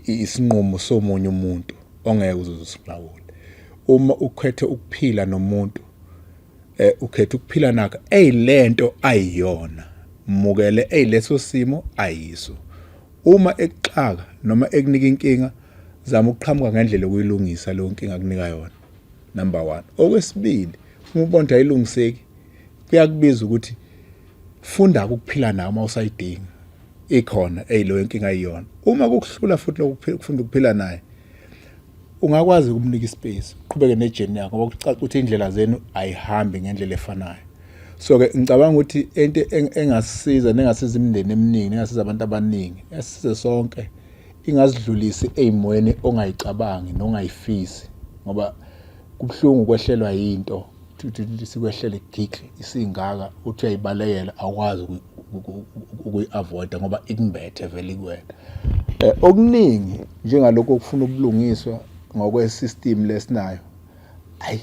Isinqumo somunye umuntu ongeke uze usilawule. Uma ukhethe ukuphila nomuntu ukhetha ukuphila nakho eyilento ayiyona mukele eyileso simo ayiso. Uma ekuxaka noma ekunika inkinga zama ukuqhamuka ngendlela yokuyilungisa leyo nkinga akunika yona number 1. Okwesibili uma ubona ukuthi ayilungiseki kuyakubiza ukuthi funda ukuphila nayo uma usayidinga ikhona eyileyo inkinga ayiyona. Uma kukuhlula futhi lokufunda ukuphila naye ungakwazi ukumnika ispace uqhubeke nejourney yakho ngoba kucaca ukuthi indlela zenu ayihambi ngendlela efanayo. So ke ngicabanga ukuthi into engasisiza nengasiza imindeni eminingi nengasiza abantu abaningi esisize sonke ingazidlulisi ey'mweni ongayicabangi nongayifisi ngoba kubuhlungu ukwehlelwa yinto sikwehlele gikli isingaka uthi uyayibalekela awukwazi ukuyi-avoida ngoba ikumbethe vele ikuwena. Okuningi njengalokhu okufuna ubulungiswa ngokwe-system lesinayo ayi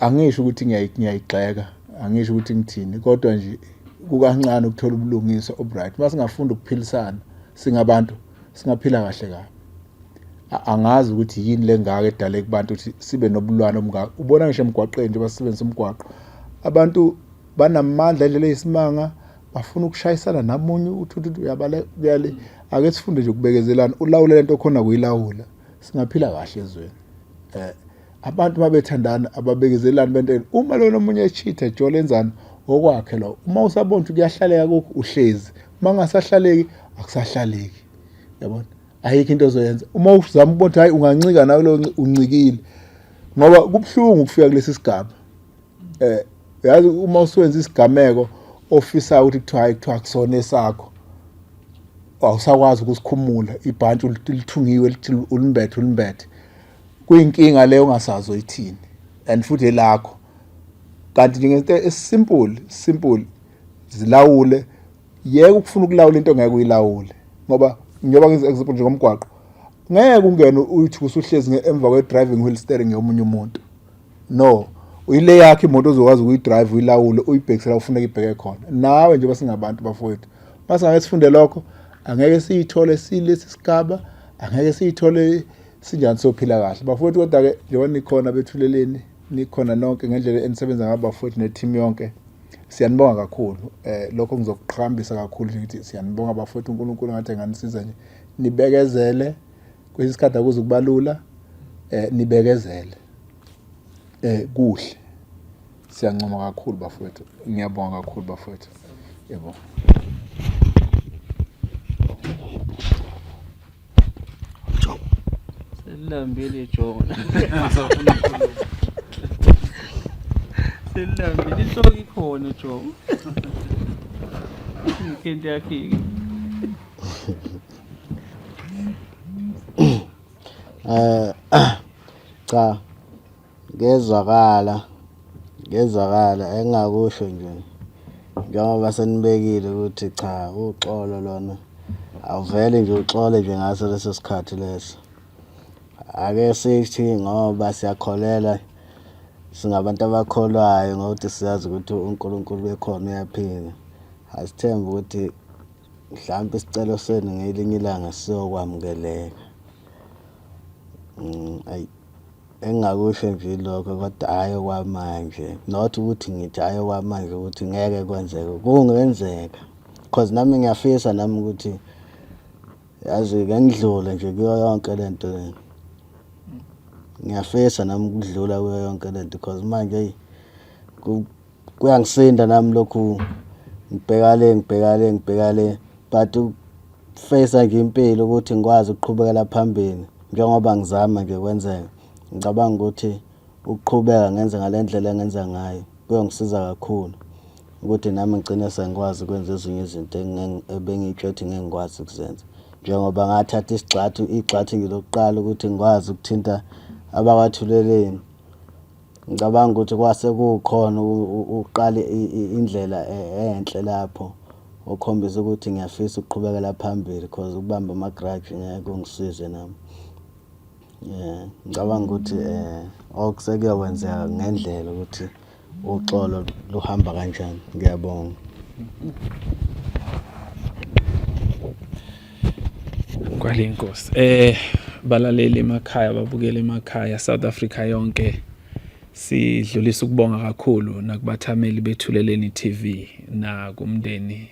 angisho ukuthi ngiyayigxeka angisho ukuthi ngithini kodwa nje kukancane ukuthola ubulungiswa obright. Uma singafunda ukuphilisana singabantu singaphila kahle kabi. Angazi ukuthi yini lengaka edale kubantu ukuthi sibe nobulwane obungaka. Ubona ngisho emgwaqeni njengoba sisebenzisa umgwaqo abantu banamandla indlela eyisimanga bafuna ukushayisana namunye uthi uthi uyabaleka kuyale. Ake sifunde nje ukubekezelana ulawule lento okhona kuyilawula singaphila kahle ezweni. Abantu babethandana ababekezelani bento uma lona omunye echitha ejole enzani okwakhe lo uma usabona ukuthi kuyahlaleka kukho uhlezi uma kungasahlaleki akusahlaleki yabona ayikho into ozoyenza uma uzama ukubona ukuthi hayi ungancika nawe lo uncikile. Ngoba kubuhlungu ukufika kulesi sigaba. Eh yazi uma usuwenza isigameko ofisa ukuthi kuthiwa hayi kuthiwa kusona esakho. Awusakwazi ukusikhumula ibhantshi lithungiwe lithi ulimbethe ulimbethe. Kuyinkinga leyo ongasazi oyithini and futhi elakho. Kanti nje ngento esimple simple zilawule yeke ukufuna ukulawula into ongeke uyilawule ngoba njengoba ngize example nje ngomgwaqo ngeke ungene uyithi usuhlezi emva kwe-driving wheel steering yomunye umuntu no uyile yakho imoto ozokwazi ukuyidrive uyilawule uyibhekise la ufuneka ibheke khona nawe njengoba singabantu bafowethu masingake sifunde lokho angeke siyithole silesi sigaba angeke siyithole sinjani sophila kahle bafowethu kodwa-ke njengoba nikhona bethuleleni nikhona nonke ngendlela enisebenza ngayo bafowethu ne-team yonke siyanibonga kakhulu eh lokho ngizokuqhakambisa kakhulu ngithi siyanibonga bafowethu uNkulunkulu ngathi enganisiza nje nibekezele kwesinye isikhathi akuze kubalula eh nibekezele eh kuhle siyancoma kakhulu bafowethu ngiyabonga kakhulu bafowethu yebo Selilambile ijongo. Selilambile inhloko ikhona jongo. Into yakhe. Eh cha Kezwakala, kezwakala engingakusho nje njengoba senibekile ukuthi cha uxolo lona awuvele nje uxole nje ngaso leso sikhathi leso. Ake sithi ngoba siyakholelwa singabantu abakholwayo ngokuthi siyazi ukuthi uNkulunkulu ukhona uyaphila. Asithembe ukuthi mhlampe isicelo senu ngelinye ilanga siyokwamukeleka. Ayi. Engingakusho nje ilokho kodwa hhayi okwamanje not ukuthi ngithi hhayi okwamanje ukuthi ngeke kwenzeke kungenzeka cause nami ngiyafisa nami ukuthi yazi ke ngidlule nje kuyo yonke le nto le ngiyafisa nami ukudlula kuyo yonke le nto cause manje eyi kuyangisinda nami lokhu ngibheka le ngibheka le ngibheka le but ukufeyisa nje impilo ukuthi ngikwazi ukuqhubekela phambili njengoba ngizama nje kwenzeka ngicabanga ukuthi ukuqhubeka ngenze ngale ndlela engenza ngayo kuyongisiza kakhulu ukuthi nami ngigcine sengikwazi ukwenza ezinye izinto ebengiyitsho ukuthi ngeke ngikwazi ukuzenza njengoba ngathatha isigxathu igxathu nje lokuqala ukuthi ngikwazi ukuthinta abakwathuleleni Ngicabanga ukuthi kwase kukhona uqale indlela enhle lapho okhombisa ukuthi ngiyafisa ukuqhubekela phambili cause ukubamba ama-grudge ngeke kungisize nami. Yeah, ngicabanga ukuthi okusekuyokwenzeka ngendlela ukuthi uxolo luhamba kanjani. Ngiyabonga. Kwale inkosi. Balaleli emakhaya, babukele emakhaya, South Africa yonke sidlulisa ukubonga kakhulu nakubathameli bethuleleni TV nakumndeni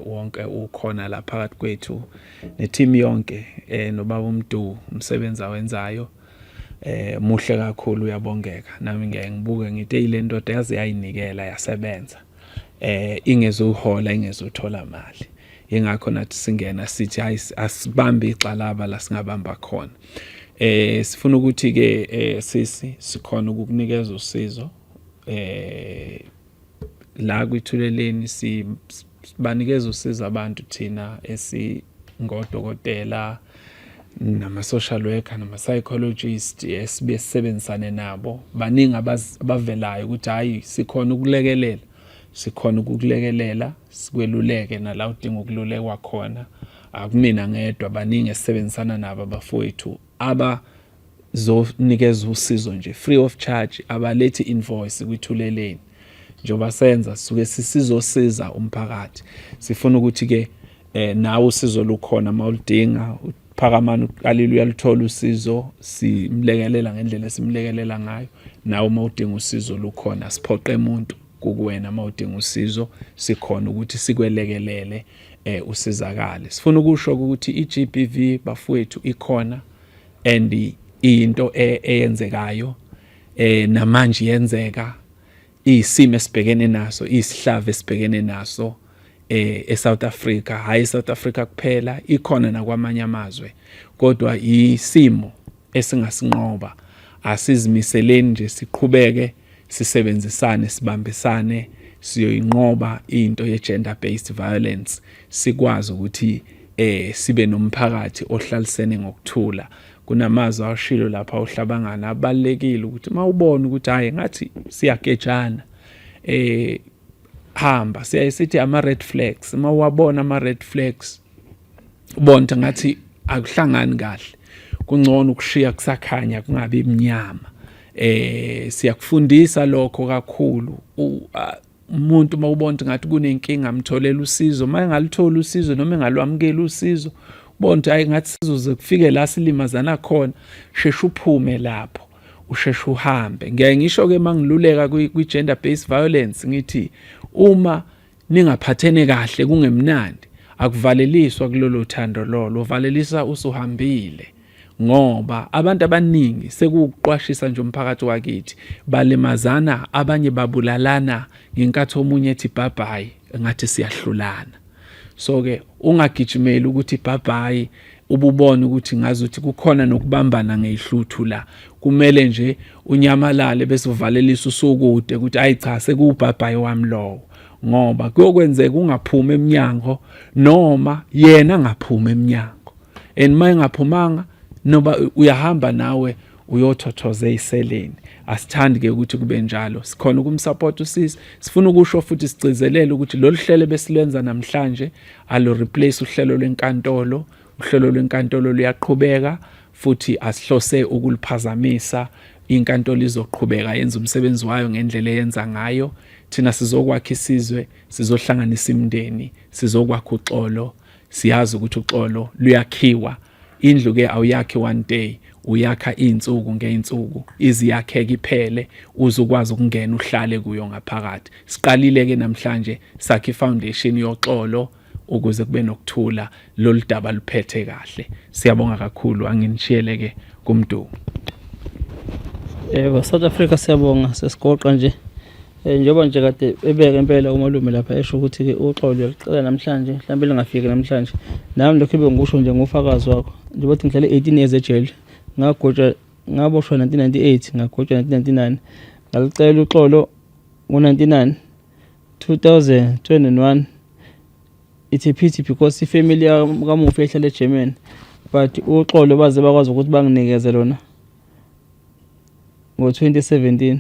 wonke ukhona la phakathi kwethu neteam yonke nobaba uMdu umsebenzi awenzayo muhle kakhulu uyabongeka nami ngiyaye ngibuke ngithi eyi le ndoda yaze yayinikela yasebenza ingezuhola ingezuthola mali ingakho nathi singena sithi hayi asibambe igxalaba la singabamba khona sifuna ukuthi ke sisi sikhona ukukunikeza usizo la kwithuleleni sibanikeza usizo abantu thina esingodokotela nama-social worker nama-psychologist esibe sisebenzisane nabo baningi abavelayo ukuthi hhayi sikhona ukulekelela sikhona ukukulekelela sikweluleke nala udinga ukululekwa khona akumina ngedwa baningi esisebenzisana nabo abafowethu aba zonikeza usizo nje free of charge abalethi invoice kwithuleleni njengoba senza sisuke sisizosiza umphakathi sifuna ukuthi ke nawe usizo lukhona mawulidinga uphakamani uqalile uyaluthola usizo simlekelela ngendlela esimlekelela ngayo nawe uma udinga usizo lukhona siphoqe umuntu kukuwena uma udinga usizo sikhona ukuthi sikwelekelele usizakale sifuna ukusho ukuthi iGBV bafowethu ikhona and into eyenzekayo namanje yenzeka isimo esibhekene naso isihlava esibhekene naso eSouth Africa hayi eSouth Africa kuphela ikhona nakwamanye amazwe kodwa isimo esingasinqoba. Asizimiseleni nje siqhubeke sisebenzisane sibambisane siyoyinqoba into ye gender based violence sikwazi ukuthi eh sibe nomphakathi ohlalisene ngokuthula. Kunamazwi awashilo lapha uHlabangana abalekile ukuthi mawubona ukuthi hayi ngathi siyagejana eh hamba, siyaye sithi ama red flags, uma uwabona ama red flags ubona ngathi akuhlangani kahle, kungcono ukushiya kusakhanya kungabi mnyama. Eh siyakufundisa lokho kakhulu. Umuntu uma ubona ngathi kunenkinga mtholela usizo, uma engaluthola usizo noma engalwamukeli usizo, ubona ukuthi hayi ngathi sizoze kufike la silimazana khona, sheshe uphume lapho, usheshe uhambe. Ngiyaye ngisho ke mangiluleka kwi gender based violence ngithi uma ningaphathene kahle kungemnandi, akuvaleliswa kulolo thando lolo, uvalelisa usuhambile, ngoba abantu abaningi sekuwukuqwashisa nje umphakathi wakithi, balimazana abanye babulalana ngenkathi omunye ethi bye bye, ngathi siyahlulana. So ke ungagijimeli ukuthi bye bye, ububona ukuthi ngazuthi kukhona nokubambana ngezihluthu la, kumele nje unyamalale bese uvalelisa usukude ukuthi ayi cha sekuwubhabhayi wami lowo, ngoba kuyokwenzeka ungaphumi emnyango noma yena angaphumi emnyango, and uma engaphumanga noba uyahamba nawe uyothothoza eyiseleni. Asithandi ke ukuthi kube njalo, sikhona ukumsupport usisi. Sifuna ukusho futhi sigcizelele ukuthi lolu hlelo besilwenza namhlanje alo replace uhlelo lwenkantolo. Uhlelo lwenkantolo luyaqhubeka futhi asihlose ukuliphazamisa. Inkantolo izoqhubeka yenza umsebenzi wayo ngendlela eyenza ngayo. Thina sizokwakha isizwe, sizohlanganisa imindeni, sizokwakha uxolo. Siyazi ukuthi uxolo luyakhiwa. Indlu ke awuyakhi one day, uyakha izinsuku ngeinsuku, iziyakheka iphele uze ukwazi ukungena uhlale kuyo ngaphakathi. Siqalile ke namhlanje sakhe ifoundation yoxolo ukuze kube nokuthula, lolu daba luphethe kahle. Siyabonga kakhulu, anginishiyele ke kuMdumo. Yebo, South Africa siyabonga, sesigoqa nje. Njengoba nje kade ebeka impela umalume lapha esho ukuthi ke uxolo uyalucela namhlanje, mhlawumbe lingafiki namhlanje. Nami lokho bengikusho nje ngufakazi wakho. Njengoba ukuthi ngihlale 18 years ejele, ngagotshwa ngaboshwa 1998, ngagotshwa 1999. Ngalucela uxolo ngo-99, 2000, 2001. It's a pity because ifamily kamufi ehlala eGermany, but uxolo baze bakwazi ukuthi banginikeze lona ngo-2017.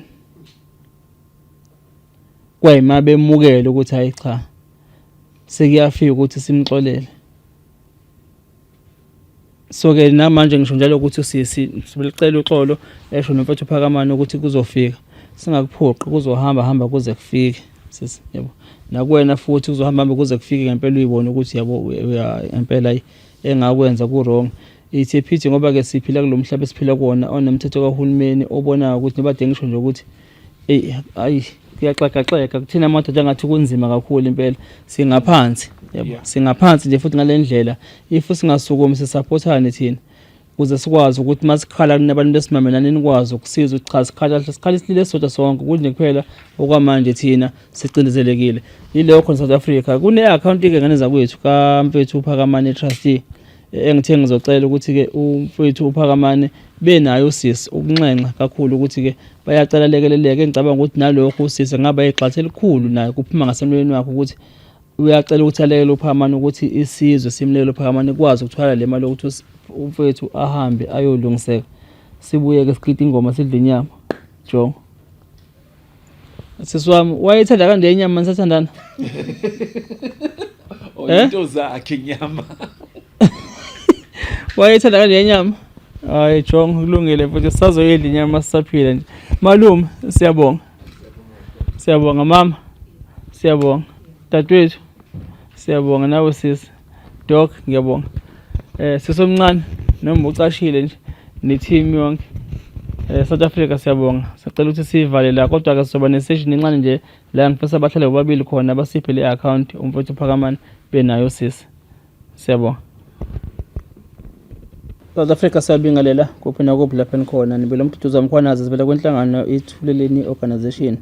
Kwayima bemukele ukuthi hayi cha sekuyafika ukuthi simxolele. So ke namanje ngisho njalo ukuthi usisi sibelicela uxolo, esho nomfethu Phakamani ukuthi kuzofika, singakuphoqi, kuzohamba hamba kuze kufike sisi, yabo. Nakuwena futhi kuzohamba hamba kuze kufike ngempela, uyibone ukuthi yabo ngempela engakwenza ku wrong. It's a pity ngoba ke siphila kulomhlaba esiphila kuwona onomthetho kahulumeni obonayo ukuthi noba ngisho nje ukuthi eyi ayi kuyaxegaxega kuthina amadoda, angathi kunzima kakhulu impela, singaphansi yabo, singaphansi nje futhi ngale ndlela. If singasukumi sisupportane thina ukuze sikwazi ukuthi masikhala kunabantu besimame nani nikwazi ukusiza ukuthi cha sikhala sikhala isililo esisodwa sonke, ukuthi nje kuphela okwamanje thina sicindezelekile yileyo khona. South Africa kune-akhawunti-ke ngane zakwethu kamfethu uPhakamani Trustee engithe ngizocela ukuthi-ke umfethu uPhakamani benayo usisi ukunxenxa kakhulu ukuthi-ke bayacela lekeleleke. Ngicabanga ukuthi nalokho usisi ngaba igxathu elikhulu naye kuphuma ngasemlweni wakhe ukuthi uyacela ukuthi alekele uPhakamani, ukuthi isizwe simlekele uPhakamani kwazi ukuthwala le mali yokuthi umfethu ahambe ayolungiseka, sibuye-ke sichithe ingoma sidle inyama. Jongo sisi wami wayethanda kanje inyama nisathandana? Oh, into zakhe inyama. Wayethanda kanje inyama. Hayi jongo, kulungile futhi sisazoyidla inyama sisaphila nje. Malume siyabonga, siyabonga mama, siyabonga dadewethu, siyabonga nawe sisi Doc, ngiyabonga. Sisi omncane noma ucashile nje ne-team yonke. South Africa siyabonga. Sicela ukuthi sivale la kodwa ke sizoba ne-session encane nje la ngifisa bahlale bobabili khona basiphe le account umfowethu Phakamani benayo sisi. Siyabonga. South Africa siyabingelela kuphi nakuphi lapho enikhona. Nibele uMduduzi Mkhwanazi sivela kwinhlangano iThuleleni Organization.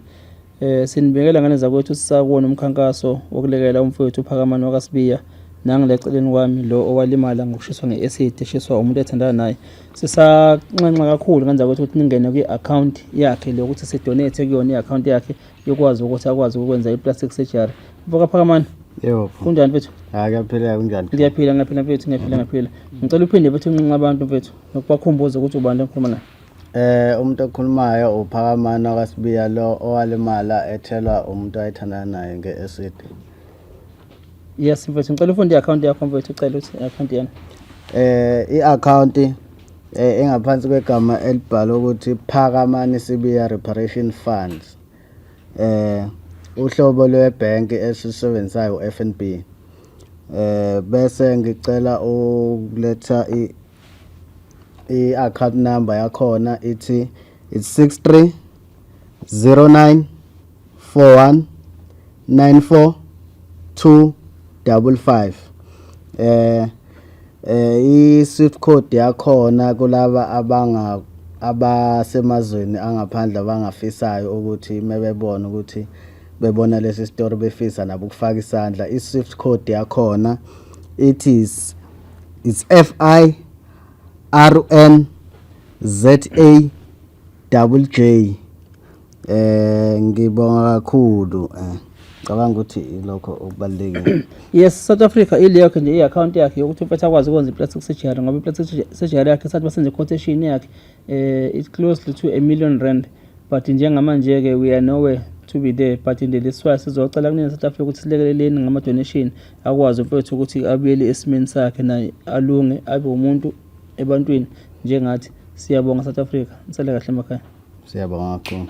Sinibikela ngane zakwethu sisakuwona umkhankaso wokulekela umfowethu uPhakamani wakaSibiya. Nangila eceleni kwami lo owalimala ngokushiswa nge-acid eshiswa umuntu ethandana naye. Sisanxenxa kakhulu ngenza ukuthi ukuthi ningene kwi-account yakhe le ukuthi sidonate kuyona i-account yakhe yokwazi ukuthi akwazi ukwenza i-plastic surgery. Mfoka Phakamani. Yebo. Kunjani mfethu? Hayi kuyaphila kunjani? Ngiyaphila ngiyaphila mfethu ngiyaphila ngiyaphila. Ngicela uphinde mfethu unxenxe abantu mfethu nokubakhumbuza ukuthi ubani lo ngikhuluma naye. Eh umuntu okhulumayo uPhakamani wakaSibiya lo owalimala ethelwa umuntu ayethandana naye nge-acid. Yes mfethu ngicela ufunde i-account yakho mfethu ucela ukuthi i-account yami. Eh i-account eh engaphansi kwegama elibhalwe ukuthi Phakamani Sibiya Reparation Funds. Eh uhlobo lwebhenki esisebenzisayo uFNB. Eh bese ngicela ukuletha i i-account number yakhona ithi it's 63 09 41 94 255 eh eh i-swift code yakhona kulaba abanga abasemazweni angaphandle abangafisayo ukuthi mebebona ukuthi bebona lesi story befisa nabo ukufaka isandla i-swift code yakhona it is it's F I R N Z A double J eh ngibonga kakhulu eh cabanga ukuthi ilokho okubalulekile. Yes, South Africa ile yakhe nje i-account yakhe yokuthi umfethu akwazi ukwenza i-plastic surgery ngoba i-plastic surgery yakhe sathi basenze quotation yakhe eh it's closely to a million rand but njengamanje ke we are nowhere to be there but in the this why sizocela kunina South Africa ukuthi silekeleleni ngama donation akwazi umfethu ukuthi abuyele esimeni sakhe naye alunge abe umuntu ebantwini njengathi. Siyabonga South Africa, nisale kahle emakhaya. Siyabonga kakhulu.